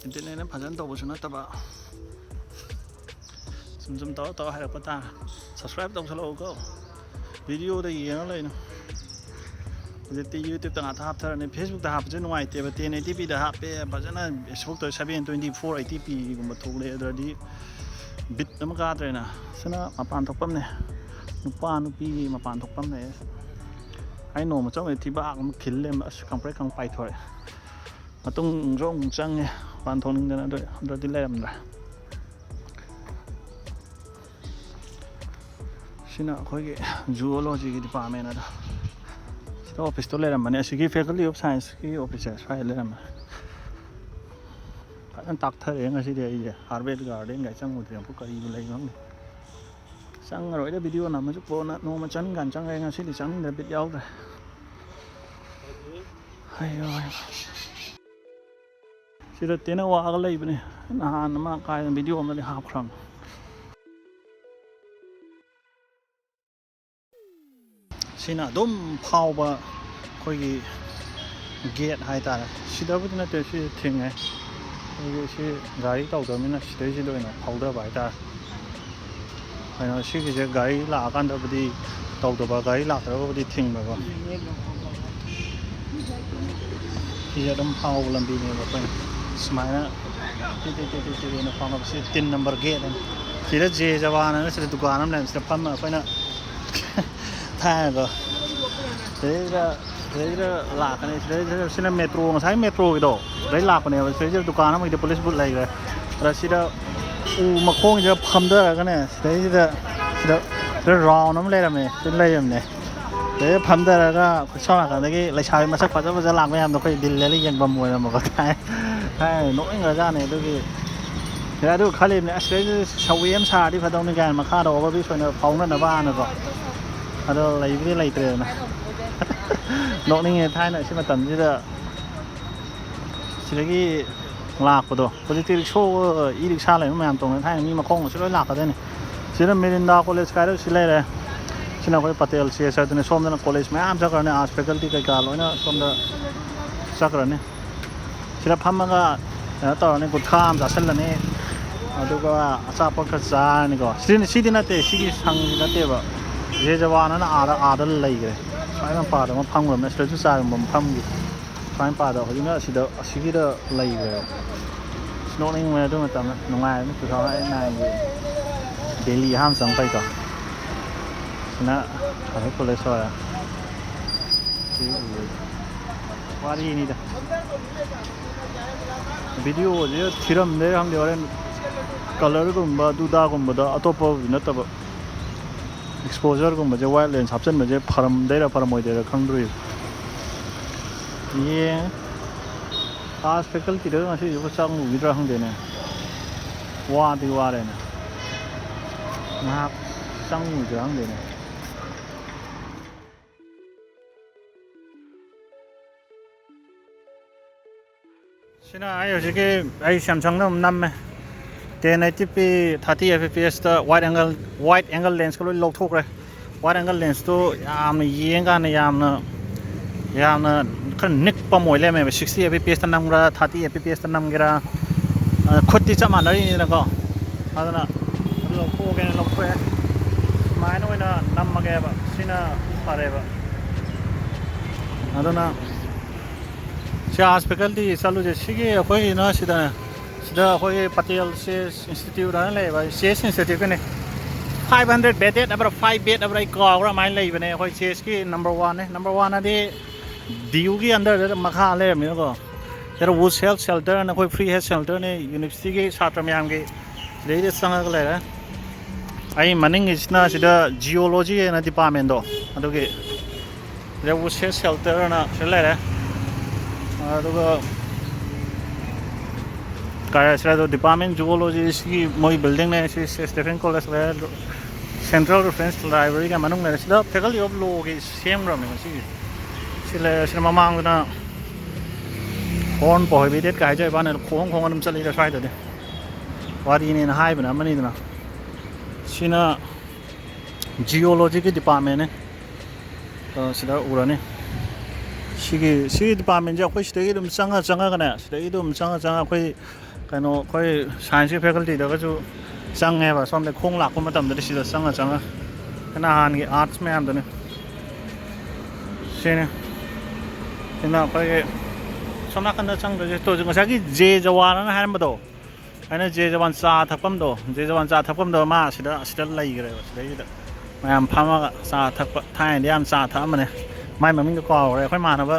ꯏꯗꯤꯠꯅꯦꯅ ꯐꯖꯅ ꯇꯧꯕꯁꯨ ꯅꯠꯇꯕ꯫ ꯁꯨꯝ ꯁꯨꯝ ꯇꯧꯔ ꯇꯧꯔ ꯍꯥꯏꯔꯛꯄ ꯇꯥꯔꯦ꯫ ꯁꯕꯁꯀ꯭ꯔꯥꯏꯕ ꯇꯧꯁꯜꯂꯛꯎꯀꯣ꯫ ꯚꯤꯗꯤꯑꯣꯗ ꯌꯦꯡꯉ ꯂꯩꯅꯨ꯫ ꯍꯧꯖꯤꯛꯇꯤ ꯌꯨꯇ꯭ꯌꯨꯕꯇ ꯉꯥꯛꯇ ꯍꯥꯞꯊꯔꯅꯤ꯫ ꯐꯦꯁꯕꯨꯛꯇ ꯍꯥꯞꯄꯁꯦ ꯅꯨꯡꯉꯥꯏꯇꯦꯕ꯫ ꯇꯦꯟ ꯑꯩꯠꯇꯤ ꯄꯤꯗ ꯍꯥꯞꯄꯦ ꯐꯖꯅ꯫ ꯐꯦꯁꯕꯨꯛꯇ ꯁꯚꯦꯟ ꯇ꯭ꯋꯦꯟꯇꯤ ꯐꯣꯔ ꯑꯩꯠꯇꯤ ꯄꯤꯒꯨꯝꯕ ꯊꯣꯛꯂꯛꯑꯦ꯫ ꯑꯗꯨꯗꯤ ꯕꯤꯠ ꯑꯃ ꯀꯥꯗ꯭ꯔꯦꯅ꯫ ꯁꯤꯅ ꯃꯄꯥꯟ ꯊꯣꯛꯐꯝꯅꯦ꯫ ꯅꯨꯄꯥ ꯅꯨꯄꯤꯒꯤ ꯃꯄꯥꯟ ꯊꯣꯛꯐꯝꯅꯦ꯫ ꯑꯩ ꯅꯣꯡꯃ ꯆꯪꯉꯨꯏ, ꯊꯤꯕꯥꯛ ꯑꯃ ꯈꯤꯜ ꯂꯩꯔꯝꯕ꯫ ꯑꯁ, ꯀꯪꯄ꯭ꯔꯦꯛ ꯀꯪ ꯄꯥꯏꯊꯣꯔꯛꯑꯦ꯫ ꯃꯇꯨꯡꯁꯨ ꯑꯃꯨꯛ ꯆꯪꯉꯦ, ꯃꯄꯥꯟ ꯊꯣꯛꯅꯤꯡꯗꯅ꯫ ꯑꯗꯨ ꯑꯗꯨꯗꯤ ꯂꯩꯔꯝꯗ꯭ꯔꯦ꯫ ꯁꯤꯅ ꯑꯩꯈꯣꯏꯒꯤ ꯖꯨꯑꯣꯂꯣꯖꯤꯒꯤ ꯗꯤꯄꯥꯔꯠꯃꯦꯟ ꯑꯗꯣ꯫ ꯁꯤꯗ ꯑꯣꯐꯤꯁꯇꯣ ꯂꯩꯔꯝꯕꯅꯦ꯫ ꯑꯁꯤꯒꯤ Faculty of Scienceꯀꯤ ꯑꯣꯐꯤꯁꯁꯦ ꯁ꯭ꯋꯥꯏꯗ ꯂꯩꯔꯝꯕꯅꯦ꯫ ꯐꯖꯅ ꯇꯥꯛꯊꯔꯛꯑꯦ ꯉꯁꯤꯗꯤ ꯑꯩꯁꯦ꯫ ꯍꯥꯔꯕꯔꯠ ꯒꯥꯔꯗꯦꯟꯒ ꯆꯪꯉꯨꯗ꯭ꯔꯦ ꯑꯃꯨꯛ, ꯀꯔꯤꯕꯨ ꯂꯩꯕꯅꯣ ꯈꯪꯗꯦ꯫ ꯆꯪꯉꯔꯣꯏꯗ, ꯚꯤꯗꯤꯑꯣ ꯅꯝꯕꯁꯨ ꯀꯣꯟꯅ ꯅꯣꯡꯃ ꯆꯪ ꯀꯥꯟ ꯆꯪꯉꯒꯦ꯫ ꯉꯁꯤꯗꯤ ꯆꯪꯅꯤꯡꯗ꯭ꯔꯦ, ꯕꯤꯠ ꯌꯥꯎꯗ꯭ꯔꯦ꯫ ꯍꯩ, ꯍꯩ꯫ ꯁꯤꯗ ꯇꯦꯅꯋꯥꯒ ꯂꯩꯕꯅꯦ꯫ ꯅꯍꯥꯟ ꯑꯃ ꯀꯥꯏꯗ ꯚꯤꯗꯤꯑꯣ ꯑꯃꯗꯤ ꯍꯥꯞꯈ꯭ꯔꯕꯅꯦ꯫ ꯁꯤꯅ ꯑꯗꯨꯝ ꯐꯥꯎꯕ ꯑꯩꯈꯣꯏꯒꯤ ꯒꯦꯠ ꯍꯥꯏꯇꯥꯔꯦ꯫ ꯁꯤꯗꯕꯨꯗꯤ ꯅꯠꯇꯦ, ꯁꯤ ꯊꯤꯡꯉꯦ꯫ ꯑꯩꯈꯣꯏꯒꯤ ꯁꯤ ꯒꯥꯔꯤ ꯇꯧꯗꯕꯅꯤꯅ ꯁꯤꯗꯩꯁꯤꯗ ꯑꯣꯏꯅ ꯐꯥꯎꯗꯕ ꯍꯥꯏꯇꯥꯔꯦ꯫ ꯀꯩꯅꯣ, ꯁꯤꯒꯤꯁꯦ ꯒꯥꯔꯤ ꯂꯥꯛꯑꯀꯥꯟꯗꯕꯨꯗꯤ ꯇꯧꯗꯕ, ꯒꯥꯔꯤ ꯂꯥꯛꯇ꯭ꯔꯒꯕꯨꯗꯤ ꯊꯤꯡꯕꯀꯣ꯫ ꯁꯤꯁꯦ ꯑꯗꯨꯝ ꯐꯥꯎꯕ ꯂꯝꯕꯤꯅꯦꯕ꯫ ꯑꯩꯈꯣꯏꯅ ꯁꯨꯃꯥꯏꯅ T T T T T ꯑꯣꯏꯅ ꯐꯥꯎꯅꯕꯁꯦ ꯇꯤꯟ ꯅꯝꯕꯔ ꯒꯦꯠ ꯍꯥꯏꯅ꯫ ꯁꯤꯗ ꯖꯦ ꯖꯋꯥꯟ ꯍꯥꯏꯅ ꯁꯤꯗ ꯗꯨꯀꯥꯟ ꯑꯃ ꯂꯩ꯫ ꯁꯤꯗ ꯐꯝꯃ ꯑꯩꯈꯣꯏꯅ ꯊꯥꯏꯅꯀꯣ꯫ ꯁꯤꯗꯩꯗ, ꯁꯤꯗꯩꯗ ꯂꯥꯛꯀꯅꯤ꯫ ꯁꯤꯗꯩꯗ, ꯁꯤꯅ ꯃꯦꯇ꯭ꯔꯣ, ꯉꯁꯥꯏ ꯃꯦꯇ꯭ꯔꯣꯒꯤꯗꯣ, ꯁꯤꯗꯩ ꯂꯥꯛꯄꯅꯦꯕ꯫ ꯁꯤꯗꯩꯁꯤꯗ ꯗꯨꯀꯥꯟ ꯑꯃꯒꯤꯗ ꯄꯨꯂꯤꯁ ꯕꯨꯠ ꯂꯩꯈ꯭ꯔꯦ꯫ ꯑꯗ ꯁꯤꯗ ꯎ ꯃꯈꯣꯡꯁꯤꯗ ꯐꯝꯊꯔꯒꯅꯦ, ꯁꯤꯗꯩꯁꯤꯗ, ꯁꯤꯗ, ꯁꯤꯗ ꯔꯥꯎꯟ ꯑꯃ ꯂꯩꯔꯝꯃꯦ꯫ ꯁꯤꯗ ꯂꯩꯔꯝꯅꯦ꯫ ꯁꯤꯗꯩꯗ ꯐꯝꯊꯔꯒ ꯑꯩꯈꯣꯏ ꯁꯣꯝ ꯅꯥꯀꯟꯗꯒꯤ ꯂꯩꯁꯥꯕꯤ ꯃꯁꯛ ꯐꯖ ꯐꯖ ꯂꯥꯛꯄ ꯃꯌꯥꯝꯗꯣ ꯑꯩꯈꯣꯏ ꯗꯤꯜꯂꯦꯜꯂ ꯌꯦꯡꯐꯝ ꯑꯣꯏꯔꯝꯕꯀꯣ꯫ ꯊꯥꯏ, ꯊꯥꯏ ꯅꯣꯛꯅꯤꯡꯈ꯭ꯔꯖꯥꯠꯅꯦ꯫ ꯑꯗꯨꯒꯤ ꯑꯗꯨ ꯈꯜꯂꯤꯕꯅꯦ, ꯑꯁ, ꯁꯤꯗꯩꯁꯤꯗ ꯁꯧꯋꯤ ꯑꯃ ꯁꯥꯔꯗꯤ ꯐꯗꯧꯅꯤ ꯀꯥꯏꯅ ꯃꯈꯥꯗ ꯑꯣꯚꯔ ꯕ꯭ꯔꯤꯖ ꯑꯣꯏꯅ ꯐꯥꯎꯅꯅꯕꯅꯀꯣ꯫ ꯑꯗꯣ ꯂꯩꯕꯨꯗꯤ ꯂꯩꯇ꯭ꯔꯦꯗꯅ꯫ ꯅꯣꯛꯅꯤꯡꯉꯦ, ꯊꯥꯏꯅ ꯁꯤ ꯃꯇꯝꯁꯤꯗ ꯁꯤꯗꯒꯤ ꯂꯥꯛꯄꯗꯣ꯫ ꯍꯧꯖꯤꯛꯇꯤ ꯔꯤꯛꯁꯣ, ꯏ ꯔꯤꯛꯁꯥ ꯂꯩꯕ ꯃꯌꯥꯝ ꯇꯣꯡꯉꯦ꯫ ꯊꯥꯏꯅ ꯃꯤ ꯃꯈꯣꯡꯒꯁꯨ ꯂꯣꯏ ꯂꯥꯛꯀꯗꯣꯏꯅꯤ꯫ ꯁꯤꯗ ꯃꯤꯔꯤꯟꯗꯥ ꯀꯣꯂꯦꯖ ꯀꯥꯏꯗ ꯁꯤ ꯂꯩꯔꯦ꯫ ꯁꯤꯅ ꯑꯩꯈꯣꯏ ꯄꯇꯦꯜ ꯁꯤ ꯑꯦꯁ ꯑꯗꯨꯅꯤ꯫ ꯁꯣꯝꯗꯅ ꯀꯣꯂꯦꯖ ꯃꯌꯥꯝ ꯆꯠꯈ꯭ꯔꯅꯤ, ꯑꯥꯔꯠꯁ ꯐꯦꯀꯜꯇꯤ ꯀꯩꯀꯥ ꯂꯣꯏꯅ ꯁꯣꯝꯗ ꯆꯠꯈ꯭ꯔꯅꯤ꯫ ꯁꯤꯗ ꯐꯝꯃꯒ ꯀꯩꯅꯣ ꯇꯧꯔꯅꯤ, ꯒꯨꯠꯈꯥ ꯑꯃ ꯆꯥꯁꯤꯜꯂꯅꯤ, ꯑꯗꯨꯒ ꯑꯆꯥꯄꯣꯠ ꯈꯔ ꯆꯥꯔꯅꯤꯀꯣ꯫ ꯁꯤꯗꯤ, ꯁꯤꯗꯤ ꯅꯠꯇꯦ, ꯁꯤꯒꯤ ꯁꯪꯗꯤ ꯅꯠꯇꯦꯕ꯫ ꯖꯦ ꯖꯋꯥꯟ ꯑꯅ ꯑꯥꯗ, ꯑꯥꯗ ꯂꯩꯈ꯭ꯔꯦ꯫ ꯁ꯭ꯋꯥꯏ ꯃꯄꯥꯗ ꯑꯃ ꯐꯝꯈ꯭ꯔꯕꯅꯦ, ꯁꯤꯗꯁꯨ ꯆꯥꯒꯨꯝꯕ ꯑꯃ ꯐꯝꯈꯤ꯫ ꯁ꯭ꯋꯥꯏ ꯃꯄꯥꯗ ꯍꯧꯖꯤꯛꯅ ꯑꯁꯤꯗ, ꯑꯁꯤꯒꯤꯗ ꯂꯩꯈ꯭ꯔꯦꯕ꯫ ꯑꯁ, ꯅꯣꯛꯅꯤꯡꯕꯅꯦ ꯑꯗꯨ ꯃꯇꯝꯗ, ꯅꯨꯡꯉꯥꯏꯕꯅꯤ꯫ Two thousand eight nineꯒꯤ ꯗꯦꯜꯂꯤ ꯑꯍꯥꯟꯕ ꯆꯪꯉꯛꯄꯩꯗꯣ꯫ ꯁꯤꯅ ꯑꯗꯩ ꯀꯣꯂꯦꯖ ꯑꯣꯏꯔꯦ꯫ ꯁꯤ ꯎꯕꯗ ꯋꯥꯔꯤꯅꯤꯗ꯫ ꯚꯤꯗꯤꯑꯣꯁꯦ ꯊꯤꯔꯝꯗꯣꯏꯔ ꯈꯪꯗꯦ, ꯍꯣꯔꯦꯟ ꯀꯂꯔꯒꯨꯝꯕ ꯗꯨꯗꯥꯒꯨꯝꯕꯗ ꯑꯇꯣꯞꯄ ꯅꯠꯇꯕ ꯑꯦꯛꯁꯄꯣꯖꯔꯒꯨꯝꯕꯁꯦ, ꯋꯥꯏꯠ ꯂꯦꯟꯁ ꯍꯥꯞꯆꯤꯟꯕꯁꯦ ꯐꯔꯝꯗꯣꯏꯔ ꯐꯔꯝꯃꯣꯏꯗꯣꯏꯔ ꯈꯪꯗ꯭ꯔꯤ꯫ ꯌꯦꯡ ꯑꯥꯔꯠꯁ ꯐꯦꯀꯜꯇꯤꯗ ꯉꯁꯤꯁꯤꯕꯨ ꯆꯪꯉꯨꯈꯤꯗ꯭ꯔꯥ ꯈꯪꯗꯦꯅꯦ꯫ ꯋꯥꯗꯤ ꯋꯥꯔꯦꯅꯦ꯫ ꯉꯥꯏꯍꯥꯛ ꯆꯪꯉꯨꯁꯤꯔꯥ ꯈꯪꯗꯦꯅꯦ꯫ ꯁꯤꯅ ꯑꯩ ꯍꯧꯖꯤꯛꯀꯤ, ꯑꯩ ꯁꯦꯝꯁꯪꯗ ꯑꯗꯨꯝ ꯅꯝꯃꯦ꯫ Ten eighty p thirty F P S ꯇ wide angle, wide angle lens ꯀ ꯂꯣꯏ ꯂꯧꯊꯣꯛꯈ꯭ꯔꯦ꯫ Wide angle lens ꯇꯣ ꯌꯥꯝꯅ ꯌꯦꯡꯀꯥꯟꯗ ꯌꯥꯝꯅ, ꯌꯥꯝꯅ ꯈꯔ ꯅꯤꯛꯄ ꯑꯃ ꯑꯣꯏ ꯂꯩꯔꯝꯃꯦꯕ꯫ Sixty F P S ꯇ ꯅꯝꯒꯦꯔꯥ, thirty F P S ꯇ ꯅꯝꯒꯦꯔꯥ, ꯑ, ꯈꯨꯠꯇꯤ ꯆꯞ ꯃꯥꯟꯅꯔꯤꯅꯤꯅꯀꯣ꯫ ꯑꯗꯨꯅ ꯑꯗꯨ ꯂꯧꯊꯣꯛꯑꯒꯦꯅ ꯂꯧꯊꯣꯛꯑꯦ꯫ ꯁꯨꯃꯥꯏꯅ ꯑꯣꯏꯅ ꯅꯝꯃꯒꯦꯕ꯫ ꯁꯤꯅ ꯐꯔꯦꯕ꯫ ꯑꯗꯨꯅ ꯁꯤ ꯑꯥꯔꯠꯁ ꯐꯦꯀꯜꯇꯤ ꯆꯠꯂꯨꯁꯦ꯫ ꯁꯤꯒꯤ ꯑꯩꯈꯣꯏꯅ ꯁꯤꯗꯅꯦ, ꯁꯤꯗ ꯑꯩꯈꯣꯏꯒꯤ ꯄꯇꯦꯜ ꯁꯤ ꯑꯦꯁ ꯏꯟꯁꯇꯤꯇ꯭ꯌꯨꯠ ꯍꯥꯏꯅ ꯂꯩꯌꯦꯕ, C S ꯏꯟꯁꯇꯤꯇ꯭ꯌꯨꯠꯀꯤꯅꯦ꯫ Five hundred bedded ꯍꯥꯏꯕ꯭ꯔꯥ, five bed ꯍꯥꯏꯕ꯭ꯔꯥ, ꯑꯩ ꯀꯥꯎꯈ꯭ꯔꯥ, ꯑꯗꯨꯃꯥꯏꯅ ꯂꯩꯕꯅꯦ꯫ ꯑꯩꯈꯣꯏ ꯁꯤ ꯑꯦꯁꯀꯤ number one ꯅꯦ꯫ Number one ꯑꯗꯤ ꯗꯤ ꯌꯨꯒꯤ under ꯗ ꯃꯈꯥ ꯂꯩꯔꯕꯅꯤꯅꯀꯣ꯫ ꯁꯤꯗ Wood's Health Shelter ꯍꯥꯏꯅ ꯑꯩꯈꯣꯏ free health shelter ꯅꯦ, ꯌꯨꯅꯤꯚꯔꯁꯤꯇꯤꯒꯤ ꯁꯥꯇ꯭ꯔ ꯃꯌꯥꯝꯒꯤ꯫ ꯁꯤꯗꯩꯗ ꯆꯪꯉꯒ ꯂꯩꯔꯦ꯫ ꯑꯩ ꯃꯅꯤꯡꯒꯤꯁꯤꯅ ꯁꯤꯗ ꯖꯤꯑꯣꯂꯣꯖꯤ ꯍꯥꯏꯅ department ꯇꯣ, ꯑꯗꯨꯒꯤ ꯁꯤꯗ Wood's Health Shelter ꯍꯥꯏꯅ ꯁꯤꯗ ꯂꯩꯔꯦ꯫ ꯑꯗꯨꯒ ꯀꯥꯏ ꯁꯤꯗ department, ꯖꯨꯑꯣꯂꯣꯖꯤꯒꯤ ꯃꯣꯏ building ꯅꯦ꯫ ꯁꯤ ꯁꯦꯟ ꯁ꯭ꯇꯤꯐꯦꯟ ꯀꯣꯂꯦꯖ ꯂꯩꯔꯦ꯫ Central Reference Library ꯒ ꯃꯅꯨꯡ ꯂꯩꯔꯦ꯫ ꯁꯤꯗ Faculty of Law ꯒꯤ ꯁꯦꯝꯈ꯭ꯔꯕꯅꯦ ꯉꯁꯤꯒꯤ꯫ ꯁꯤ ꯂꯩꯔꯦ꯫ ꯁꯤꯗ ꯃꯃꯥꯡꯗꯅ ꯍꯣꯔꯟ ꯄ꯭ꯔꯣꯍꯤꯕꯤꯇꯦꯠꯀ ꯍꯥꯏꯖꯕ ꯋꯥꯅꯦ, ꯈꯣꯡ ꯈꯣꯡ ꯑꯗꯨꯝ ꯆꯠꯂꯤꯗ ꯁ꯭ꯋꯥꯏꯗꯗꯤ꯫ ꯋꯥꯔꯤꯅꯦꯅ ꯍꯥꯏꯕꯅ ꯑꯃꯅꯤꯗꯅ꯫ ꯁꯤꯅ ꯖꯤꯑꯣꯂꯣꯖꯤꯒꯤ ꯗꯤꯄꯥꯔꯠꯃꯦꯟꯅꯦ꯫ ꯑ, ꯁꯤꯗ ꯎꯔꯅꯤ꯫ ꯁꯤꯒꯤ, ꯁꯤꯒꯤ ꯗꯤꯄꯥꯔꯠꯃꯦꯟꯁꯦ ꯑꯩꯈꯣꯏ ꯁꯤꯗꯒꯤ ꯑꯗꯨꯝ ꯆꯪꯉ ꯆꯪꯉꯒꯅꯦ, ꯁꯤꯗꯒꯤ ꯑꯗꯨꯝ ꯆꯪꯉ ꯆꯪꯉ ꯑꯩꯈꯣꯏ ꯀꯩꯅꯣ, ꯑꯩꯈꯣꯏ ꯁꯥꯏꯟꯁꯀꯤ ꯐꯦꯀꯜꯇꯤꯗꯒꯁꯨ ꯆꯪꯉꯦꯕ꯫ ꯁꯣꯝꯗ ꯈꯣꯡ ꯂꯥꯛꯄ ꯃꯇꯝꯗꯗꯤ ꯁꯤꯗ ꯆꯪꯉ ꯆꯪꯉ ꯅꯍꯥꯟꯒꯤ ꯑꯥꯔꯠꯁ ꯃꯌꯥꯝꯗꯨꯅꯤ꯫ ꯁꯤꯅꯤ꯫ ꯁꯤꯅ ꯑꯩꯈꯣꯏꯒꯤ ꯁꯣꯝ ꯅꯥꯀꯟꯗ ꯆꯪꯗꯣꯏꯁꯦ꯫ ꯇꯣ, ꯉꯁꯥꯏꯒꯤ ꯖꯦ ꯖꯋꯥꯟ ꯑꯅ ꯍꯥꯏꯔꯝꯕꯗꯣ, ꯑꯩꯅ ꯖꯦ ꯖꯋꯥꯟ ꯆꯥ ꯊꯛꯐꯝꯗꯣ, ꯖꯦ ꯖꯋꯥꯟ ꯆꯥ ꯊꯛꯐꯝꯗꯣ ꯃꯥ ꯁꯤꯗ, ꯁꯤꯗ ꯂꯩꯈ꯭ꯔꯦꯕ꯫ ꯁꯤꯗꯩꯁꯤꯗ ꯃꯌꯥꯝ ꯐꯝꯃꯒ ꯆꯥ ꯊꯛꯄ꯫ ꯊꯥꯏꯅꯗꯤ ꯌꯥꯝ ꯆꯥ ꯊꯛꯑꯝꯕꯅꯦ꯫ ꯃꯥꯏ ꯃꯃꯤꯡꯗꯣ ꯀꯥꯎꯈ꯭ꯔꯦ꯫ ꯑꯩꯈꯣꯏ ꯏꯃꯥꯟꯅꯕ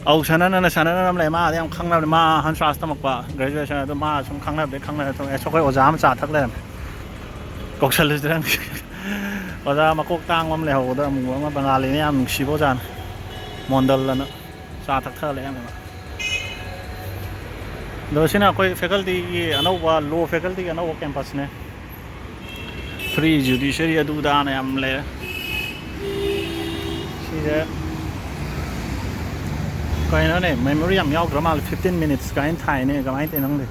ꯑꯧ ꯁꯅꯅꯅ ꯁꯅꯅ ꯑꯃ ꯂꯩ, ꯃꯥꯗꯤ ꯌꯥꯝ ꯈꯪꯅꯕꯅꯦ꯫ ꯃꯥ ꯍꯟꯁ ꯔꯥꯖ ꯇꯝꯃꯛꯄ, ꯒ꯭ꯔꯦꯖꯨꯑꯦꯁꯟ ꯑꯗꯨ ꯃꯥ ꯁꯨꯝ ꯈꯪꯅꯕꯗꯤ ꯈꯪꯅꯔꯦ꯫ ꯑꯗꯨꯝ ꯑꯦꯁ ꯑꯩꯈꯣꯏ ꯑꯣꯖꯥ ꯑꯃ ꯆꯥ ꯊꯛ ꯂꯩꯔꯝꯃꯦ꯫ ꯀꯧꯁꯜꯂꯁꯤꯔ ꯈꯪꯗꯦ꯫ ꯑꯣꯖꯥ ꯃꯀꯣꯛ ꯇꯥꯡꯕ ꯑꯃ ꯂꯩꯍꯧꯕꯗ ꯑꯃꯨꯕ ꯑꯃ, ꯕꯪꯒꯥꯂꯤꯅ ꯌꯥꯝ ꯅꯨꯡꯁꯤꯕ ꯑꯣꯖꯥꯅꯤ, ꯃꯣꯟꯗꯜ ꯑꯅ꯫ ꯆꯥ ꯊꯛꯊ ꯂꯩꯔꯝꯃꯦ ꯃꯥ꯫ ꯑꯗꯣ ꯁꯤꯅ ꯑꯩꯈꯣꯏ ꯐꯦꯀꯜꯇꯤꯒꯤ ꯑꯅꯧꯕ, ꯂꯣ ꯐꯦꯀꯜꯇꯤꯒꯤ ꯑꯅꯧꯕ ꯀꯦꯝꯄꯁꯅꯦ꯫ ꯐ꯭ꯔꯤ ꯖꯨꯗꯤꯁꯔꯤ ꯑꯗꯨ ꯑꯗꯥꯅ ꯌꯥꯝ ꯂꯩꯔꯦ꯫ ꯁꯤꯁꯦ ꯀꯩꯅꯣꯅꯦ, ꯃꯦꯃꯣꯔꯤ ꯌꯥꯝ ꯌꯥꯎꯗ꯭ꯔ ꯃꯥꯜꯂꯦ꯫ ꯐꯤꯐꯇꯤꯟ ꯃꯤꯅꯤꯠꯁ ꯀꯥꯏꯅ ꯊꯥꯏꯅꯦ, ꯀꯃꯥꯏꯅ ꯇꯧꯔꯤꯅꯣ ꯈꯪꯗꯦ꯫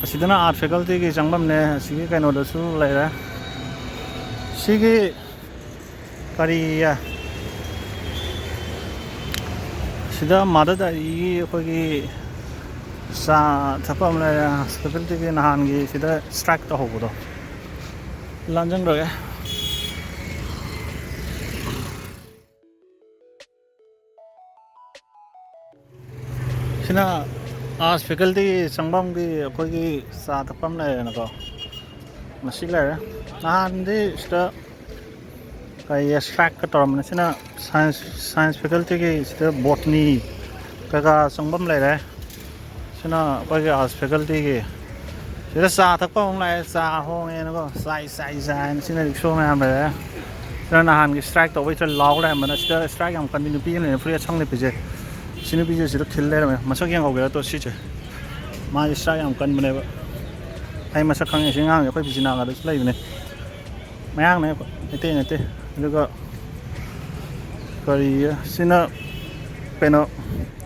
ꯑꯁꯤꯗꯅ ꯑꯥꯔꯠ ꯐꯦꯀꯜꯇꯤꯒꯤ ꯆꯪꯐꯝꯅꯦ꯫ ꯑꯁꯤꯒꯤ ꯀꯩꯅꯣꯗꯁꯨ ꯂꯩꯔꯦ꯫ ꯁꯤꯒꯤ ꯀꯔꯤ, ꯁꯤꯗ ꯃꯥꯗꯔ ꯗꯥꯏꯔꯤꯒꯤ ꯑꯩꯈꯣꯏꯒꯤ ꯆꯥ ꯊꯛꯄ ꯑꯃ ꯂꯩꯔꯦ꯫ ꯐꯦꯀꯜꯇꯤꯒꯤ ꯅꯍꯥꯟꯒꯤ ꯁꯤꯗ ꯁ꯭ꯇ꯭ꯔꯥꯏꯛ ꯇꯧꯍꯧꯕꯗꯣ꯫ ꯂꯥꯟꯖꯪꯈ꯭ꯔꯒꯦ꯫ ꯁꯤꯅ ꯑꯥꯔꯠꯁ ꯐꯦꯀꯜꯇꯤ ꯆꯪꯐꯝꯒꯤ ꯑꯩꯈꯣꯏꯒꯤ ꯆꯥ ꯊꯛꯐꯝ ꯂꯩꯔꯦꯅꯀꯣ꯫ ꯃꯁꯤ ꯂꯩꯔꯦ꯫ ꯅꯍꯥꯟꯗꯤ ꯁꯤꯗ ꯀꯩ ꯁ꯭ꯇ꯭ꯔꯥꯏꯛꯀ ꯇꯧꯔꯝꯕꯅꯤ꯫ ꯁꯤꯅ ꯁꯥꯏꯟꯁ, ꯁꯥꯏꯟꯁ ꯐꯦꯀꯜꯇꯤꯒꯤ ꯁꯤꯗ ꯕꯣꯠꯅꯤ ꯀꯩꯀꯥ ꯆꯪꯐꯝ ꯂꯩꯔꯦ꯫ ꯁꯤꯅ ꯑꯩꯈꯣꯏꯒꯤ ꯑꯥꯔꯠꯁ ꯐꯦꯀꯜꯇꯤꯒꯤ꯫ ꯁꯤꯗ ꯆꯥ ꯊꯛꯄ ꯑꯃꯨꯛ ꯂꯥꯛꯑꯦ, ꯆꯥ ꯍꯣꯡꯉꯦꯅꯀꯣ꯫ ꯆꯥꯏ, ꯆꯥꯏ, ꯆꯥꯏꯅ꯫ ꯁꯤꯅ ꯔꯤꯛꯁꯣ ꯃꯌꯥꯝ ꯂꯩꯔꯦ꯫ ꯁꯤꯅ ꯅꯍꯥꯟꯒꯤ ꯁ꯭ꯇ꯭ꯔꯥꯏꯛ ꯇꯧꯕꯩ ꯁꯤꯗ ꯂꯥꯎ ꯂꯩꯔꯝꯕꯅ꯫ ꯁꯤꯗ ꯁ꯭ꯇ꯭ꯔꯥꯏꯛ ꯌꯥꯝ ꯀꯟꯕꯤ ꯅꯨꯄꯤ ꯑꯃ ꯂꯩꯔꯦ, ꯐꯨꯔꯤꯠ ꯑꯁꯪ ꯂꯤꯠꯄꯤꯁꯦ꯫ ꯁꯤ ꯅꯨꯄꯤꯁꯦ ꯁꯤꯗ ꯈꯤꯜ ꯂꯩꯔꯝꯃꯦ꯫ ꯃꯁꯛ ꯌꯦꯡꯍꯧꯒꯦꯔꯥ? ꯇꯣ, ꯁꯤꯁꯦ꯫ ꯃꯥꯁꯦ ꯁ꯭ꯇ꯭ꯔꯥꯏꯛ ꯌꯥꯝ ꯀꯟꯕꯅꯦꯕ꯫ ꯑꯩ ꯃꯁꯛ ꯈꯪꯉꯦ꯫ ꯁꯤ ꯑꯉꯥꯡꯁꯦ ꯑꯩꯈꯣꯏ ꯕꯤꯖꯤꯅꯥꯒꯗꯁꯨ ꯂꯩꯕꯅꯦ꯫ ꯃꯌꯥꯡꯅꯦ, ꯃꯩꯇꯩ ꯅꯠꯇꯦ꯫ ꯑꯗꯨꯒ ꯀꯔꯤ, ꯁꯤꯅ ꯀꯩꯅꯣ,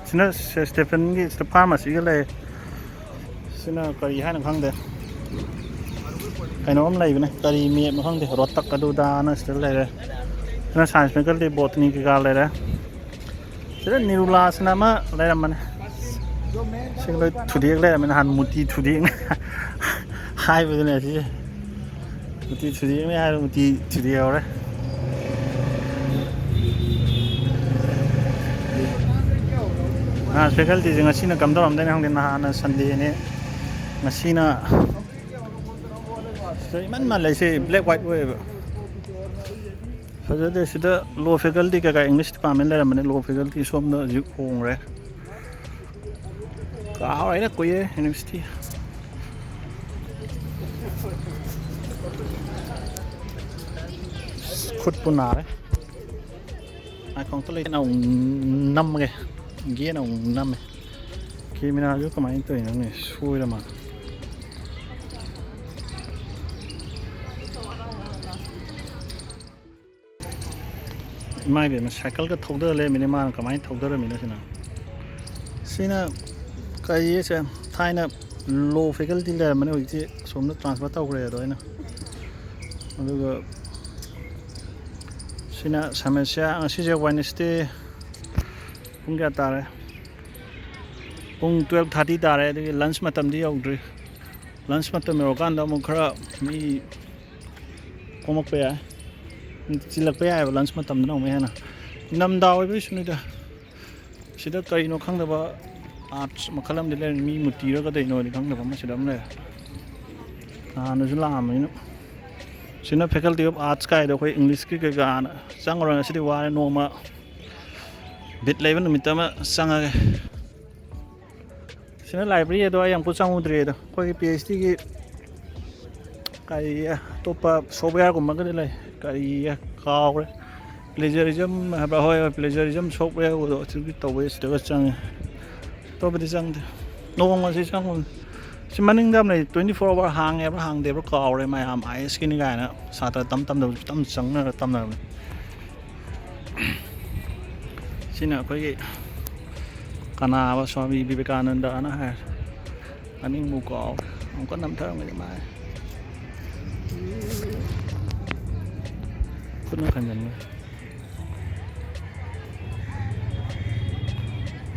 ꯁꯤꯅ ꯁꯦ-, ꯁ꯭ꯇꯦꯐꯦꯟꯒꯤ ꯁꯤꯗ ꯐꯥꯔꯃꯥꯁꯤꯒ ꯂꯩ꯫ ꯁꯤꯅ ꯀꯔꯤ ꯍꯥꯏꯅꯣ ꯈꯪꯗꯦ꯫ ꯀꯩꯅꯣꯝ ꯂꯩꯕꯅꯦ, ꯀꯔꯤ ꯃꯦꯞꯅꯣ ꯈꯪꯗꯦ, ꯔꯣꯇꯛ ꯑꯗꯨꯗꯥꯅ ꯁꯤꯗ ꯂꯩꯔꯦ꯫ ꯁꯤꯅ ꯁꯥꯏꯟꯁ ꯐꯦꯀꯜꯇꯤ, ꯕꯣꯇꯅꯤ ꯀꯩꯀꯥ ꯂꯩꯔꯦ꯫ ꯁꯤꯗ ꯅꯤꯔꯨꯂꯥꯁꯅ ꯑꯃ ꯂꯩꯔꯝꯕꯅꯦ꯫ ꯁꯤ ꯂꯣꯏ ꯊꯨꯗꯦꯛ ꯂꯩꯔꯝꯃꯦ, ꯅꯍꯥꯟ ꯃꯨꯇꯤ ꯊꯨꯗꯦꯛꯅꯦ ꯍꯥꯏꯕꯗꯨꯅꯦ ꯁꯤꯁꯦ꯫ ꯃꯨꯇꯤ ꯊꯨꯗꯦꯛꯅꯦ ꯍꯥꯏꯕ, ꯃꯨꯇꯤ ꯊꯨꯗꯦꯛꯍꯧꯔꯦ꯫ ꯁꯥꯏꯟꯁ ꯐꯦꯀꯜꯇꯤꯁꯦ ꯉꯁꯤꯅ ꯀꯝꯗꯧꯔꯝꯗꯣꯏꯅꯣ ꯈꯪꯗꯦ, ꯅꯍꯥꯟꯅ ꯁꯟꯗꯦꯅꯦ, ꯉꯁꯤꯅ ꯁꯤꯗ ꯏꯃꯟ ꯃꯥꯜꯂꯦ, ꯁꯤ ꯕ꯭ꯂꯦꯛ ꯋꯥꯏꯠ ꯑꯣꯏꯌꯦꯕ꯫ ꯐꯖꯗꯦ꯫ ꯁꯤꯗ ꯂꯣ ꯐꯦꯀꯜꯇꯤ ꯀꯩꯀꯥ, ꯏꯪꯂꯤꯁ ꯗꯤꯄꯥꯔꯠꯃꯦꯟ ꯂꯩꯔꯝꯕꯅꯦ, ꯂꯣ ꯐꯦꯀꯜꯇꯤ ꯁꯣꯝꯗ ꯍꯧꯖꯤꯛ ꯍꯣꯡꯈ꯭ꯔꯦ꯫ ꯀꯥꯎꯔꯦꯅ ꯀꯨꯏꯔꯦ ꯌꯨꯅꯤꯚꯔꯁꯤꯇꯤ꯫ ꯈꯨꯠꯄꯨ ꯅꯥꯔꯦ꯫ ꯑꯥꯏꯀꯣꯟꯇ ꯂꯩꯅ ꯑꯃꯨꯛ ꯅꯝꯃꯒꯦ꯫ ꯒꯦꯅ ꯑꯃꯨꯛ ꯅꯝꯃꯦ꯫ ꯀꯦꯃꯦꯔꯥꯁꯨ ꯀꯃꯥꯏꯅ ꯇꯧꯔꯤꯅꯣꯅꯦ? ꯁꯣꯏꯔ ꯃꯥꯜꯂꯦ꯫ ꯏꯃꯥ ꯏꯕꯦꯝꯃ, ꯁꯥꯏꯀꯜꯒ ꯊꯧꯗꯔ ꯂꯩꯔꯝꯃꯤꯅꯦ꯫ ꯃꯥꯅ ꯀꯃꯥꯏꯅ ꯊꯧꯗꯔꯝꯃꯤꯅꯣ ꯁꯤꯅ? ꯁꯤꯅ ꯀꯔꯤ ꯁꯦ, ꯊꯥꯏꯅ ꯂꯣ ꯐꯦꯀꯜꯇꯤ ꯂꯩꯔꯝꯕꯅꯦ, ꯍꯧꯖꯤꯛꯇꯤ ꯑꯁꯣꯝꯗ ꯇ꯭ꯔꯥꯟꯁꯐꯔ ꯇꯧꯈ꯭ꯔꯦ ꯑꯗꯣ ꯑꯩꯅ꯫ ꯑꯗꯨꯒ ꯁꯤꯅ ꯁꯃꯁ꯭ꯌꯥ꯫ ꯉꯁꯤꯁꯦ ꯋꯦꯅꯁꯗꯦ꯫ ꯄꯨꯡ ꯀꯌꯥ ꯇꯥꯔꯦ? ꯄꯨꯡ ꯇꯨꯌꯦꯜꯞ ꯊꯥꯔꯇꯤ ꯇꯥꯔꯦ꯫ ꯑꯗꯨꯒꯤ ꯂꯟꯁ ꯃꯇꯝꯗꯤ ꯌꯧꯗ꯭ꯔꯤ꯫ ꯂꯟꯁ ꯃꯇꯝ ꯌꯧꯔꯀꯥꯟꯗ ꯑꯃꯨꯛ ꯈꯔ ꯃꯤ ꯀꯣꯝꯃꯛꯄ ꯌꯥꯏ, ꯆꯤꯜꯂꯛꯄ ꯌꯥꯏꯑꯕ ꯂꯟꯁ ꯃꯇꯝꯗꯅ ꯑꯃꯨꯛ ꯍꯦꯟꯅ꯫ ꯅꯤꯡꯊꯝꯊꯥ ꯑꯣꯏꯕꯒꯤꯁꯨꯅꯤꯗ꯫ ꯁꯤꯗ ꯀꯔꯤꯅꯣ ꯈꯪꯗꯕ ꯑꯥꯔꯠꯁ ꯃꯈꯜ ꯑꯃꯗꯤ ꯂꯩꯔꯝꯃꯤ, ꯃꯤ ꯃꯨꯇꯤꯔ ꯀꯗꯩꯅꯣꯗꯤ ꯈꯪꯗꯕ ꯑꯃ ꯁꯤꯗ ꯑꯃ ꯂꯩꯔꯦ꯫ ꯅꯍꯥꯟꯅꯁꯨ ꯂꯥꯛꯑꯝꯕꯅꯤꯅ꯫ ꯁꯤꯅ ꯐꯦꯀꯜꯇꯤ ꯑꯣꯐ ꯑꯥꯔꯠꯁ ꯀꯥꯏꯗꯣ ꯑꯩꯈꯣꯏ ꯏꯪꯂꯤꯁꯀꯤ ꯀꯩꯀꯥꯅ꯫ ꯆꯪꯉꯔꯣꯏ, ꯉꯁꯤꯗꯤ ꯋꯥꯔꯦ, ꯅꯣꯡꯃ ꯕꯤꯠ ꯂꯩꯕ ꯅꯨꯃꯤꯠꯇ ꯑꯃ ꯆꯪꯉꯒꯦ꯫ ꯁꯤꯅ ꯂꯥꯏꯕ꯭ꯔꯦꯔꯤ ꯑꯗꯣ ꯑꯩ ꯑꯃꯨꯛ ꯆꯪꯉꯨꯗ꯭ꯔꯤ꯫ ꯑꯗꯣ ꯑꯩꯈꯣꯏꯒꯤ ꯄꯤ ꯑꯩꯆ ꯗꯤꯒꯤ ꯀꯔꯤ ꯑꯇꯣꯞꯄ ꯁꯣꯞꯋꯦꯌꯔꯒꯨꯝꯕꯒꯗꯤ ꯂꯩ, ꯀꯔꯤ ꯀꯥꯎꯈ꯭ꯔꯦ, ꯄ꯭ꯂꯦꯖꯔꯤꯖꯝ ꯍꯥꯏꯕ꯭ꯔꯥ? ꯍꯣꯏ, ꯍꯣꯏ, ꯄ꯭ꯂꯦꯖꯔꯤꯖꯝ ꯁꯣꯞꯋꯦꯌꯔꯗꯣ ꯑꯗꯨꯒꯤ ꯇꯧꯕꯩ ꯁꯤꯗꯒ ꯆꯪꯉꯦ꯫ ꯑꯇꯣꯞꯄꯗꯤ ꯆꯪꯗꯦ꯫ ꯅꯣꯡꯃꯁꯤ ꯆꯪꯉꯨ꯫ ꯁꯤ ꯃꯅꯤꯡꯗ ꯑꯃ ꯂꯩ, ꯇ꯭ꯋꯦꯟꯇꯤ ꯐꯣꯔ ꯑꯋꯥꯔ ꯍꯥꯡꯉꯦꯕ꯭ꯔꯥ ꯍꯥꯡꯗꯦꯕ꯭ꯔꯥ ꯀꯥꯎꯔꯦ꯫ ꯃꯌꯥꯝ ꯑꯥꯏ ꯑꯦꯁꯀꯤꯅꯤ ꯀꯥꯏꯅ ꯁꯥꯇ꯭ꯔ ꯇꯝ ꯇꯝꯗꯕꯁꯨ ꯇꯝ ꯆꯪꯅꯔ ꯇꯝꯅꯔꯕꯅꯤ꯫ ꯁꯤꯅ ꯑꯩꯈꯣꯏꯒꯤ ꯀꯅꯥꯕ ꯁ꯭ꯋꯥꯃꯤ ꯕꯤꯕꯦꯀꯥꯅꯟꯗꯅ ꯍꯥꯏ꯫ ꯃꯃꯤꯡꯕꯨ ꯀꯥꯎ꯫ ꯑꯃꯨꯛꯀ ꯅꯝꯊꯔꯝꯒꯅꯤ ꯃꯥ꯫ ꯅꯪ ꯈꯟꯖꯟꯕ꯫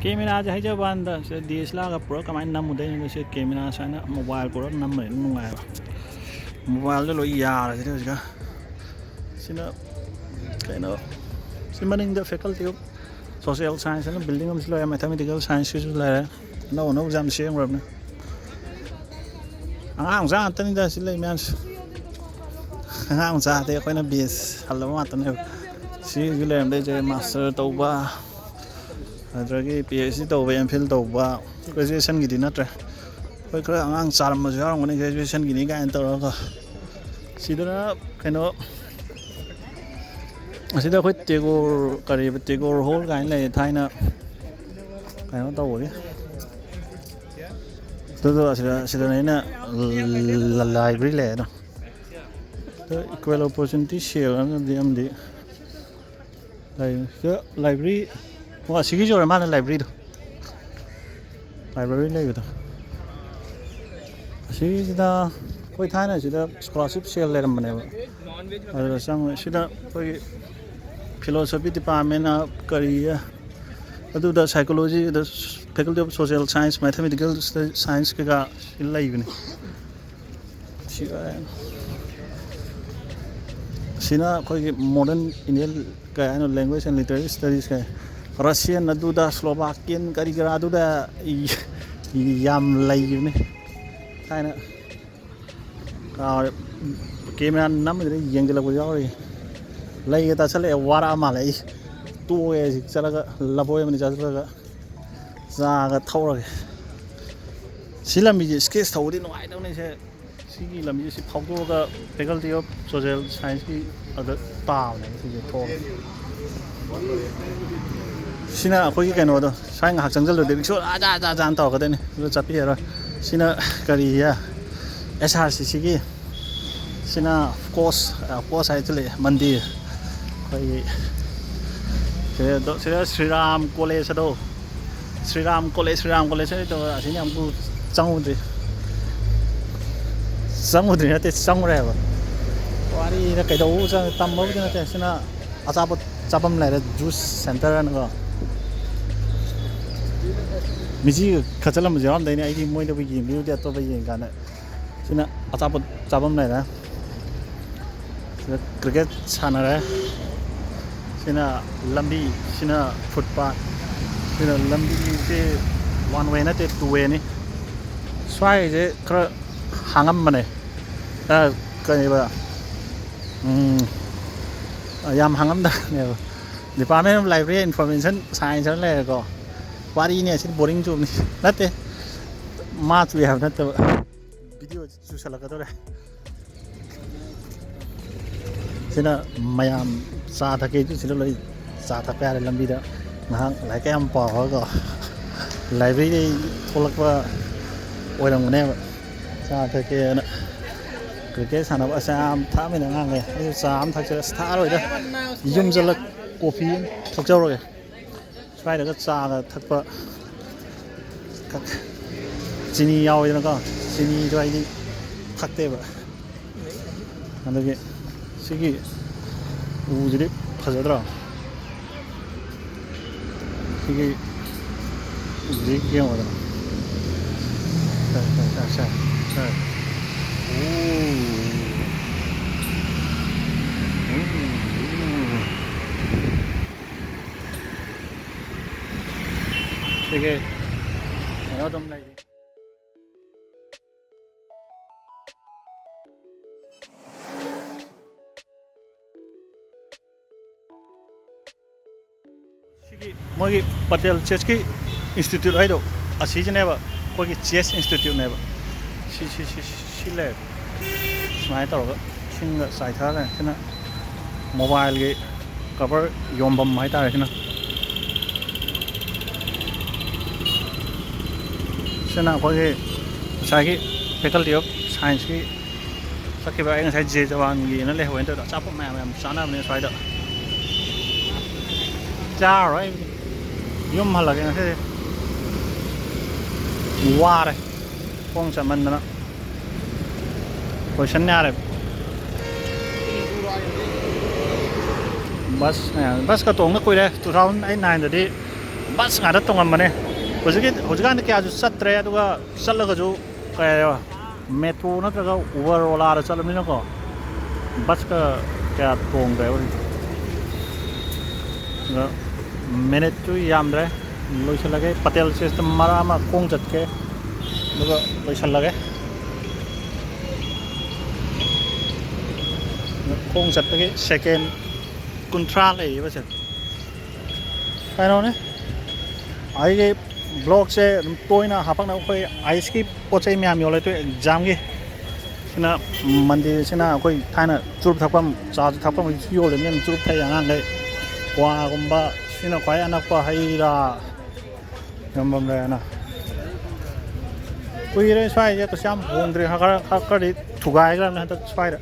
ꯀꯦꯃꯦꯔꯥꯁꯦ ꯍꯥꯏꯖꯕ ꯋꯥꯅꯤꯗ, ꯁꯤꯗ ꯗꯤ ꯑꯦꯁ ꯑꯦꯜ ꯑꯥꯔꯒ ꯄꯨꯔꯒ ꯀꯃꯥꯏꯅ ꯅꯝꯃꯨꯗꯣꯏꯅꯣ? ꯁꯤ ꯀꯦꯃꯦꯔꯥ ꯁꯨꯃꯥꯏꯅ ꯃꯣꯕꯥꯏꯜ ꯄꯨꯔꯒ ꯅꯝꯕꯅ ꯅꯨꯡꯉꯥꯏꯕ꯫ ꯃꯣꯕꯥꯏꯜꯗ ꯂꯣꯏ ꯌꯥꯔꯁꯤꯗꯤ ꯍꯧꯖꯤꯛꯀꯥꯟ꯫ ꯁꯤꯅ ꯀꯩꯅꯣ, ꯁꯤ ꯃꯅꯤꯡꯗ Faculty of Social Science ꯍꯥꯏꯅ ꯕꯤꯜꯗꯤꯡ ꯑꯃꯁꯨ ꯂꯩꯔꯦ, ꯃꯦꯊꯃꯦꯇꯤꯀꯦꯜ ꯁꯥꯏꯟꯁꯀꯤꯁꯨ ꯂꯩꯔꯦ꯫ ꯑꯅꯧ ꯑꯅꯧꯕꯁꯨ ꯌꯥꯝ ꯁꯦꯝꯈ꯭ꯔꯕꯅꯤ꯫ ꯑꯉꯥꯡ ꯃꯆꯥ ꯉꯥꯛꯇꯅꯤꯗ ꯁꯤ ꯂꯩ ꯃꯌꯥꯝꯁꯦ꯫ ꯑꯉꯥꯡ ꯃꯆꯥ ꯍꯥꯏꯗꯤ ꯑꯩꯈꯣꯏꯅ ꯕꯦꯁ ꯍꯜꯂꯕ ꯉꯥꯛꯇꯅꯦꯕ꯫ ꯁꯤꯒꯤ ꯂꯩꯔꯝꯗꯣꯏꯁꯦ ꯃꯥꯁꯇꯔ ꯇꯧꯕ, ꯑꯗꯨꯗꯒꯤ ꯄꯤ ꯑꯩꯆ ꯗꯤ ꯇꯧꯕ, ꯑꯦꯝ ꯐꯤꯜ ꯇꯧꯕ, ꯒ꯭ꯔꯦꯖꯨꯑꯦꯁꯟꯒꯤꯗꯤ ꯅꯠꯇ꯭ꯔꯦ꯫ ꯑꯩꯈꯣꯏ ꯈꯔ ꯑꯉꯥꯡ ꯆꯥꯔꯝꯕꯁꯨ ꯌꯥꯎꯔꯝꯒꯅꯤ, ꯒ꯭ꯔꯦꯖꯨꯑꯦꯁꯟꯒꯤꯅꯤ ꯀꯥꯏꯅ ꯇꯧꯔꯒ꯫ ꯁꯤꯗꯅ ꯀꯩꯅꯣ, ꯑꯁꯤꯗ ꯑꯩꯈꯣꯏ ꯇꯦꯒꯣꯔ, ꯀꯔꯤꯕ, ꯇꯦꯒꯣꯔ ꯍꯣꯜ ꯀꯥꯏꯅ ꯂꯩ ꯊꯥꯏꯅ, ꯀꯩꯅꯣ ꯇꯧꯕꯒꯤ꯫ ꯑꯗꯨꯗꯣ ꯑꯁꯤꯗ, ꯁꯤꯗꯅ ꯑꯩꯅ ꯂꯥꯏꯕ꯭ꯔꯦꯔꯤ ꯂꯩ ꯑꯗꯣ꯫ ꯏꯀ꯭ꯋꯦꯜ ꯑꯣꯄꯣꯔꯆꯨꯅꯤꯇꯤ ꯁꯦꯜ ꯑꯃꯗꯤ ꯑꯃꯗꯤ ꯂꯩ꯫ ꯁꯤꯗ ꯂꯥꯏꯕ꯭ꯔꯦꯔꯤ, ꯑꯣ, ꯑꯁꯤꯒꯤꯁꯨ ꯑꯣꯏꯔ ꯃꯥꯜꯂꯦ ꯂꯥꯏꯕ꯭ꯔꯦꯔꯤꯗꯣ꯫ ꯂꯥꯏꯕ꯭ꯔꯦꯔꯤ ꯂꯩꯕꯗꯣ꯫ ꯑꯁꯤꯁꯤꯗ ꯑꯩꯈꯣꯏ ꯊꯥꯏꯅ ꯁꯤꯗ ꯁ꯭ꯀꯣꯂꯥꯔꯁꯤꯞ ꯁꯦꯜ ꯂꯩꯔꯝꯕꯅꯦꯕ꯫ ꯑꯗꯨꯗ ꯆꯪꯉꯦ꯫ ꯁꯤꯗ ꯑꯩꯈꯣꯏꯒꯤ ꯐꯤꯂꯣꯁꯣꯐꯤ ꯗꯤꯄꯥꯔꯠꯃꯦꯟ, ꯀꯔꯤ, ꯑꯗꯨꯗ ꯁꯥꯏꯀꯣꯂꯣꯖꯤ, ꯑꯗ Faculty of Social Science, Mathematical Science ꯀꯩꯀꯥ ꯁꯤ ꯂꯩꯕꯅꯤ꯫ ꯁꯤ, ꯁꯤꯅ ꯑꯩꯈꯣꯏꯒꯤ modern Indian, ꯀꯩ ꯍꯥꯏꯅꯣ, language and literary studies ꯀꯩ, Russian ꯑꯗꯨꯗ, Slovakian ꯀꯔꯤ ꯀꯔꯥ ꯑꯗꯨꯗ ꯌꯥꯝ ꯂꯩꯈꯤꯕꯅꯤ ꯊꯥꯏꯅ꯫ ꯀꯥꯎꯔꯦ꯫ ꯀꯦꯃꯦꯔꯥ ꯅꯝꯕꯗꯨꯗ ꯌꯦꯡꯁꯤꯜꯂꯛꯄ ꯌꯥꯎꯔꯤ꯫ ꯂꯩꯒ ꯇꯥꯁꯜꯂꯛꯑꯦ, ꯋꯥꯔꯛꯑ ꯃꯥꯜꯂꯦ꯫ ꯑꯩ ꯇꯣꯛꯑꯦ꯫ ꯍꯧꯖꯤꯛ ꯆꯠꯂꯒ ꯂꯐꯣꯏ ꯑꯃꯅꯤ ꯆꯥꯁꯤꯜꯂꯒ ꯆꯥꯒ ꯊꯧꯔꯒꯦ꯫ ꯁꯤ ꯂꯝꯕꯤꯁꯦ sketch ꯊꯧꯕꯗꯤ ꯅꯨꯡꯉꯥꯏꯇꯕꯅꯤꯁꯦ꯫ ꯁꯤꯒꯤ ꯂꯝꯕꯤꯁꯦ ꯁꯤ ꯐꯥꯎꯗꯣꯛꯑꯒ Faculty of Social Science ꯀꯤ ꯑꯗ ꯇꯥꯕꯅꯦꯕ ꯁꯤꯁꯦ ꯊꯣꯛꯑꯒ꯫ ꯁꯤꯅ ꯑꯩꯈꯣꯏꯒꯤ ꯀꯩꯅꯣꯗꯣ, ꯁ꯭ꯋꯥꯏ ꯉꯥꯏꯍꯥꯛ ꯆꯪꯁꯤꯜꯂꯨꯗꯦ, ꯔꯤꯛꯁꯣ ꯑꯖꯥ ꯑꯖꯥ ꯑꯖꯥꯅ ꯇꯧꯔꯛꯀꯗꯣꯏꯅꯤ, ꯑꯗꯨ ꯆꯠꯄ ꯌꯥꯔꯣꯏ꯫ ꯁꯤꯅ ꯀꯔꯤ, ꯑꯦꯁ ꯑꯥꯔ ꯁꯤ ꯁꯤꯒꯤ, ꯁꯤꯅ ꯀꯣꯁ, ꯀꯣꯁ ꯍꯥꯏ ꯆꯠꯂꯛꯑꯦ, ꯃꯟꯗꯤꯔ꯫ ꯑꯩꯈꯣꯏꯒꯤ ꯁꯤꯗ, ꯁꯤꯗ ꯁ꯭ꯔꯤꯔꯥꯝ ꯀꯣꯂꯦꯖ ꯑꯗꯣ, Shriram college, Shriram college high ꯇꯧꯔ ꯑꯁꯤꯅ ꯑꯃꯨꯛ ꯆꯪꯉꯨꯗ꯭ꯔꯤ꯫ ꯆꯪꯉꯨꯗ꯭ꯔꯤ ꯅꯠꯇꯦ, ꯆꯪꯉꯨꯔꯦ ꯍꯥꯏꯕ꯫ ꯋꯥꯔꯤꯗ ꯀꯩꯗꯧꯕ ꯆꯪ-, ꯇꯝꯕꯕꯨꯗꯤ ꯅꯠꯇꯦ꯫ ꯁꯤꯅ ꯑꯆꯥꯄꯣꯠ ꯆꯥꯐꯝ ꯂꯩꯔꯦ, ꯖꯨꯁ ꯁꯦꯟꯇꯔ ꯍꯥꯏꯅꯀꯣ꯫ ꯃꯤꯁꯤ ꯈꯔ ꯆꯠꯂꯝꯕꯁꯨ ꯌꯥꯎꯔꯝꯗꯣꯏꯅꯦ, ꯑꯩꯗꯤ ꯃꯣꯏꯗꯕꯨ ꯌꯦꯡꯕꯤꯔꯨꯗꯦ, ꯑꯇꯣꯞꯄ ꯌꯦꯡꯀꯥꯟꯗ꯫ ꯁꯤꯅ ꯑꯆꯥꯄꯣꯠ ꯆꯥꯐꯝ ꯂꯩꯔꯦ꯫ ꯁꯤꯗ ꯀ꯭ꯔꯤꯀꯦꯠ ꯁꯥꯟꯅꯔꯦ꯫ ꯁꯤꯅ ꯂꯝꯕꯤ, ꯁꯤꯅ ꯐꯨꯠꯄꯥꯠ꯫ ꯁꯤꯅ ꯂꯝꯕꯤꯁꯦ ꯋꯥꯟ ꯋꯦ ꯅꯠꯇꯦ, ꯇꯨ ꯋꯦꯅꯤ꯫ ꯁ꯭ꯋꯥꯏꯁꯦ ꯈꯔ ꯍꯥꯡꯉꯝꯕꯅꯦ꯫ ꯑ, ꯀꯔꯤꯕ, ꯎꯝ, ꯌꯥꯝ ꯍꯥꯡꯉꯝꯗꯕꯅꯦꯕ꯫ Department of Library and Information Science ꯍꯥꯏꯅ ꯂꯩꯔꯦꯀꯣ꯫ ꯋꯥꯔꯤꯅꯦ ꯑꯁꯤ, ꯕꯣꯔꯤꯡ ꯆꯨꯕꯅꯤ꯫ ꯅꯠꯇꯦ, ꯃꯥ ꯆꯨꯏ ꯍꯥꯏꯕ ꯅꯠꯇꯕ꯫ ꯚꯤꯗꯤꯑꯣ ꯆꯨꯁꯜꯂꯛꯀꯗꯧꯔꯦ꯫ ꯁꯤꯅ ꯃꯌꯥꯝ ꯆꯥ ꯊꯛꯀꯦ, ꯁꯤꯗ ꯂꯣꯏ ꯆꯥ ꯊꯛꯄ ꯌꯥꯔꯦ꯫ ꯂꯝꯕꯤꯗ ꯉꯥꯏꯍꯥꯛ ꯂꯥꯏꯔꯤꯛ ꯀꯌꯥꯝ ꯄꯥꯎꯔꯒ ꯂꯥꯏꯕ꯭ꯔꯦꯔꯤꯗꯩ ꯊꯣꯛꯂꯛꯄ ꯑꯣꯏꯔꯝꯒꯅꯦꯕ꯫ ꯆꯥ ꯊꯛꯀꯦꯅ꯫ ꯀ꯭ꯔꯤꯀꯦꯠ ꯁꯥꯟꯅꯕ ꯑꯁ ꯌꯥꯝ ꯊꯛꯑꯝꯃꯤꯅ ꯑꯉꯥꯡꯈꯩ꯫ ꯑꯩꯁꯨ ꯆꯥ ꯑꯃ ꯊꯛꯆꯔꯦ꯫ ꯑꯁ ꯊꯛꯑꯔꯣꯏꯗ꯫ ꯌꯨꯝ ꯆꯠꯂ ꯀꯣꯐꯤ ꯑꯃ ꯊꯛꯆꯧꯔꯒꯦ꯫ ꯁ꯭ꯋꯥꯏꯗꯒ ꯆꯥꯒ ꯊꯛꯄ ꯀꯛ-, ꯆꯤꯅꯤ ꯌꯥꯎꯋꯤꯗꯅꯀꯣ, ꯆꯤꯅꯤꯗꯣ ꯑꯩꯗꯤ ꯊꯛꯇꯦꯕ꯫ ꯑꯗꯨꯒꯤ ꯁꯤꯒꯤ ꯎꯁꯤꯗꯤ ꯐꯖꯗ꯭ꯔꯣ? ꯁꯤꯒꯤ ꯎꯁꯤꯗꯤ ꯌꯦꯡꯉꯣꯗꯅ꯫ ꯁꯦ, ꯁꯦ, ꯁꯦ, ꯁꯦ, ꯁꯦ꯫ ꯎ꯫ ꯎ, ꯎ꯫ ꯁꯤꯒꯤ ꯀꯩꯅꯣ ꯑꯗꯨꯝ ꯂꯩꯔꯤ꯫ ꯁꯤꯒꯤ ꯃꯣꯏꯒꯤ ꯄꯇꯦꯜ ꯆꯦꯁꯀꯤ ꯏꯟꯁꯇꯤꯇ꯭ꯌꯨꯠ ꯍꯥꯏꯗꯣ ꯑꯁꯤꯁꯤꯅꯦꯕ, ꯑꯩꯈꯣꯏꯒꯤ ꯆꯦꯁ ꯏꯟꯁꯇꯤꯇ꯭ꯌꯨꯠꯅꯦꯕ꯫ ꯁꯤ, ꯁꯤ, ꯁꯤ, ꯁꯤ, ꯁꯤ ꯂꯩꯔꯦ꯫ ꯁꯨꯃꯥꯏꯅ ꯇꯧꯔꯒ ꯏꯁꯤꯡꯒ ꯆꯥꯏꯊꯔ ꯂꯩꯔꯦ꯫ ꯁꯤꯅ ꯃꯣꯕꯥꯏꯜꯒꯤ ꯀꯕꯔ ꯌꯣꯟꯐꯝ ꯍꯥꯏꯇꯥꯔꯦ꯫ ꯁꯤꯅ, ꯁꯤꯅ ꯑꯩꯈꯣꯏꯒꯤ ꯉꯁꯥꯏꯒꯤ Faculty of Scienceꯀꯤ ꯆꯠꯈꯤꯕ꯫ ꯑꯩ ꯉꯁꯥꯏ ꯖꯦ ꯖꯋꯥꯟꯒꯤꯅ ꯂꯩꯍꯧꯋꯦꯅ ꯇꯧꯗꯣ, ꯑꯆꯥꯄꯣꯠ ꯃꯌꯥꯝ ꯃꯌꯥꯝ ꯆꯥꯅꯕꯅꯦ ꯁ꯭ꯋꯥꯏꯗ꯫ ꯆꯥꯔꯔꯣꯏ ꯑꯩ, ꯌꯨꯝ ꯍꯜꯂꯒꯦ ꯉꯁꯤꯗꯤ꯫ ꯋꯥꯔꯦ ꯈꯣꯡ ꯆꯠꯃꯟꯗꯅ꯫ ꯂꯣꯏꯁꯟ ꯌꯥꯔꯦ꯫ ꯕꯁ ꯃꯌꯥꯝ, ꯕꯁꯀ ꯇꯣꯡꯗ ꯀꯨꯏꯔꯦ꯫ ꯇꯨ ꯊꯥꯎꯖꯟ ꯑꯩꯠ ꯅꯥꯏꯟꯗꯗꯤ ꯕꯁ ꯉꯥꯛꯇ ꯇꯣꯡꯉꯝꯕꯅꯦ꯫ ꯍꯧꯖꯤꯛꯀꯤ, ꯍꯧꯖꯤꯛꯀꯥꯟꯗꯤ ꯀꯌꯥꯁꯨ ꯆꯠꯇ꯭ꯔꯦ꯫ ꯑꯗꯨꯒ ꯆꯠꯂꯒꯁꯨ ꯀꯩ ꯍꯥꯏꯕ, ꯃꯦꯇ꯭ꯔꯣ ꯅꯠꯇ꯭ꯔꯒ ꯎꯕꯔ ꯑꯣꯂꯥꯗ ꯆꯠꯂꯕꯅꯤꯅꯀꯣ, ꯕꯁꯀ ꯀꯌꯥ ꯇꯣꯡꯗ꯭ꯔꯦꯕ ꯍꯧꯖꯤꯛꯇꯤ꯫ ꯑꯗꯣ ꯃꯤꯅꯤꯠꯁꯨ ꯌꯥꯝꯗ꯭ꯔꯦ, ꯂꯣꯏꯁꯤꯜꯂꯒꯦ꯫ ꯄꯇꯦꯜ ꯁ꯭ꯇꯦꯁꯟꯗ ꯃꯔꯛ ꯑꯃ ꯈꯣꯡ ꯆꯠꯀꯦ, ꯑꯗꯨꯒ ꯂꯣꯏꯁꯤꯜꯂꯒꯦ꯫ ꯈꯣꯡ ꯆꯠꯄꯒꯤ ꯁꯦꯀꯦꯟ ꯀꯨꯟꯊ꯭ꯔꯥ ꯂꯩꯌꯦꯕ ꯁꯦ꯫ ꯀꯩꯅꯣꯅꯦ, ꯑꯩꯒꯤ ꯕ꯭ꯂꯣꯛꯁꯦ ꯑꯗꯨꯝ ꯇꯣꯏꯅ ꯍꯥꯄꯛꯅꯕ ꯑꯩꯈꯣꯏ ꯑꯥꯏꯁꯀꯤ ꯄꯣꯠ ꯆꯩ ꯃꯌꯥꯝ ꯌꯣꯜꯂꯦ, ꯑꯗꯨ ꯑꯦꯛꯖꯥꯝꯒꯤ꯫ ꯁꯤꯅ ꯃꯟꯗꯤꯔꯁꯤꯅ ꯑꯩꯈꯣꯏ ꯊꯥꯏꯅ ꯆꯨꯔꯨꯞ ꯊꯛꯐꯝ, ꯆꯥꯁꯨ ꯊꯛꯐꯝ ꯍꯧꯖꯤꯛꯁꯨ ꯌꯣꯜꯂꯤꯕꯅꯤꯅ ꯆꯨꯔꯨꯞ ꯊꯛꯏ ꯑꯉꯥꯡꯈꯩ꯫ ꯀ꯭ꯋꯥꯒꯨꯝꯕ, ꯁꯤꯅ ꯈ꯭ꯋꯥꯏ ꯑꯅꯛꯄ ꯍꯩ ꯔꯥ ꯌꯣꯟꯐꯝ ꯂꯩꯔꯦꯅ꯫ ꯀꯨꯏꯔꯦ ꯁ꯭ꯋꯥꯏꯁꯦ ꯀꯩꯁꯨ ꯌꯥꯝ ꯍꯣꯡꯗ꯭ꯔꯦ, ꯈꯔ, ꯈꯔ, ꯈꯔꯗꯤ ꯊꯨꯒꯥꯏꯈ꯭ꯔꯕꯅꯦ ꯍꯟꯗꯛ ꯁ꯭ꯋꯥꯏꯗ꯫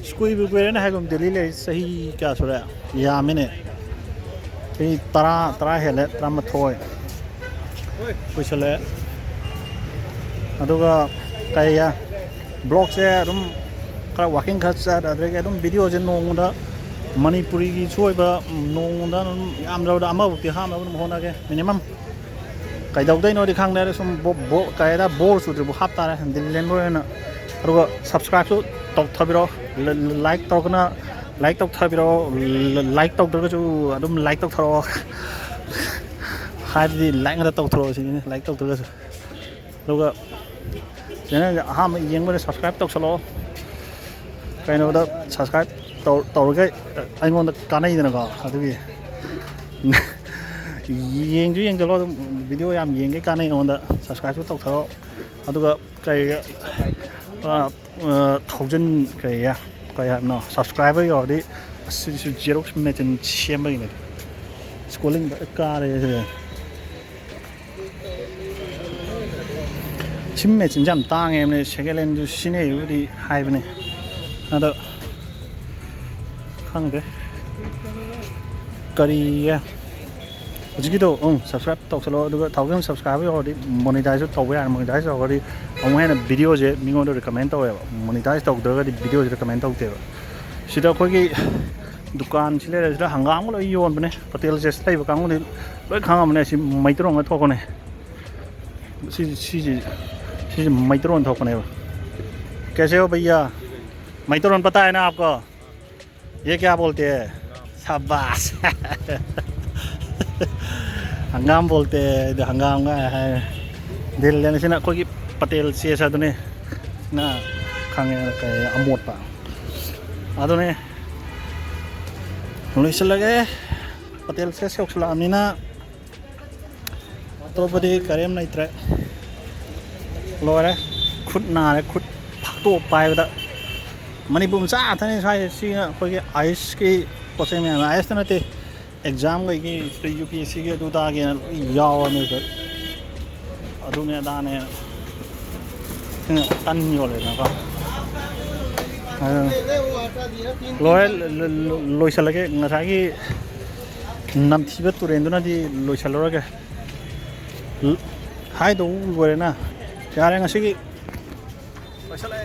ꯑꯁ, ꯀꯨꯏꯕꯨ ꯀꯨꯏꯔꯦꯅꯦ ꯍꯥꯏꯒꯨꯝ, ꯗꯦꯜꯂꯤ ꯂꯩꯔꯤ ꯆꯍꯤ ꯀꯌꯥ ꯁꯨꯔꯦ? ꯌꯥꯝꯃꯤꯅꯦ꯫ ꯆꯍꯤ ꯇꯔꯥ, ꯇꯔꯥ ꯍꯦꯜꯂꯦ, ꯇꯔꯥꯃꯥꯊꯣꯏ ꯀꯨꯏꯁꯜꯂꯛꯑꯦ꯫ ꯑꯗꯨꯒ ꯀꯩ, ꯕ꯭ꯂꯣꯛꯁꯦ ꯑꯗꯨꯝ ꯈꯔ ꯋꯥꯀꯤꯡ ꯈꯔ ꯆꯠ, ꯑꯗꯨꯗꯒꯤ ꯑꯗꯨꯝ ꯚꯤꯗꯤꯑꯣꯁꯦ ꯅꯣꯡꯃꯗ ꯃꯅꯤꯄꯨꯔꯤꯒꯤꯁꯨ ꯑꯣꯏꯕ, ꯅꯣꯡꯃꯗ ꯑꯗꯨꯝ ꯌꯥꯝꯗ꯭ꯔꯕꯗ ꯑꯃꯕꯨꯛꯇꯤ ꯍꯥꯞꯅꯕ ꯑꯗꯨꯝ ꯍꯣꯠꯅꯒꯦ꯫ ꯃꯤꯅꯤꯃꯝ ꯀꯩꯗꯧꯗꯣꯏꯅꯣꯗꯤ ꯈꯪꯗꯦ, ꯑꯗꯣ ꯁꯨꯝ ꯕꯣ-, ꯕꯣ-, ꯀꯩ ꯍꯥꯏꯇꯥꯔꯦ, ꯕꯣꯔ ꯆꯨꯗ꯭ꯔꯤꯕ ꯍꯥꯞꯇꯥꯔꯦ ꯗꯤꯜꯂꯦꯟꯕ ꯑꯣꯏꯅ꯫ ꯑꯗꯨꯒ ꯁꯕꯁꯀ꯭ꯔꯥꯏꯕꯁꯨ ꯇꯧꯊꯕꯤꯔꯛꯑꯣ꯫ ꯂ-, ꯂ-, ꯂꯥꯏꯛ ꯇꯧꯔꯒꯅ ꯂꯥꯏꯛ ꯇꯧꯊꯕꯤꯔꯛꯑꯣ꯫ ꯂ-, ꯂꯥꯏꯛ ꯇꯧꯗ꯭ꯔꯒꯁꯨ ꯑꯗꯨꯝ ꯂꯥꯏꯛ ꯇꯧꯊꯔꯛꯑꯣ꯫ ꯍꯥꯏꯕꯗꯤ ꯂꯥꯏꯛ ꯉꯥꯛꯇ ꯇꯧꯊꯣꯔꯛꯑꯣ ꯁꯤꯅꯤ, ꯂꯥꯏꯛ ꯇꯧꯗ꯭ꯔꯒꯁꯨ꯫ ꯑꯗꯨꯒ ꯆꯦꯅꯦꯜꯁꯦ ꯑꯍꯥꯟꯕ ꯌꯦꯡꯕꯗ ꯁꯕꯁꯀ꯭ꯔꯥꯏꯕ ꯇꯧꯁꯜꯂꯛꯑꯣ꯫ ꯀꯩꯅꯣꯗ ꯁꯕꯁꯀ꯭ꯔꯥꯏꯕ ꯇꯧ-, ꯇꯧꯔꯒ ꯑꯩꯉꯣꯟꯗ ꯀꯥꯟꯅꯩꯗꯅꯀꯣ, ꯑꯗꯨꯒꯤ꯫ ꯌꯦꯡꯁꯨ ꯌꯦꯡꯁꯤꯜꯂꯣ, ꯑꯗꯨꯝ ꯚꯤꯗꯤꯑꯣ ꯌꯥꯝ ꯌꯦꯡꯒꯦ ꯀꯥꯟꯅꯩ ꯑꯩꯉꯣꯟꯗ꯫ ꯁꯕꯁꯀ꯭ꯔꯥꯏꯕꯁꯨ ꯇꯧꯊꯔꯣ꯫ ꯑꯗꯨꯒ ꯀꯩ, ꯑ, ꯑ, ꯊꯥꯎꯖꯟ ꯀꯩ, ꯀꯩ ꯍꯥꯏꯕꯅꯣ, ꯁꯕꯁꯀ꯭ꯔꯥꯏꯕꯔ ꯌꯧꯔꯗꯤ ꯑꯁ, ꯁꯤꯁꯨ ꯖꯦꯔꯣꯛꯁ ꯃꯦꯆꯤꯟ ꯁꯦꯝꯕꯒꯤꯅꯦ꯫ ꯁ꯭ꯀꯣꯂꯤꯡ ꯐꯖ ꯀꯥꯔꯦ ꯁꯤꯗ꯫ ꯁꯤ ꯃꯦꯆꯤꯟꯁꯦ ꯌꯥꯝ ꯇꯥꯡꯉꯦꯕꯅꯦ, ꯁꯦꯀꯦꯟ ꯍꯦꯟꯁꯨ ꯁꯤꯖꯤꯟꯅꯩꯕꯨꯗꯤ ꯍꯥꯏꯕꯅꯦ, ꯑꯗꯣ ꯈꯪꯗꯦ ꯀꯔꯤ꯫ ꯍꯧꯖꯤꯛꯀꯤꯗꯣ, ꯎꯝ, ꯁꯕꯁꯀ꯭ꯔꯥꯏꯕ ꯇꯧꯁꯜꯂꯣ, ꯑꯗꯨꯒ ꯊꯥꯎꯖꯟ ꯁꯕꯁꯀ꯭ꯔꯥꯏꯕꯔ ꯌꯧꯔꯗꯤ ꯃꯣꯅꯤꯇꯥꯏꯖꯁꯨ ꯇꯧꯕ ꯌꯥꯔꯦ꯫ ꯃꯣꯅꯤꯇꯥꯏꯖ ꯇꯧꯔꯒꯗꯤ ꯑꯃꯨꯛ ꯍꯦꯟꯅ ꯚꯤꯗꯤꯑꯣꯁꯦ ꯃꯤꯉꯣꯟꯗ ꯔꯤꯀꯃꯦꯟ ꯇꯧꯋꯦꯕ꯫ ꯃꯣꯅꯤꯇꯥꯏꯖ ꯇꯧꯗ꯭ꯔꯒꯗꯤ ꯚꯤꯗꯤꯑꯣꯁꯦ ꯔꯤꯀꯃꯦꯟ ꯇꯧꯗꯦꯕ꯫ ꯁꯤꯗ ꯑꯩꯈꯣꯏꯒꯤ ꯗꯨꯀꯥꯟꯁꯤ ꯂꯩꯔꯦ, ꯁꯤꯗ ꯍꯪꯒꯥꯝꯒ ꯂꯣꯏ ꯌꯣꯟꯕꯅꯦ꯫ ꯄꯇꯦꯜ ꯆꯦꯁ ꯂꯩꯕ ꯀꯥꯡꯕꯨꯗꯤ ꯂꯣꯏ ꯈꯪꯉꯝꯃꯅꯦ꯫ ꯁꯤ ꯃꯩꯇꯩꯔꯣꯟꯒ ꯊꯣꯛꯄꯅꯦ꯫ ꯁꯤ, ꯁꯤꯁꯤ, ꯁꯤꯁꯤ ꯃꯩꯇꯩꯔꯣꯟ ꯊꯣꯛꯄꯅꯦꯕ꯫ कैसे हो भैया? ꯃꯩꯇꯩꯔꯣꯟ पता है ना आपको? ये क्या बोलते हैं? शाबाश। ꯍꯪꯒꯥꯝ ꯕꯣꯜꯇꯦ꯫ ꯑꯗꯨ ꯍꯪꯒꯥꯝꯒ ꯍꯥꯏ꯫ ꯗꯤꯜꯂꯦꯅ ꯁꯤꯅ ꯑꯩꯈꯣꯏꯒꯤ ꯄꯇꯦꯜ ꯆꯦꯁ ꯑꯗꯨꯅꯤ꯫ ꯅ ꯈꯪꯉꯦ, ꯀꯩ ꯑꯃꯣꯠꯄ ꯑꯗꯨꯅꯦ꯫ ꯂꯣꯏꯁꯤꯜꯂꯒꯦ꯫ ꯄꯇꯦꯜ ꯆꯦꯁ ꯌꯧꯁꯤꯜꯂꯛꯑꯕꯅꯤꯅ ꯑꯇꯣꯞꯄꯗꯤ ꯀꯔꯤꯝ ꯂꯩꯇ꯭ꯔꯦ꯫ ꯂꯣꯏꯔꯦ꯫ ꯈꯨꯠ ꯅꯥꯔꯦ꯫ ꯈꯨꯠ ꯐꯥꯛꯇꯣꯛ ꯄꯥꯏꯕꯗ꯫ ꯃꯅꯤꯄꯨꯔ ꯃꯆꯥ ꯉꯥꯛꯇꯅꯤ ꯁ꯭ꯋꯥꯏꯁꯦ꯫ ꯁꯤꯅ ꯑꯩꯈꯣꯏꯒꯤ ꯑꯥꯏꯁꯀꯤ ꯄꯣꯠ ꯆꯩ ꯃꯌꯥꯝ꯫ ꯑꯥꯏꯁꯇ ꯅꯠꯇꯦ, ꯑꯦꯛꯖꯥꯝꯈꯩꯒꯤ, ꯁꯤꯗ ꯌꯨ ꯄꯤ ꯑꯦꯁ ꯁꯤꯒꯤ ꯑꯗꯨ ꯇꯥꯒꯦꯅ ꯂꯣꯏ ꯌꯥꯎꯔꯕꯅꯦ ꯁꯤꯗ꯫ ꯑꯗꯨꯅꯦ ꯑꯗꯥꯅꯦ꯫ ꯁꯤꯅ ꯇꯟ ꯌꯣꯜꯂꯦꯗꯅꯀꯣ꯫ ꯑꯗꯨ ꯂꯣꯏꯔꯦ꯫ ꯂꯣ-, ꯂꯣ-, ꯂꯣꯏꯁꯤꯜꯂꯒꯦ꯫ ꯉꯁꯥꯏꯒꯤ ꯅꯝꯊꯤꯕ ꯇꯨꯔꯦꯟꯗꯨꯅꯗꯤ ꯂꯣꯏꯁꯤꯜꯂꯔꯣꯏꯒꯦ꯫ ꯍꯥꯏꯗꯧ ꯂꯣꯏꯔꯦꯅ꯫ ꯌꯥꯔꯦ ꯉꯁꯤꯒꯤ꯫ ꯂꯣꯏꯁꯤꯜꯂꯦ꯫